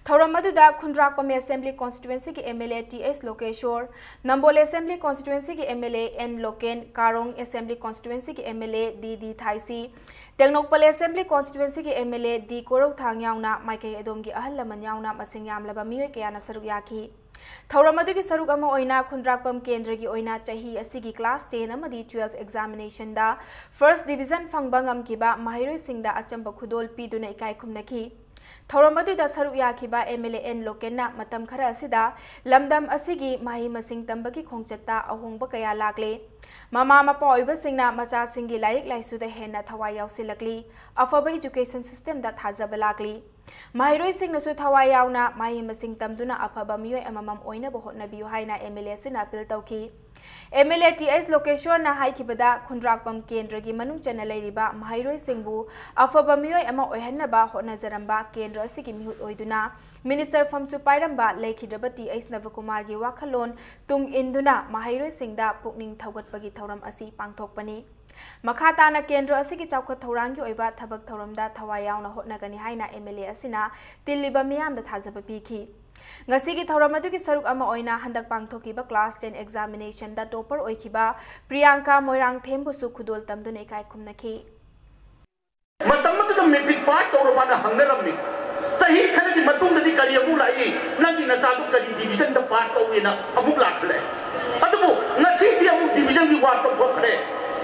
ꯊꯧꯔꯝ ꯑꯗꯨꯗ ꯈꯨꯟꯗ꯭ꯔꯥꯛꯄꯝ Assembly Constituency ꯒꯤ M L A T H Lokeshwor, Nambol Assembly Constituency ꯒꯤ M L A N Loken, Karong Assembly Constituency ꯒꯤ M L A D D Thaisii, Tengnoupal Assembly Constituency ꯒꯤ M L A D Korungthang ꯌꯥꯎꯅ ꯃꯥꯏꯀꯩ ꯑꯗꯣꯝꯒꯤ ꯑꯍꯜ ꯂꯃꯟ ꯌꯥꯎꯅ ꯃꯁꯤꯡ ꯌꯥꯝꯂꯕ ꯃꯤꯑꯣꯏ ꯀꯌꯥꯅ ꯁꯔꯨꯛ ꯌꯥꯈꯤ꯫ ꯊꯧꯔꯝ ꯑꯗꯨꯒꯤ ꯁꯔꯨꯛ ꯑꯃ ꯑꯣꯏꯅ ꯈꯨꯟꯗ꯭ꯔꯥꯛꯄꯝ ꯀꯦꯟꯗ꯭ꯔꯒꯤ ꯑꯣꯏꯅ ꯆꯍꯤ ꯑꯁꯤꯒꯤ class ten ꯑꯃꯗꯤ twelve examination ꯗ first division ꯐꯪꯕ ꯉꯝꯈꯤꯕ ꯃꯍꯩꯔꯣꯏꯁꯤꯡꯗ ꯑꯆꯝꯕ ꯈꯨꯗꯣꯜ ꯄꯤꯗꯨꯅ ꯏꯀꯥꯏ ꯈꯨꯝꯅꯈꯤ꯫ ꯊꯧꯔꯝ ꯑꯗꯨꯗ ꯁꯔꯨꯛ ꯌꯥꯈꯤꯕ M L A ꯑꯦꯟ ꯂꯣꯀꯦꯟꯅ ꯃꯇꯝ ꯈꯔ ꯑꯁꯤꯗ ꯂꯝꯗꯝ ꯑꯁꯤꯒꯤ ꯃꯍꯩ ꯃꯁꯤꯡ ꯇꯝꯕꯒꯤ ꯈꯣꯡꯆꯠꯇ ꯑꯍꯣꯡꯕ ꯀꯌꯥ ꯂꯥꯛꯂꯦ꯫ ꯃꯃꯥ ꯃꯄꯥ ꯑꯣꯏꯕꯁꯤꯡꯅ ꯃꯆꯥꯁꯤꯡꯒꯤ ꯂꯥꯏꯔꯤꯛ ꯂꯥꯏꯁꯨꯗ ꯍꯦꯟꯅ ꯊꯋꯥꯏ ꯌꯥꯎꯁꯤꯜꯂꯛꯂꯤ꯫ ꯑꯐꯕ education system ꯗ ꯊꯥꯖꯕ ꯂꯥꯛꯂꯤ꯫ ꯃꯍꯩꯔꯣꯏꯁꯤꯡꯅꯁꯨ ꯊꯋꯥꯏ ꯌꯥꯎꯅ ꯃꯍꯩ ꯃꯁꯤꯡ ꯇꯝꯗꯨꯅ ꯑꯐꯕ ꯃꯤꯑꯣꯏ ꯑꯃꯃꯝ ꯑꯣꯏꯅꯕ ꯍꯣꯠꯅꯕꯤꯌꯨ ꯍꯥꯏꯅ M L A ꯑꯁꯤꯅ appeal ꯇꯧꯈꯤ꯫ M L A T H ꯂꯣꯀꯦꯁꯣꯔꯅ ꯍꯥꯏꯈꯤꯕꯗ, ꯈꯨꯟꯗ꯭ꯔꯥꯛꯄꯝ ꯀꯦꯟꯗ꯭ꯔꯒꯤ ꯃꯅꯨꯡ ꯆꯟꯅ ꯂꯩꯔꯤꯕ ꯃꯍꯩꯔꯣꯏꯁꯤꯡꯕꯨ ꯑꯐꯕ ꯃꯤꯑꯣꯏ ꯑꯃ ꯑꯣꯏꯍꯟꯅꯕ ꯍꯣꯠꯅꯖꯔꯝꯕ ꯀꯦꯟꯗ꯭ꯔ ꯑꯁꯤꯒꯤ ꯃꯤꯍꯨꯠ ꯑꯣꯏꯗꯨꯅ minister ꯐꯝꯁꯨ ꯄꯥꯏꯔꯝꯕ ꯂꯩꯈꯤꯗ꯭ꯔꯕ ꯇꯤ ꯑꯩꯆ ꯅꯕꯀꯨꯃꯥꯔꯒꯤ ꯋꯥꯈꯜꯂꯣꯟ ꯇꯨꯡ ꯏꯟꯗꯨꯅ ꯃꯍꯩꯔꯣꯏꯁꯤꯡꯗ ꯄꯨꯛꯅꯤꯡ ꯊꯧꯒꯠꯄꯒꯤ ꯊꯧꯔꯝ ꯑꯁꯤ ꯄꯥꯡꯊꯣꯛꯄꯅꯤ꯫ ꯃꯈꯥ ꯇꯥꯅ ꯀꯦꯟꯗ꯭ꯔ ꯑꯁꯤꯒꯤ ꯆꯥꯎꯈꯠ ꯊꯧꯔꯥꯡꯒꯤ ꯑꯣꯏꯕ ꯊꯕꯛ ꯊꯧꯔꯝꯗ ꯊꯋꯥꯏ ꯌꯥꯎꯅ ꯍꯣꯠꯅꯒꯅꯤ ꯍꯥꯏꯅ M L A ꯑꯁꯤꯅ ꯇꯤꯜꯂꯤꯕ ꯃꯤꯌꯥꯝꯗ ꯊꯥꯖꯕ ꯄꯤꯈꯤ꯫ ꯉꯁꯤꯒꯤ ꯊꯧꯔꯝ ꯑꯗꯨꯒꯤ ꯁꯔꯨꯛ ꯑꯃ ꯑꯣꯏꯅ ꯍꯟꯗꯛ ꯄꯥꯡꯊꯣꯛꯈꯤꯕ class ten examination ꯗ topper ꯑꯣꯏꯈꯤꯕ ꯄ꯭ꯔꯤꯌꯥꯡꯀꯥ ꯃꯣꯏꯔꯥꯡꯊꯦꯝꯕꯨꯁꯨ ꯈꯨꯗꯣꯜ ꯇꯝꯗꯨꯅ ꯏꯀꯥꯏ ꯈꯨꯝꯅꯈꯤ꯫ ꯃꯇꯝ ꯑꯗꯨꯗ matric pass ꯇꯧꯔꯕꯅ ꯍꯪꯅꯔꯝꯃꯤ꯫ ꯆꯍꯤ ꯈꯔꯒꯤ ꯃꯇꯨꯡꯗꯗꯤ ꯀꯔꯤ ꯑꯃꯨꯛ ꯂꯥꯛꯏ? "ꯅꯪꯒꯤ ꯅꯆꯥꯗꯨ ꯀꯔꯤ division ꯗ pass ꯇꯧꯏꯅ?" ꯑꯃꯨꯛ ꯂꯥꯛꯈ꯭ꯔꯦ꯫ ꯑꯗꯨꯕꯨ ꯉꯁꯤꯗꯤ ꯑꯃꯨꯛ division ꯒꯤ ꯋꯥ ꯇꯣꯛꯊꯣꯛꯈ꯭ꯔꯦ꯫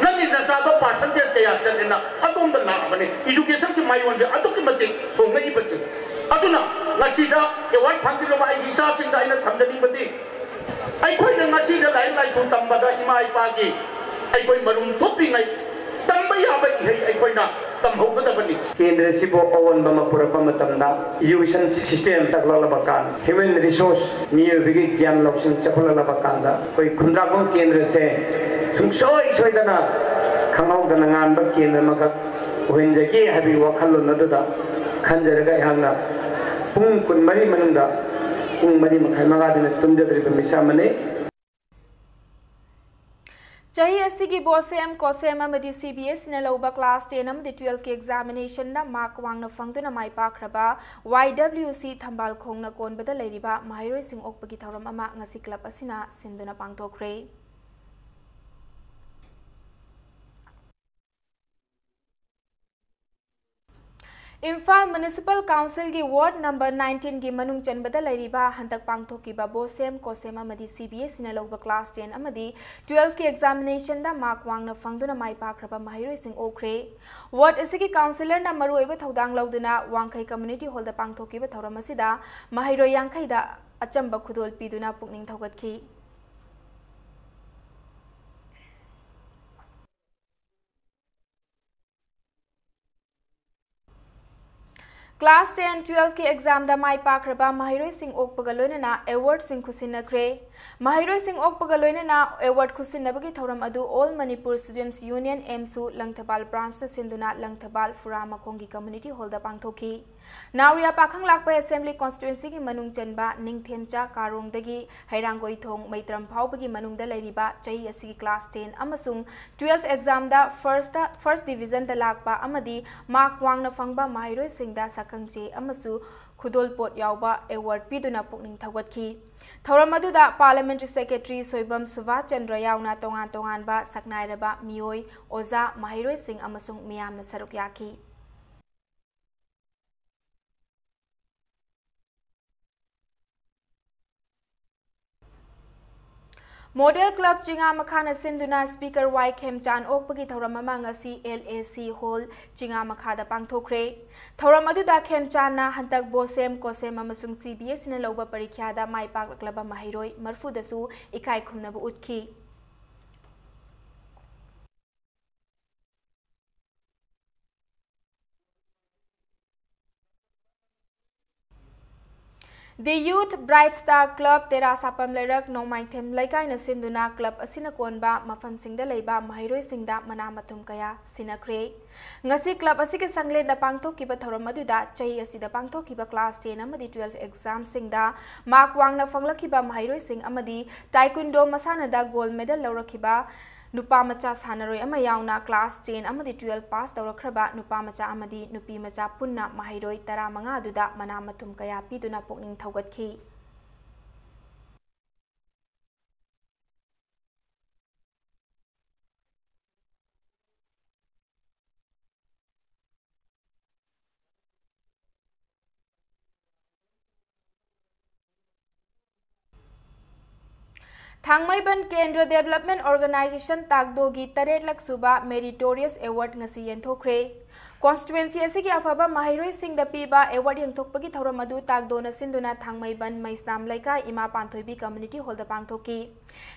"ꯅꯪꯒꯤ ꯅꯆꯥꯗꯣ percentage ꯀꯌꯥ ꯆꯠꯂꯦꯅ?" ꯑꯗꯣꯝꯗ ꯂꯥꯛꯑꯕꯅꯤ꯫ Education ꯒꯤ ꯃꯥꯏꯑꯣꯟꯁꯦ ꯑꯗꯨꯛꯀꯤ ꯃꯇꯤꯛ ꯍꯣꯡꯂꯛꯏꯕꯁꯦ꯫ ꯑꯗꯨꯅ ꯉꯁꯤꯗ award ꯐꯪꯈꯤꯗ꯭ꯔꯕ ꯑꯩꯒꯤ ꯏꯆꯥꯁꯤꯡꯗ ꯑꯩꯅ ꯊꯝꯖꯅꯤꯡꯕꯗꯤ, ꯑꯩꯈꯣꯏꯅ ꯉꯁꯤꯗ ꯂꯥꯏꯔꯤꯛ ꯂꯥꯏꯁꯨ ꯇꯝꯕꯗ ꯏꯃꯥ ꯏꯄꯥꯒꯤ ꯑꯩꯈꯣꯏ ꯃꯔꯨꯝ ꯊꯨꯞꯄꯤꯉꯩ ꯇꯝꯕ ꯌꯥꯕ ꯏꯍꯩ ꯑꯩꯈꯣꯏꯅ ꯇꯝꯍꯧꯒꯗꯕꯅꯤ꯫ ꯀꯦꯟꯗ꯭ꯔ ꯑꯁꯤꯕꯨ ꯑꯑꯣꯟꯕ ꯑꯃ ꯄꯨꯔꯛꯄ ꯃꯇꯝꯗ education system ꯆꯥꯎꯈꯠꯂꯛꯂꯕ ꯀꯥꯟꯗ, human resource, ꯃꯤꯑꯣꯏꯕꯒꯤ ꯒ꯭ꯌꯥꯟ ꯂꯧꯁꯤꯡ ꯆꯥꯎꯈꯠꯂꯛꯂꯕ ꯀꯥꯟꯗ, ꯑꯩꯈꯣꯏ ꯈꯨꯟꯗ꯭ꯔꯥꯛꯄꯝ ꯀꯦꯟꯗ꯭ꯔꯁꯦ ꯁꯨꯡꯁꯣꯏ ꯁꯣꯏꯗꯅ ꯈꯪꯍꯧꯗꯅ ꯉꯥꯟꯕ ꯀꯦꯟꯗ꯭ꯔ ꯑꯃꯈꯛ ꯑꯣꯏꯍꯟꯖꯒꯦ ꯍꯥꯏꯕꯒꯤ ꯋꯥꯈꯜꯂꯣꯟ ꯑꯗꯨꯗ ꯈꯟꯖꯔꯒ ꯑꯩꯍꯥꯛꯅ ꯄꯨꯡ ꯀꯨꯟꯃꯔꯤ ꯃꯅꯨꯡꯗ ꯄꯨꯡ ꯃꯔꯤ ꯃꯈꯥꯏ ꯃꯉꯥꯗꯅ ꯇꯨꯝꯖꯗ꯭ꯔꯤꯕ ꯃꯤꯁꯛ ꯑꯃꯅꯤ꯫ ꯆꯍꯤ ꯑꯁꯤꯒꯤ ꯕꯣꯁꯦꯝ, ꯀꯣꯁꯦꯝ ꯑꯃꯗꯤ C B S E ꯅ ꯂꯧꯕ class ten ꯑꯃꯗꯤ twelve ꯀꯤ examination ꯗ mark ꯋꯥꯡꯅ ꯐꯪꯗꯨꯅ ꯃꯥꯏ ꯄꯥꯛꯈ꯭ꯔꯕ Y W C ꯊꯝꯕꯥꯜ ꯈꯣꯡꯅ ꯀꯣꯟꯕꯗ ꯂꯩꯔꯤꯕ ꯃꯍꯩꯔꯣꯏꯁꯤꯡ ꯑꯣꯛꯄꯒꯤ ꯊꯧꯔꯝ ꯑꯃ ꯉꯁꯤ club ꯑꯁꯤꯅ ꯁꯤꯟꯗꯨꯅ ꯄꯥꯡꯊꯣꯛꯈ꯭ꯔꯦ꯫ ꯏꯝꯐꯥꯜ Municipal Council ꯒꯤ ward number nineteen ꯒꯤ ꯃꯅꯨꯡ ꯆꯟꯕꯗ ꯂꯩꯔꯤꯕ ꯍꯟꯗꯛ ꯄꯥꯡꯊꯣꯛꯈꯤꯕ ꯕꯣꯁꯦꯝ, ꯀꯣꯁꯦꯝ ꯑꯃꯗꯤ C B S E ꯅ ꯂꯧꯕ class ten ꯑꯃꯗꯤ twelve ꯀꯤ examination ꯗ mark ꯋꯥꯡꯅ ꯐꯪꯗꯨꯅ ꯃꯥꯏ ꯄꯥꯛꯈ꯭ꯔꯕ ꯃꯍꯩꯔꯣꯏꯁꯤꯡ ꯑꯣꯛꯈ꯭ꯔꯦ꯫ Ward ꯑꯁꯤꯒꯤ councillor ꯅ ꯃꯔꯨꯑꯣꯏꯕ ꯊꯧꯗꯥꯡ ꯂꯧꯗꯨꯅ ꯋꯥꯡꯈꯩ Community Hall ꯗ ꯄꯥꯡꯊꯣꯛꯈꯤꯕ ꯊꯧꯔꯝ ꯑꯁꯤꯗ ꯃꯍꯩꯔꯣꯏ ꯌꯥꯡꯈꯩꯗ ꯑꯆꯝꯕ ꯈꯨꯗꯣꯜ ꯄꯤꯗꯨꯅ ꯄꯨꯛꯅꯤꯡ ꯊꯧꯒꯠꯈꯤ꯫ Class ten, twelve ꯀꯤ exam ꯗ ꯃꯥꯏ ꯄꯥꯛꯈ꯭ꯔꯕ ꯃꯍꯩꯔꯣꯏꯁꯤꯡ ꯑꯣꯛꯄꯒ ꯂꯣꯏꯅꯅ award ꯁꯤꯡ ꯈꯨꯠꯁꯤꯟꯅꯈ꯭ꯔꯦ꯫ ꯃꯍꯩꯔꯣꯏꯁꯤꯡ ꯑꯣꯛꯄꯒ ꯂꯣꯏꯅꯅ award ꯈꯨꯠꯁꯤꯟꯅꯕꯒꯤ ꯊꯧꯔꯝ ꯑꯗꯨ All Manipur Students Union, AMSU, Langthabal branch ꯅ ꯁꯤꯟꯗꯨꯅ ꯂꯪꯊꯕꯥꯜ ꯐꯨꯔꯥ ꯃꯈꯣꯡꯒꯤ Community Hall ꯗ ꯄꯥꯡꯊꯣꯛꯈꯤ꯫ ꯅꯥꯎꯔꯤꯌꯥ ꯄꯥꯈꯪ ꯂꯥꯛꯄ Assembly Constituency ꯒꯤ ꯃꯅꯨꯡ ꯆꯟꯕ ꯅꯤꯡꯊꯦꯝꯆꯥ ꯀꯥꯔꯣꯡꯗꯒꯤ ꯍꯩꯔꯥꯡꯒꯣꯏꯊꯣꯡ ꯃꯩꯇ꯭ꯔꯝ ꯐꯥꯎꯕꯒꯤ ꯃꯅꯨꯡꯗ ꯂꯩꯔꯤꯕ ꯆꯍꯤ ꯑꯁꯤꯒꯤ class ten ꯑꯃꯁꯨꯡ twelve exam ꯗ first, first division ꯗ ꯂꯥꯛꯄ ꯑꯃꯗꯤ mark ꯋꯥꯡꯅ ꯐꯪꯕ ꯃꯍꯩꯔꯣꯏꯁꯤꯡꯗ ꯁꯛꯈꯪꯆꯦ ꯑꯃꯁꯨ ꯈꯨꯗꯣꯜꯄꯣꯠ ꯌꯥꯎꯕ award ꯄꯤꯗꯨꯅ ꯄꯨꯛꯅꯤꯡ ꯊꯧꯒꯠꯈꯤ꯫ ꯊꯧꯔꯝ ꯑꯗꯨꯗ Parliamentary Secretary ꯁꯣꯏꯕꯝ ꯁꯨꯚꯥꯁ ꯆꯟꯗ꯭ꯔ ꯌꯥꯎꯅ ꯇꯣꯉꯥꯟ ꯇꯣꯉꯥꯟꯕ ꯁꯛꯅꯥꯏꯔꯕ ꯃꯤꯑꯣꯏ, ꯑꯣꯖꯥ, ꯃꯍꯩꯔꯣꯏꯁꯤꯡ ꯑꯃꯁꯨꯡ ꯃꯤꯌꯥꯝꯅ ꯁꯔꯨꯛ ꯌꯥꯈꯤ꯫ Model Club ꯆꯤꯉꯥꯃꯈꯥꯅ ꯁꯤꯟꯗꯨꯅ Speaker ꯋꯥꯏ ꯈꯦꯝꯆꯥꯟ ꯑꯣꯛꯄꯒꯤ ꯊꯧꯔꯝ ꯑꯃ ꯉꯁꯤ L A C Hall ꯆꯤꯉꯥꯃꯈꯥꯗ ꯄꯥꯡꯊꯣꯛꯈ꯭ꯔꯦ꯫ ꯊꯧꯔꯝ ꯑꯗꯨꯗ ꯈꯦꯝꯆꯥꯟꯅ ꯍꯟꯗꯛ ꯕꯣꯁꯦꯝ, ꯀꯣꯁꯦꯝ ꯑꯃꯁꯨꯡ C B S E ꯅ ꯂꯧꯕ ꯄꯔꯤꯈ꯭ꯌꯥꯗ ꯃꯥꯏ ꯄꯥꯛꯂꯛꯂꯕ ꯃꯍꯩꯔꯣꯏ ꯃꯔꯐꯨꯗꯁꯨ ꯏꯀꯥꯏ ꯈꯨꯝꯅꯕ ꯎꯠꯈꯤ꯫ The Youth Bright Star Club, ꯇꯦꯔꯥ ꯁꯥꯄꯝ ꯂꯩꯔꯛ, ꯅꯣꯡꯃꯥꯏꯊꯦꯝ ꯂꯩꯀꯥꯏꯅ ꯁꯤꯟꯗꯨꯅ club ꯑꯁꯤꯅ ꯀꯣꯟꯕ ꯃꯐꯝꯁꯤꯡꯗ ꯂꯩꯕ ꯃꯍꯩꯔꯣꯏꯁꯤꯡꯗ ꯃꯅꯥ ꯃꯊꯨꯝ ꯀꯌꯥ ꯁꯤꯟꯅꯈ꯭ꯔꯦ꯫ ꯉꯁꯤ club ꯑꯁꯤꯒꯤ ꯁꯪꯂꯦꯟꯗ ꯄꯥꯡꯊꯣꯛꯈꯤꯕ ꯊꯧꯔꯝ ꯑꯗꯨꯗ ꯆꯍꯤ ꯑꯁꯤꯗ ꯄꯥꯡꯊꯣꯛꯈꯤꯕ class ten ꯑꯃꯗꯤ twelve examꯁꯤꯡꯗ mark ꯋꯥꯡꯅ ꯐꯪꯂꯛꯈꯤꯕ ꯃꯍꯩꯔꯣꯏꯁꯤꯡ ꯑꯃꯗꯤ taekwondo ꯃꯁꯥꯟꯅꯗ gold medal ꯂꯧꯔꯛꯈꯤꯕ ꯅꯨꯄꯥ ꯃꯆꯥ ꯁꯥꯟꯅꯔꯣꯏ ꯑꯃ ꯌꯥꯎꯅ class ten ꯑꯃꯗꯤ twelve pass ꯇꯧꯔꯛꯈ꯭ꯔꯕ ꯅꯨꯄꯥ ꯃꯆꯥ ꯑꯃꯗꯤ ꯅꯨꯄꯤ ꯃꯆꯥ ꯄꯨꯟꯅ ꯃꯍꯩꯔꯣꯏ ꯇꯔꯥꯃꯉꯥ ꯑꯗꯨꯗ ꯃꯅꯥ ꯃꯊꯨꯝ ꯀꯌꯥ ꯄꯤꯗꯨꯅ ꯄꯨꯛꯅꯤꯡ ꯊꯧꯒꯠꯈꯤ꯫ ꯊꯥꯡꯃꯩꯕꯟ ꯀꯦꯟꯗ꯭ꯔ Development Organization ꯇꯥꯛꯗꯣꯒꯤ ꯇꯔꯦꯠꯂꯛ ꯁꯨꯕ Meritorious Award ꯉꯁꯤ ꯌꯦꯟꯊꯣꯛꯈ꯭ꯔꯦ꯫ Constituency ꯑꯁꯤꯒꯤ ꯑꯐꯕ ꯃꯍꯩꯔꯣꯏꯁꯤꯡꯗ ꯄꯤꯕ award ꯌꯦꯟꯊꯣꯛꯄꯒꯤ ꯊꯧꯔꯝ ꯑꯗꯨ ꯇꯥꯛꯗꯣꯅ ꯁꯤꯟꯗꯨꯅ ꯊꯥꯡꯃꯩꯕꯟ ꯃꯩꯁꯅꯥꯝ ꯂꯩꯀꯥꯏ ꯏꯃꯥ ꯄꯥꯟꯊꯣꯏꯕꯤ community hallꯗ ꯄꯥꯡꯊꯣꯛꯈꯤ꯫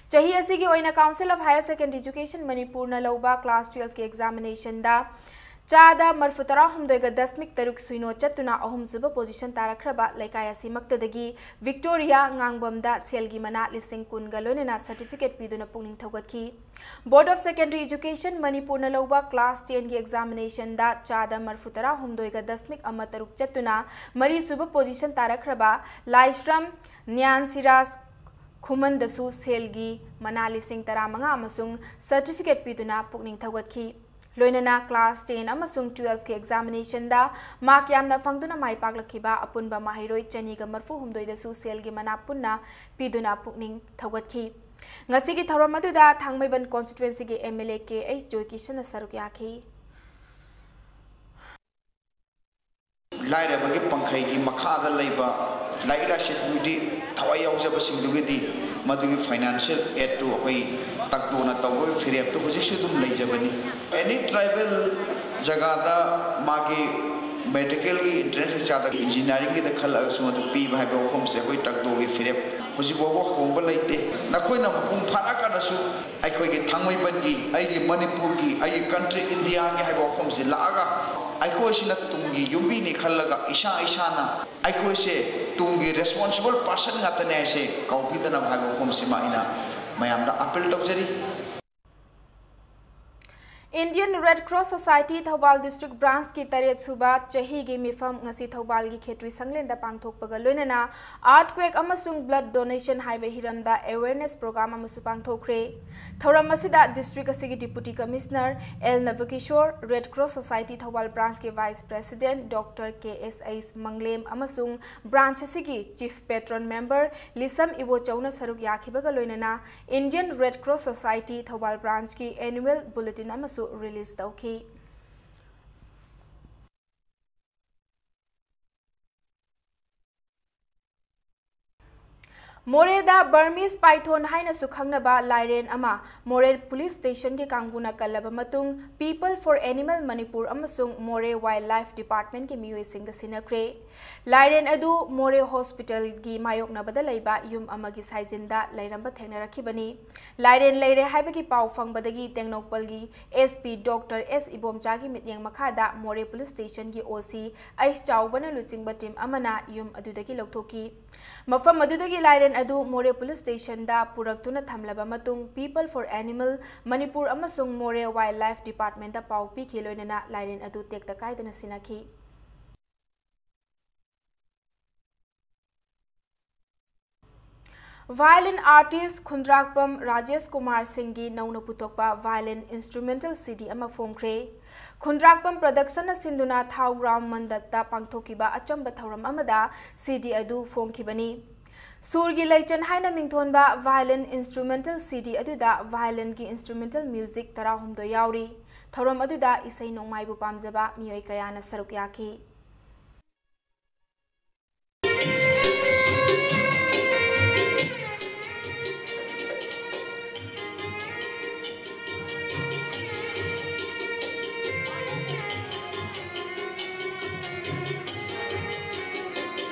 ꯆꯍꯤ ꯑꯁꯤꯒꯤ ꯑꯣꯏꯅ Council of Higher Secondary Education ꯃꯅꯤꯄꯨꯔꯅ ꯂꯧꯕ class twelveꯀꯤ examinationꯗ ꯆꯥꯗ ꯃꯔꯐꯨ ꯇꯔꯥꯍꯨꯝꯗꯣꯏꯒ ꯗꯁꯃꯤꯛ ꯇꯔꯨꯛ ꯁꯨꯏꯅꯣ ꯆꯠꯇꯨꯅ ꯑꯍꯨꯝꯁꯨꯕ position ꯇꯥꯔꯛꯈ꯭ꯔꯕ ꯂꯩꯀꯥꯏ ꯑꯁꯤꯃꯛꯇꯗꯒꯤ ꯚꯤꯛꯇꯣꯔꯤꯌꯥ ꯉꯥꯡꯕꯝꯗ ꯁꯦꯜꯒꯤ ꯃꯅꯥ ꯂꯤꯁꯤꯡ ꯀꯨꯟꯒ ꯂꯣꯏꯅꯅ certificate ꯄꯤꯗꯨꯅ ꯄꯨꯛꯅꯤꯡ ꯊꯧꯒꯠꯈꯤ꯫ Board of Secondary Education ꯃꯅꯤꯄꯨꯔꯅ ꯂꯧꯕ class tenꯒꯤ examinationꯗ ꯆꯥꯗ ꯃꯔꯐꯨ ꯇꯔꯥꯍꯨꯝꯗꯣꯏꯒ ꯗꯁꯃꯤꯛ ꯑꯃ ꯇꯔꯨꯛ ꯆꯠꯇꯨꯅ ꯃꯔꯤꯁꯨꯕ position ꯇꯥꯔꯛꯈ꯭ꯔꯕ ꯂꯥꯏꯁ꯭ꯔꯝ ꯅ꯭ꯌꯥꯟ ꯁꯤꯔꯥꯖ ꯈꯨꯃꯟꯗꯁꯨ ꯁꯦꯜꯒꯤ ꯃꯅꯥ ꯂꯤꯁꯤꯡ ꯇꯔꯥꯃꯉꯥ ꯑꯃꯁꯨꯡ certificate ꯄꯤꯗꯨꯅ ꯄꯨꯛꯅꯤꯡ ꯊꯧꯒꯠꯈꯤ꯫ ꯂꯣꯏꯅꯅ class ten ꯑꯃꯁꯨꯡ twelveꯀꯤ examinationꯗ mark ꯌꯥꯝꯅ ꯐꯪꯗꯨꯅ ꯃꯥꯏ ꯄꯥꯛꯂꯛꯈꯤꯕ ꯑꯄꯨꯟꯕ ꯃꯍꯩꯔꯣꯏ ꯆꯅꯤꯒ ꯃꯔꯐꯨ ꯍꯨꯝꯗꯣꯏꯗꯁꯨ ꯁꯦꯜꯒꯤ ꯃꯅꯥ ꯄꯨꯟꯅ ꯄꯤꯗꯨꯅ ꯄꯨꯛꯅꯤꯡ ꯊꯧꯒꯠꯈꯤ꯫ ꯉꯁꯤꯒꯤ ꯊꯧꯔꯝ ꯑꯗꯨꯗ ꯊꯥꯡꯃꯩꯕꯟ constituencyꯒꯤ MLA ꯀꯦ ꯑꯩꯆ ꯖꯣꯏꯀꯤꯁꯟꯅ ꯁꯔꯨꯛ ꯌꯥꯈꯤ꯫ ꯂꯥꯏꯔꯕꯒꯤ ꯄꯪꯈꯩꯒꯤ ꯃꯈꯥꯗ ꯂꯩꯕ ꯂꯥꯏꯔꯤꯛ ꯂꯥꯏꯁꯨꯒꯤꯗꯤ ꯊꯋꯥꯏ ꯌꯥꯎꯖꯕꯁꯤꯡꯗꯨꯒꯤꯗꯤ ꯃꯗꯨꯒꯤ financial aidꯇꯨ ꯑꯩꯈꯣꯏ ꯇꯥꯛꯗꯣꯅ ꯇꯧꯕꯒꯤ ꯐꯤꯔꯦꯞꯇꯨ ꯍꯧꯖꯤꯛꯁꯨ ꯑꯗꯨꯝ ꯂꯩꯖꯕꯅꯤ꯫ Any tribal ꯖꯒꯥꯗ ꯃꯥꯒꯤ ꯃꯦꯗꯤꯀꯦꯜꯒꯤ ꯑꯦꯟꯇ꯭ꯔꯦꯟꯁ ꯑꯦꯛꯖꯥꯝꯗ ꯏꯟꯖꯤꯅꯤꯌꯥꯔꯤꯡꯒꯤꯗ ꯈꯜꯂꯛꯑꯒꯁꯨ ꯃꯗꯨ ꯄꯤꯕ ꯍꯥꯏꯕ ꯋꯥꯐꯝꯁꯦ ꯑꯩꯈꯣꯏ ꯇꯛꯗꯣꯒꯤ ꯐꯤꯔꯦꯞ ꯍꯧꯖꯤꯛ ꯐꯥꯎꯕ ꯍꯣꯡꯕ ꯂꯩꯇꯦ꯫ ꯅꯈꯣꯏꯅ ꯃꯄꯨꯡ ꯐꯥꯔꯛꯑꯀꯥꯟꯗꯁꯨ ꯑꯩꯈꯣꯏꯒꯤ ꯊꯥꯡꯃꯩꯕꯟꯒꯤ, ꯑꯩꯒꯤ ꯃꯅꯤꯄꯨꯔꯒꯤ, ꯑꯩꯒꯤ ꯀꯟꯇ꯭ꯔꯤ ꯏꯟꯗꯤꯌꯥꯒꯤ ꯍꯥꯏꯕ ꯋꯥꯐꯝꯁꯦ ꯂꯥꯛꯑꯒ ꯑꯩꯈꯣꯏꯁꯤꯅ ꯇꯨꯡꯒꯤ ꯌꯨꯝꯕꯤꯅꯤ ꯈꯜꯂꯒ ꯏꯁꯥ ꯏꯁꯥꯅ ꯑꯩꯈꯣꯏꯁꯦ ꯇꯨꯡꯒꯤ ꯔꯦꯁꯄꯣꯟꯁꯤꯕꯜ ꯄꯥꯔꯁꯟ ꯉꯥꯛꯇꯅꯦ ꯍꯥꯏꯁꯦ ꯀꯥꯎꯕꯤꯗꯅꯕ ꯍꯥꯏꯕ ꯋꯥꯐꯝꯁꯤꯃ ꯑꯩꯅ ꯃꯌꯥꯝꯗ ꯑꯥꯄꯤꯜ ꯇꯧꯖꯔꯤ꯫ Indian Red Cross Society Thoubal district ꯕ꯭ꯔꯥꯟꯁꯀꯤ ꯇꯔꯦꯠ ꯁꯨꯕ ꯆꯍꯤꯒꯤ ꯃꯤꯐꯝ ꯉꯁꯤ ꯊꯧꯕꯥꯜꯒꯤ ꯈꯦꯇ꯭ꯔꯤ ꯁꯪꯂꯦꯟꯗ ꯄꯥꯡꯊꯣꯛꯄꯒ ꯂꯣꯏꯅꯅ Earthquake ꯑꯃꯁꯨꯡ Blood Donation ꯍꯥꯏꯕ ꯍꯤꯔꯝꯗ awareness program ꯑꯃꯁꯨ ꯄꯥꯡꯊꯣꯛꯈ꯭ꯔꯦ꯫ ꯊꯧꯔꯝ ꯑꯁꯤꯗ ꯗꯤꯁꯇ꯭ꯔꯤꯛ ꯑꯁꯤꯒꯤ Deputy Commissioner L ꯅꯕꯀꯤꯁꯣꯔ, Red Cross Society Thoubal ꯕ꯭ꯔꯥꯟꯁꯀꯤ Vice President Doctor K S H ꯃꯪꯂꯦꯝ ꯑꯃꯁꯨꯡ ꯕ꯭ꯔꯥꯟꯁ ꯑꯁꯤꯒꯤ Chief Patron Member ꯂꯤꯁꯝ ꯏꯕꯣꯆꯧꯅ ꯁꯔꯨꯛ ꯌꯥꯈꯤꯕꯒ ꯂꯣꯏꯅꯅ Indian Red Cross Society Thoubal ꯕ꯭ꯔꯥꯟꯁꯀꯤ annual bulletin ꯑꯃꯁꯨ release ꯇꯧꯈꯤ꯫ ꯃꯣꯔꯦꯗ Burmese Python ꯍꯥꯏꯅꯁꯨ ꯈꯪꯅꯕ ꯂꯥꯏꯔꯦꯟ ꯑꯃ ꯃꯣꯔꯦ ꯄꯨꯂꯤꯁ ꯁ꯭ꯇꯦꯁꯟꯒꯤ ꯀꯥꯡꯕꯨꯅ ꯀꯜꯂꯕ ꯃꯇꯨꯡ People for Animal ꯃꯅꯤꯄꯨꯔ ꯑꯃꯁꯨꯡ ꯃꯣꯔꯦ Wildlife Departmentꯀꯤ ꯃꯤꯑꯣꯏꯁꯤꯡꯗ ꯁꯤꯟꯅꯈ꯭ꯔꯦ꯫ ꯂꯥꯏꯔꯦꯟ ꯑꯗꯨ ꯃꯣꯔꯦ ꯍꯣꯁꯄꯤꯇꯥꯜꯒꯤ ꯃꯥꯌꯣꯛꯅꯕꯗ ꯂꯩꯕ ꯌꯨꯝ ꯑꯃꯒꯤ ꯁꯥꯏꯖꯤꯟꯗ ꯂꯩꯔꯝꯕ ꯊꯦꯡꯅꯔꯛꯈꯤꯕꯅꯤ꯫ ꯂꯥꯏꯔꯦꯟ ꯂꯩꯔꯦ ꯍꯥꯏꯕꯒꯤ ꯄꯥꯎ ꯐꯪꯕꯗꯒꯤ ꯇꯦꯡꯅꯧꯄꯜꯒꯤ S P Doctor S ꯏꯕꯣꯝꯆꯥꯒꯤ ꯃꯤꯠꯌꯦꯡ ꯃꯈꯥꯗ ꯃꯣꯔꯦ ꯄꯨꯂꯤꯁ ꯁ꯭ꯇꯦꯁꯟꯒꯤ O C ꯑꯩꯁ ꯆꯥꯎꯕꯅ ꯂꯨꯆꯤꯡꯕ ꯇꯤꯝ ꯑꯃꯅ ꯌꯨꯝ ꯑꯗꯨꯗꯒꯤ ꯂꯧꯊꯣꯛꯈꯤ꯫ ꯃꯐꯝ ꯑꯗꯨꯗꯒꯤ ꯂꯥꯏꯔꯦꯟ ꯑꯗꯨ ꯃꯣꯔꯦ ꯄꯨꯂꯤꯁ ꯁ꯭ꯇꯦꯁꯟꯗ ꯄꯨꯔꯛꯇꯨꯅ ꯊꯝꯂꯕ ꯃꯇꯨꯡ People for Animal ꯃꯅꯤꯄꯨꯔ ꯑꯃꯁꯨꯡ ꯃꯣꯔꯦ Wildlife Departmentꯇ ꯄꯥꯎ ꯄꯤꯈꯤ, ꯂꯣꯏꯅꯅ ꯂꯥꯏꯔꯦꯟ ꯑꯗꯨ ꯇꯦꯛꯇ ꯀꯥꯏꯗꯅ ꯁꯤꯟꯅꯈꯤ꯫ Violin artist ꯈꯨꯟꯗ꯭ꯔꯥꯛꯄꯝ ꯔꯥꯖꯦꯁ ꯀꯨꯃꯥꯔ ꯁꯤꯡꯒꯤ ꯅꯧꯅ ꯄꯨꯊꯣꯛꯄ violin instrumental C D ꯑꯃ ꯐꯣꯡꯈ꯭ꯔꯦ꯫ ꯈꯨꯟꯗ꯭ꯔꯥꯛꯄꯝ Productionꯅ ꯁꯤꯟꯗꯨꯅ ꯊꯥꯎ ꯒ꯭ꯔꯥꯎꯟ ꯃꯟꯗꯠꯇ ꯄꯥꯡꯊꯣꯛꯈꯤꯕ ꯑꯆꯝꯕ ꯊꯧꯔꯝ ꯑꯃꯗ C D ꯑꯗꯨ ꯐꯣꯡꯈꯤꯕꯅꯤ꯫ ꯁꯨꯔꯒꯤ ꯂꯩꯆꯟ ꯍꯥꯏꯅ ꯃꯤꯡꯊꯣꯟꯕ violin instrumental C D ꯑꯗꯨꯗ violinꯒꯤ instrumental music ꯇꯔꯥꯍꯨꯝꯗꯣꯏ ꯌꯥꯎꯔꯤ꯫ ꯊꯧꯔꯝ ꯑꯗꯨꯗ ꯏꯁꯩ ꯅꯣꯡꯃꯥꯏꯕꯨ ꯄꯥꯝꯖꯕ ꯃꯤꯑꯣꯏ ꯀꯌꯥꯅ ꯁꯔꯨꯛ ꯌꯥꯈꯤ꯫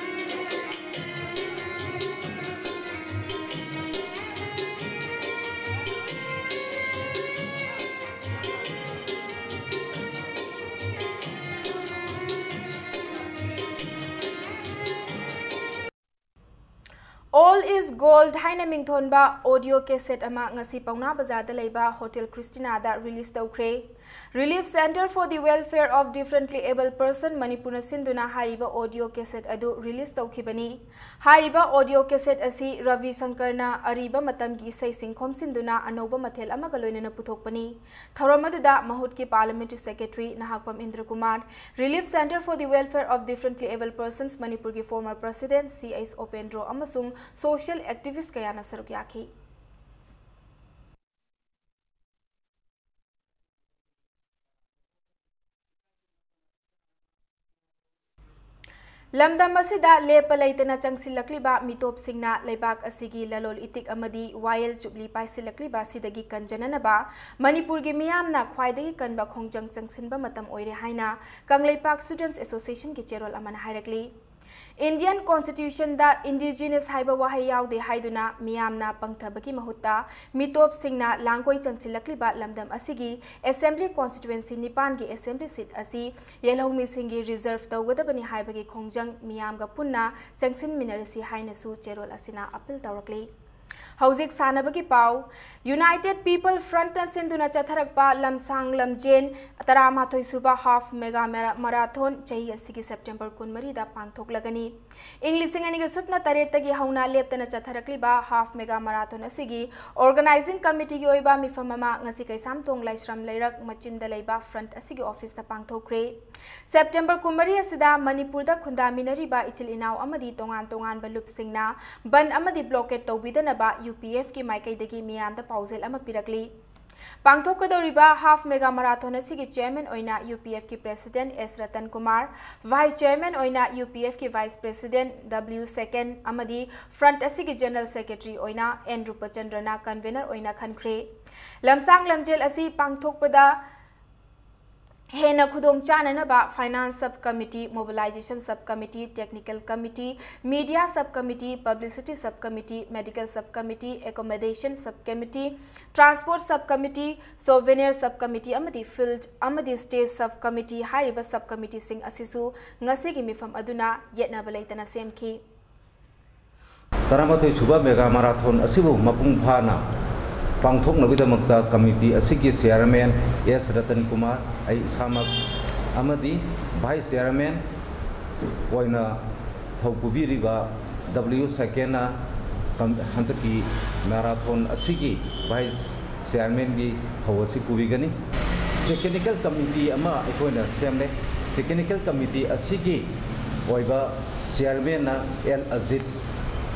All is Gold ꯍꯥꯏꯅ ꯃꯤꯡꯊꯣꯟꯕ audio cassette ꯑꯃ ꯉꯁꯤ ꯄꯥꯎꯅꯥ ꯕꯖꯥꯔꯗ ꯂꯩꯕ Hotel Christinaꯗ release ꯇꯧꯈ꯭ꯔꯦ꯫ Relief Centre for the Welfare of Differently Abled Person ꯃꯅꯤꯄꯨꯔꯅ ꯁꯤꯟꯗꯨꯅ ꯍꯥꯏꯔꯤꯕ audio cassette ꯑꯗꯨ release ꯇꯧꯈꯤꯕꯅꯤ꯫ ꯍꯥꯏꯔꯤꯕ audio cassette ꯑꯁꯤ ꯔꯕꯤ ꯁꯪꯀꯔꯅ ꯑꯔꯤꯕ ꯃꯇꯝꯒꯤ ꯏꯁꯩꯁꯤꯡ ꯈꯣꯝꯖꯤꯟꯗꯨꯅ ꯑꯅꯧꯕ ꯃꯊꯦꯜ ꯑꯃꯒ ꯂꯣꯏꯅꯅ ꯄꯨꯊꯣꯛꯄꯅꯤ꯫ ꯊꯧꯔꯝ ꯑꯗꯨꯗ ꯃꯍꯨꯠꯀꯤ Parliamentary Secretary Nahakpam Indra Kumar, Relief Centre for the Welfare of Differently Abled Persons ꯃꯅꯤꯄꯨꯔꯒꯤ former President ꯁꯤ ꯑꯩꯆ ꯎꯄꯦꯟꯗ꯭ꯔꯣ ꯑꯃꯁꯨꯡ social activist ꯀꯌꯥꯅ ꯁꯔꯨꯛ ꯌꯥꯈꯤ꯫ ꯂꯝꯗꯝ ꯑꯁꯤꯗ ꯂꯦꯞꯄ ꯂꯩꯇꯅ ꯆꯪꯁꯤꯜꯂꯛꯂꯤꯕ ꯃꯤꯇꯣꯞꯁꯤꯡꯅ ꯂꯩꯕꯥꯛ ꯑꯁꯤꯒꯤ ꯂꯂꯣꯜ ꯏꯇꯤꯛ ꯑꯃꯗꯤ ꯋꯥꯌꯦꯜ ꯆꯨꯞꯂꯤ ꯄꯥꯏꯁꯤꯜꯂꯛꯂꯤꯕ ꯑꯁꯤꯗꯒꯤ ꯀꯟꯖꯅꯅꯕ ꯃꯅꯤꯄꯨꯔꯒꯤ ꯃꯤꯌꯥꯝꯅ ꯈ꯭ꯋꯥꯏꯗꯒꯤ ꯀꯟꯕ ꯈꯣꯡꯖꯪ ꯆꯪꯁꯤꯟꯕ ꯃꯇꯝ ꯑꯣꯏꯔꯦ ꯍꯥꯏꯅ ꯀꯪꯂꯩꯄꯥꯛ Students Associationꯒꯤ ꯆꯦꯔꯣꯜ ꯑꯃꯅ ꯍꯥꯏꯔꯛꯂꯤ꯫ Indian Constitutionꯗ indigenous ꯍꯥꯏꯕ ꯋꯥꯍꯩ ꯌꯥꯎꯗꯦ ꯍꯥꯏꯗꯨꯅ ꯃꯤꯌꯥꯝꯅ ꯄꯪꯊꯕꯒꯤ ꯃꯍꯨꯠꯇ ꯃꯤꯇꯣꯞꯁꯤꯡꯅ ꯂꯥꯡꯒꯣꯏ ꯆꯪꯁꯤꯜꯂꯛꯂꯤꯕ ꯂꯝꯗꯝ ꯑꯁꯤꯒꯤ assembly constituency ꯅꯤꯄꯥꯟꯒꯤ assembly seat ꯑꯁꯤ ꯌꯦꯜꯍꯧꯃꯤꯁꯤꯡꯒꯤ reserve ꯇꯧꯒꯗꯕꯅꯤ ꯍꯥꯏꯕꯒꯤ ꯈꯣꯡꯖꯪ ꯃꯤꯌꯥꯝꯒ ꯄꯨꯟꯅ ꯆꯪꯁꯤꯟꯃꯤꯟꯅꯔꯁꯤ ꯍꯥꯏꯅꯁꯨ ꯆꯦꯔꯣꯜ ꯑꯁꯤꯅ appeal ꯇꯧꯔꯛꯂꯤ꯫ ꯍꯧꯖꯤꯛ ꯁꯥꯟꯅꯕꯒꯤ ꯄꯥꯎ꯫ United People Frontꯅ ꯁꯤꯟꯗꯨꯅ ꯆꯠꯊꯔꯛꯄ ꯂꯝꯁꯥꯡ ꯂꯝꯖꯦꯟ ꯇꯔꯥꯃꯥꯊꯣꯏ ꯁꯨꯕ half mega mara-, marathon ꯆꯍꯤ ꯑꯁꯤꯒꯤ September ꯀꯨꯟꯃꯔꯤꯗ ꯄꯥꯡꯊꯣꯛꯂꯒꯅꯤ꯫ ꯏꯪ ꯂꯤꯁꯤꯡ ꯑꯅꯤꯒ ꯁꯨꯞꯅ ꯇꯔꯦꯠꯇꯒꯤ ꯍꯧꯅ ꯂꯦꯞꯇꯅ ꯆꯠꯊꯔꯛꯂꯤꯕ half mega marathon ꯑꯁꯤꯒꯤ organizing committeeꯒꯤ ꯑꯣꯏꯕ ꯃꯤꯐꯝ ꯑꯃ ꯉꯁꯤ ꯀꯩꯁꯥꯝꯊꯣꯡ ꯂꯥꯏꯁ꯭ꯔꯝ ꯂꯩꯔꯛ ꯃꯆꯤꯟꯗ ꯂꯩꯕ Front ꯑꯁꯤꯒꯤ officeꯇ ꯄꯥꯡꯊꯣꯛꯈ꯭ꯔꯦ꯫ September ꯀꯨꯟꯃꯔꯤ ꯑꯁꯤꯗ ꯃꯅꯤꯄꯨꯔꯗ ꯈꯨꯟꯗꯥꯃꯤꯟꯅꯔꯤꯕ ꯏꯆꯤꯜ ꯏꯅꯥꯎ ꯑꯃꯗꯤ ꯇꯣꯉꯥꯟ ꯇꯣꯉꯥꯟꯕ ꯂꯨꯞꯁꯤꯡꯅ ꯕꯟ ꯑꯃꯗꯤ blockade ꯇꯧꯕꯤꯗꯅꯕ UPFꯀꯤ ꯃꯥꯏꯀꯩꯗꯒꯤ ꯃꯤꯌꯥꯝꯗ ꯄꯥꯎꯖꯦꯜ ꯑꯃ ꯄꯤꯔꯛꯂꯤ꯫ ꯄꯥꯡꯊꯣꯛꯀꯗꯧꯔꯤꯕ half mega marathon ꯑꯁꯤꯒꯤ chairman ꯑꯣꯏꯅ UPFꯀꯤ President S Ratan Kumar, vice chairman ꯑꯣꯏꯅ UPFꯀꯤ vice president W ꯁꯦꯀꯦꯟ ꯑꯃꯗꯤ Front ꯑꯁꯤꯒꯤ general secretary ꯑꯣꯏꯅ N ꯔꯨꯄꯆꯟꯗ꯭ꯔꯅ convener ꯑꯣꯏꯅ ꯈꯟꯈ꯭ꯔꯦ꯫ ꯂꯝꯁꯥꯡ ꯂꯝꯖꯦꯜ ꯑꯁꯤ ꯄꯥꯡꯊꯣꯛꯄꯗ ꯍꯦꯟꯅ ꯈꯨꯗꯣꯡ ꯆꯥꯅꯅꯕ Finance Sub Committee, Mobilization Sub Committee, Technical Committee, Media Sub Committee, Publicity Sub Committee, Medical Sub Committee, Accommodation Sub Committee, Transport Sub Committee, Souvenir Sub Committee ꯑꯃꯗꯤ Field ꯑꯃꯗꯤ Stage Sub Committee ꯍꯥꯏꯔꯤꯕ sub committeeꯁꯤꯡ ꯑꯁꯤꯁꯨ ꯉꯁꯤꯒꯤ ꯃꯤꯐꯝ ꯑꯗꯨꯅ ꯌꯦꯠꯅꯕ ꯂꯩꯇꯅ ꯁꯦꯝꯈꯤ꯫ ꯇꯔꯥꯃꯥꯊꯣꯏ ꯁꯨꯕ ꯃꯦꯒꯥ ꯃꯥꯔꯥꯊꯣꯟ ꯑꯁꯤꯕꯨ ꯃꯄꯨꯡ ꯐꯥꯅ ꯄꯥꯡꯊꯣꯛꯅꯕꯒꯤꯗꯃꯛꯇ ꯀꯃꯤꯇꯤ ꯑꯁꯤꯒꯤ ꯆꯤꯌꯥꯔꯃꯦꯟ ꯑꯦꯁ ꯔꯇꯟ ꯀꯨꯃꯥꯔ, ꯑꯩ ꯏꯁꯥꯃꯛ ꯑꯃꯗꯤ ꯚꯥꯏꯁ ꯆꯤꯌꯥꯔꯃꯦꯟ ꯑꯣꯏꯅ ꯊꯧ ꯄꯨꯕꯤꯔꯤꯕ ꯗꯕ꯭ꯂꯤꯎ ꯁꯥꯏꯀꯦꯟꯅ ꯀꯝ-, ꯍꯟꯗꯛꯀꯤ ꯃꯦꯔꯥꯊꯣꯟ ꯑꯁꯤꯒꯤ ꯚꯥꯏꯁ ꯆꯤꯌꯥꯔꯃꯦꯟꯒꯤ ꯊꯧ ꯑꯁꯤ ꯄꯨꯕꯤꯒꯅꯤ꯫ ꯇꯦꯛꯅꯤꯀꯦꯜ ꯀꯃꯤꯇꯤ ꯑꯃ ꯑꯩꯈꯣꯏꯅ ꯁꯦꯝꯂꯦ꯫ ꯇꯦꯛꯅꯤꯀꯦꯜ ꯀꯃꯤꯇꯤ ꯑꯁꯤꯒꯤ ꯑꯣꯏꯕ ꯆꯤꯌꯥꯔꯃꯦꯟꯅ ꯑꯦꯜ ꯑꯖꯤꯠ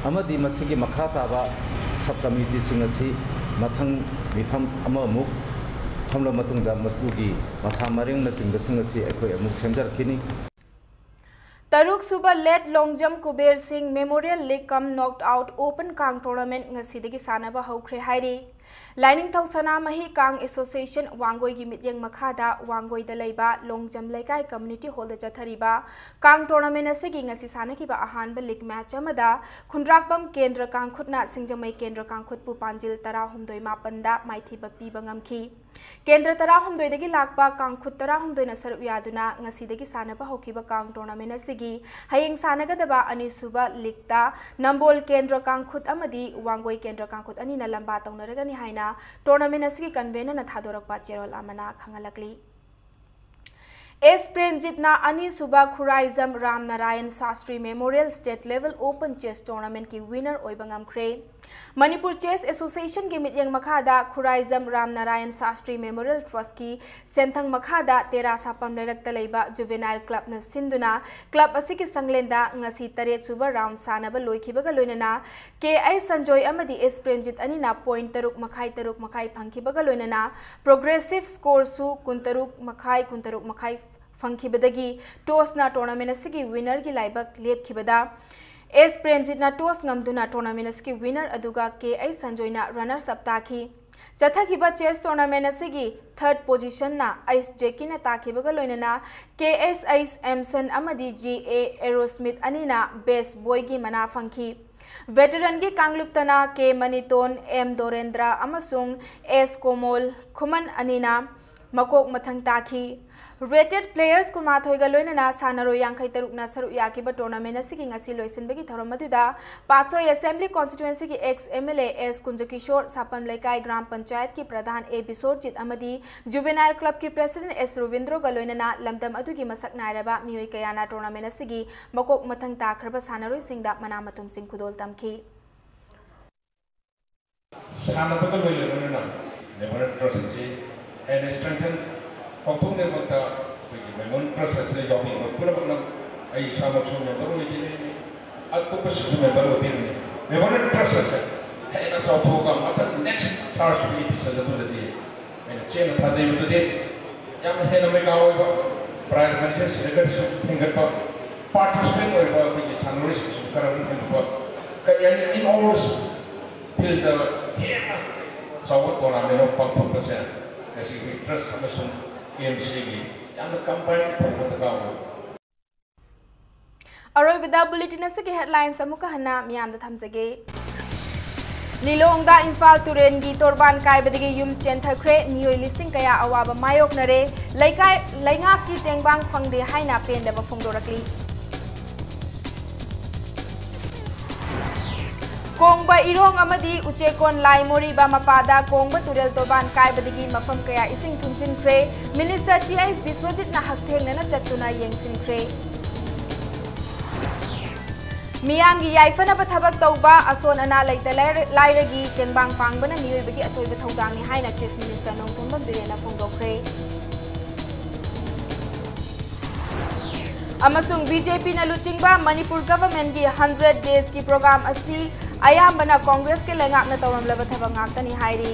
ꯑꯃꯗꯤ ꯃꯁꯤꯒꯤ ꯃꯈꯥ ꯇꯥꯕ ꯁꯕ ꯀꯃꯤꯇꯤꯁꯤꯡ ꯑꯁꯤ ꯃꯊꯪ ꯃꯤꯐꯝ ꯑꯃꯃꯨꯛ ꯐꯝꯂꯕ ꯃꯇꯨꯡꯗ ꯃꯗꯨꯒꯤ ꯃꯁꯥ ꯃꯔꯦꯡꯅꯆꯤꯡꯕꯁꯤꯡ ꯑꯁꯤ ꯑꯩꯈꯣꯏ ꯑꯃꯨꯛ ꯁꯦꯝꯖꯔꯛꯈꯤꯅꯤ꯫ ꯇꯔꯨꯛ ꯁꯨꯕ ꯂꯦꯠ ꯂꯣꯡꯖꯝ ꯀꯨꯕꯦꯔ ꯁꯤꯡ ꯃꯦꯃꯣꯔꯤꯌꯦꯜ ꯂꯤꯒ ꯀꯝ ꯅꯣꯛ ꯑꯥꯎꯠ ꯑꯣꯄꯟ ꯀꯥꯡ ꯇꯣꯔꯅꯥꯃꯦꯟꯠ ꯉꯁꯤꯗꯒꯤ ꯁꯥꯟꯅꯕ ꯍꯧꯈ꯭ꯔꯦ ꯍꯥꯏꯔꯤ꯫ ꯂꯥꯏꯅꯤꯡꯊꯧ ꯁꯅꯥꯃꯍꯤ ꯀꯥꯡ ꯑꯦꯁꯣꯁꯤꯌꯦꯁꯟ ꯋꯥꯡꯒꯣꯏꯒꯤ ꯃꯤꯠꯌꯦꯡ ꯃꯈꯥꯗ ꯋꯥꯡꯒꯣꯏꯗ ꯂꯩꯕ ꯂꯣꯡꯖꯝ ꯂꯩꯀꯥꯏ ꯀꯝꯃ꯭ꯌꯨꯅꯤꯇꯤ ꯍꯣꯜꯗ ꯆꯠꯊꯔꯤꯕ ꯀꯥꯡ ꯇꯣꯔꯅꯥꯃꯦꯟꯠ ꯑꯁꯤꯒꯤ ꯉꯁꯤ ꯁꯥꯟꯅꯈꯤꯕ ꯑꯍꯥꯟꯕ ꯂꯤꯒ ꯃꯦꯠꯆ ꯑꯃꯗ ꯈꯨꯟꯗ꯭ꯔꯥꯛꯄꯝ ꯀꯦꯟꯗ꯭ꯔ ꯀꯥꯡꯈꯨꯠꯅ ꯁꯤꯡꯖꯃꯩ ꯀꯦꯟꯗ꯭ꯔ ꯀꯥꯡꯈꯨꯠꯄꯨ ꯄꯥꯟꯖꯤꯜ ꯇꯔꯥꯍꯨꯝꯗꯣꯏ ꯃꯥꯄꯟꯗ ꯃꯥꯏꯊꯤꯕ ꯄꯤꯕ ꯉꯝꯈꯤ꯫ ꯀꯦꯟꯗ꯭ꯔ ꯇꯔꯥꯍꯨꯝꯗꯣꯏꯗꯒꯤ ꯂꯥꯛꯄ ꯀꯥꯡꯈꯨꯠ ꯇꯔꯥꯍꯨꯝꯗꯣꯏꯅ ꯁꯔꯨꯛ ꯌꯥꯗꯨꯅ ꯉꯁꯤꯗꯒꯤ ꯁꯥꯟꯅꯕ ꯍꯧꯈꯤꯕ ꯀꯥꯡ ꯇꯣꯔꯅꯥꯃꯦꯟꯠ ꯑꯁꯤꯒꯤ ꯍꯌꯦꯡ ꯁꯥꯟꯅꯒꯗꯕ ꯑꯅꯤꯁꯨꯕ ꯂꯤꯒꯇ ꯅꯝꯕꯣꯜ ꯀꯦꯟꯗ꯭ꯔ ꯀꯥꯡꯈꯨꯠ ꯑꯃꯗꯤ ꯋꯥꯡꯒꯣꯏ ꯀꯦꯟꯗ꯭ꯔ ꯀꯥꯡꯈꯨꯠ ꯑꯅꯤꯅ ꯂꯝꯕꯥ ꯇꯧꯅꯔꯒꯅꯤ ꯍꯥꯏꯅ ꯇꯣꯔꯅꯥꯃꯦꯟꯠ ꯑꯁꯤꯒꯤ ꯀꯟꯚꯦꯅꯔꯅ ꯊꯥꯗꯣꯔꯛꯄ ꯆꯦꯔꯣꯜ ꯑꯃꯅ ꯈꯪꯍꯜꯂꯛꯂꯤ꯫ ꯑꯦꯁ ꯄ꯭ꯔꯦꯝꯖꯤꯠꯅ ꯑꯅꯤꯁꯨꯕ Khuraijam Ram Narayan Shastri memorial state level open chess ꯇꯣꯔꯅꯥꯃꯦꯟꯠꯀꯤ ꯋꯤꯅꯔ ꯑꯣꯏꯕ ꯉꯝꯈ꯭ꯔꯦ꯫ ꯃꯅꯤꯄꯨꯔ ꯆꯦꯁ ꯑꯦꯁꯣꯁꯤꯌꯦꯁꯟꯒꯤ ꯃꯤꯠꯌꯦꯡ ꯃꯈꯥꯗ ꯈꯨꯔꯥꯏꯖꯝ ꯔꯥꯝ ꯅꯥꯔꯥꯌꯟ ꯁꯥꯁꯇ꯭ꯔꯤ ꯃꯦꯃꯣꯔꯤꯌꯦꯜ ꯇ꯭ꯔꯁꯠꯀꯤ ꯁꯦꯟꯊꯪ ꯃꯈꯥꯗ ꯇꯦꯔꯥ ꯁꯥꯄꯝ ꯂꯩꯔꯛꯇ ꯂꯩꯕ ꯖꯨꯚꯦꯅꯥꯏꯜ ꯀ꯭ꯂꯕꯅ ꯁꯤꯟꯗꯨꯅ ꯀ꯭ꯂꯕ ꯑꯁꯤꯒꯤ ꯁꯪꯂꯦꯟꯗ ꯉꯁꯤ ꯇꯔꯦꯠ ꯁꯨꯕ ꯔꯥꯎꯟ ꯁꯥꯟꯅꯕ ꯂꯣꯏꯈꯤꯕꯒ ꯂꯣꯏꯅꯅ ꯀꯦ ꯑꯩꯆ ꯁꯟꯖꯣꯏ ꯑꯃꯗꯤ ꯑꯦꯁ ꯄ꯭ꯔꯦꯝꯖꯤꯠ ꯑꯅꯤꯅ ꯄꯣꯏꯟꯠ ꯇꯔꯨꯛ ꯃꯈꯥꯏ, ꯇꯔꯨꯛ ꯃꯈꯥꯏ ꯐꯪꯈꯤꯕꯒ ꯂꯣꯏꯅꯅ ꯄ꯭ꯔꯣꯒ꯭ꯔꯦꯁꯤꯚ ꯁ꯭ꯀꯣꯔꯁꯨ ꯀꯨꯟꯇꯔꯨꯛ ꯃꯈꯥꯏ, ꯀꯨꯟꯇꯔꯨꯛ ꯃꯈꯥꯏ ꯐꯪꯈꯤꯕꯗꯒꯤ ꯇꯣꯁꯅ ꯇꯣꯔꯅꯥꯃꯦꯟꯠ ꯑꯁꯤꯒꯤ ꯋꯤꯅꯔꯒꯤ ꯂꯥꯏꯕꯛ ꯂꯦꯞꯈꯤꯕꯗ ꯑꯦꯁ ꯄ꯭ꯔꯦꯝꯖꯤꯠꯅ ꯇꯣꯁ ꯉꯝꯗꯨꯅ ꯇꯣꯔꯅꯥꯃꯦꯟꯠ ꯑꯁꯤꯒꯤ ꯋꯤꯅꯔ ꯑꯗꯨꯒ ꯀꯦ ꯑꯩꯆ ꯁꯟꯖꯣꯏꯅ ꯔꯟꯅꯔꯁ ꯑꯞ ꯇꯥꯈꯤ꯫ ꯆꯠꯊꯈꯤꯕ ꯆꯦꯁ ꯇꯣꯔꯅꯥꯃꯦꯟꯠ ꯑꯁꯤꯒꯤ ꯊꯔꯗ ꯄꯣꯖꯤꯁꯟꯅ ꯑꯩꯆ ꯖꯦꯀꯤꯅ ꯇꯥꯈꯤꯕꯒ ꯂꯣꯏꯅꯅ ꯀꯦ ꯑꯩꯆ ꯑꯩꯆ ꯑꯦꯝꯁꯟ ꯑꯃꯗꯤ ꯖꯤ ꯑꯦ ꯑꯦꯔꯣꯁꯃꯤꯠ ꯑꯅꯤꯅ ꯕꯦꯁ ꯕꯣꯏꯒꯤ ꯃꯅꯥ ꯐꯪꯈꯤ꯫ ꯚꯦꯇꯔꯟꯒꯤ ꯀꯥꯡꯂꯨꯞꯇꯅ ꯀꯦ ꯃꯅꯤꯇꯣꯟ, ꯑꯦꯝ ꯗꯣꯔꯦꯟꯗ꯭ꯔ ꯑꯃꯁꯨꯡ ꯑꯦꯁ ꯀꯣꯃꯣꯜ ꯈꯨꯃꯟ ꯑꯅꯤꯅ ꯃꯀꯣꯛ ꯃꯊꯪ ꯇꯥꯈꯤ꯫ Rated players ꯀꯨꯟꯃꯥꯊꯣꯏꯒ ꯂꯣꯏꯅꯅ ꯁꯥꯟꯅꯔꯣꯏ ꯌꯥꯡꯈꯩ ꯇꯔꯨꯛꯅ ꯁꯔꯨꯛ ꯌꯥꯈꯤꯕ tournament ꯑꯁꯤꯒꯤ ꯉꯁꯤ ꯂꯣꯏꯁꯤꯟꯕꯒꯤ ꯊꯧꯔꯝ ꯑꯗꯨꯗ ꯄꯥꯠꯁꯣꯏ Assembly Constituencyꯒꯤ ex MLA S ꯀꯨꯟꯖꯀꯤꯁꯣꯔ, ꯁꯥꯄꯝ ꯂꯩꯀꯥꯏ ꯒ꯭ꯔꯥꯝ ꯄꯟꯆꯥꯌꯠꯀꯤ ꯄ꯭ꯔꯙꯥꯟ A ꯕꯤꯁꯣꯔꯖꯤꯠ ꯑꯃꯗꯤ Juvenile Clubꯀꯤ President S ꯔꯣꯕꯤꯟꯗ꯭ꯔꯣꯒ ꯂꯣꯏꯅꯅ ꯂꯝꯗꯝ ꯑꯗꯨꯒꯤ ꯃꯁꯛ ꯅꯥꯏꯔꯕ ꯃꯤꯑꯣꯏ ꯀꯌꯥꯅ tournament ꯑꯁꯤꯒꯤ ꯃꯀꯣꯛ ꯃꯊꯪ ꯇꯥꯈ꯭ꯔꯕ ꯁꯥꯟꯅꯔꯣꯏꯁꯤꯡꯗ ꯃꯅꯥ ꯃꯊꯨꯝꯁꯤꯡ ꯈꯨꯗꯣꯜ ꯇꯝꯈꯤ꯫ ꯁꯥꯟꯅꯕꯒ ꯂꯣꯏꯅꯅ memorial trust ꯑꯁꯤ ꯍꯦꯟꯅ strengthen ꯇꯧꯊꯣꯛꯅꯕꯒꯤꯗꯃꯛꯇ ꯑꯩꯈꯣꯏꯒꯤ memorial trust ꯑꯁꯤꯗ ꯌꯥꯎꯕꯤꯕ ꯄꯨꯝꯅꯃꯛꯅ ꯑꯩ ꯏꯁꯥꯃꯛꯁꯨ member ꯑꯣꯏꯕꯤꯔꯤꯕꯅꯤ, ꯑꯇꯣꯞꯄꯁꯤꯡꯁꯨ member ꯑꯣꯏꯕꯤꯔꯤꯕꯅꯤ꯫ Memorial trust ꯑꯁꯦ ꯍꯦꯟꯅ ꯆꯥꯎꯊꯣꯛꯑꯒ ꯃꯊꯪ next ꯊꯥꯔꯁꯤꯕꯒꯤ edition ꯑꯗꯨꯗꯗꯤ ꯑꯩꯅ ꯆꯦꯠꯅ ꯊꯥꯖꯩ꯫ ꯃꯗꯨꯗꯤ ꯌꯥꯝꯅ ꯍꯦꯟꯅ ꯃꯦꯒꯥ ꯑꯣꯏꯕ, prize money ꯁꯤꯗꯒꯤꯁꯨ ꯍꯦꯟꯒꯠꯄ, participant ꯑꯣꯏꯕ ꯑꯩꯈꯣꯏꯒꯤ ꯁꯥꯟꯅꯔꯣꯏꯁꯤꯡꯁꯨ ꯈꯔ ꯑꯗꯨꯝ ꯍꯦꯟꯒꯠꯄ, ꯀꯔꯤ ꯍꯥꯏꯅꯤ, in all field ꯍꯦꯟꯅ ꯆꯥꯎꯕ tournament ꯑꯃ ꯄꯥꯡꯊꯣꯛꯄꯁꯦ ꯉꯁꯤꯒꯤ trust ꯑꯃꯁꯨꯡ ꯀꯦ.ꯑꯦꯝ.ꯁꯤꯒꯤ ꯌꯥꯝꯅ combine ꯇꯧꯕ ꯗꯔꯀꯥꯔ ꯑꯣꯏ꯫ ꯑꯔꯣꯏꯕꯗ bulletin ꯑꯁꯤꯒꯤ headlines ꯑꯃꯨꯛꯀ ꯍꯟꯅ ꯃꯤꯌꯥꯝꯗ ꯊꯝꯖꯒꯦ꯫ ꯂꯤꯂꯣꯡꯗ ꯏꯝꯐꯥꯜ ꯇꯨꯔꯦꯜꯒꯤ ꯇꯣꯔꯕꯥꯟ ꯀꯥꯏꯕꯗꯒꯤ ꯌꯨꯝ ꯆꯦꯟꯊꯈ꯭ꯔꯦ, ꯃꯤꯑꯣꯏ ꯂꯤꯁꯤꯡ ꯀꯌꯥ ꯑꯋꯥꯕ ꯃꯥꯌꯣꯛꯅꯔꯦ, ꯂꯩꯀꯥꯏ, ꯂꯩꯉꯥꯛꯀꯤ ꯇꯦꯡꯕꯥꯡ ꯐꯪꯗꯦ ꯍꯥꯏꯅ ꯄꯦꯟꯗꯕ ꯐꯣꯡꯗꯣꯔꯛꯂꯤ꯫ ꯀꯣꯡꯕ ꯏꯔꯣꯡ ꯑꯃꯗꯤ ꯎꯆꯦꯀꯣꯟ ꯂꯥꯏ ꯃꯣꯔꯤꯕ ꯃꯄꯥꯗ ꯀꯣꯡꯕ ꯇꯨꯔꯦꯜ ꯇꯣꯔꯕꯥꯟ ꯀꯥꯏꯕꯗꯒꯤ ꯃꯐꯝ ꯀꯌꯥ ꯏꯁꯤꯡ ꯊꯨꯝꯖꯤꯟꯈ꯭ꯔꯦ꯫ Minister ꯇꯤ ꯑꯩꯆ ꯕꯤꯁ꯭ꯋꯖꯤꯠꯅ ꯍꯛꯊꯦꯡꯅꯅ ꯆꯠꯇꯨꯅ ꯌꯦꯡꯁꯤꯟꯈ꯭ꯔꯦ꯫ ꯃꯤꯌꯥꯝꯒꯤ ꯌꯥꯏꯐꯅꯕ ꯊꯕꯛ ꯇꯧꯕ, ꯑꯁꯣꯟ ꯑꯅꯥ ꯂꯩꯇ ꯂꯥꯏꯔ-, ꯂꯥꯏꯔꯒꯤ ꯇꯦꯡꯕꯥꯡ ꯄꯥꯡꯕꯅ ꯃꯤꯑꯣꯏꯕꯒꯤ ꯑꯊꯣꯏꯕ ꯊꯧꯗꯥꯡꯅꯤ ꯍꯥꯏꯅ Chief Minister ꯅꯣꯡꯊꯣꯝꯕꯝ ꯕꯤꯔꯦꯟꯅ ꯐꯣꯡꯗꯣꯛꯈ꯭ꯔꯦ꯫ ꯑꯃꯁꯨꯡ ꯕꯤ ꯖꯦ ꯄꯤꯅ ꯂꯨꯆꯤꯡꯕ ꯃꯅꯤꯄꯨꯔ governmentꯀꯤ hundred daysꯀꯤ program ꯑꯁꯤ ꯑꯌꯥꯝꯕꯅ ꯀꯣꯡꯒ꯭ꯔꯦꯁꯀꯤ ꯂꯩꯉꯥꯛꯅ ꯇꯧꯔꯝꯂꯕ ꯊꯕꯛ ꯉꯥꯛꯇꯅꯤ ꯍꯥꯏꯔꯤ꯫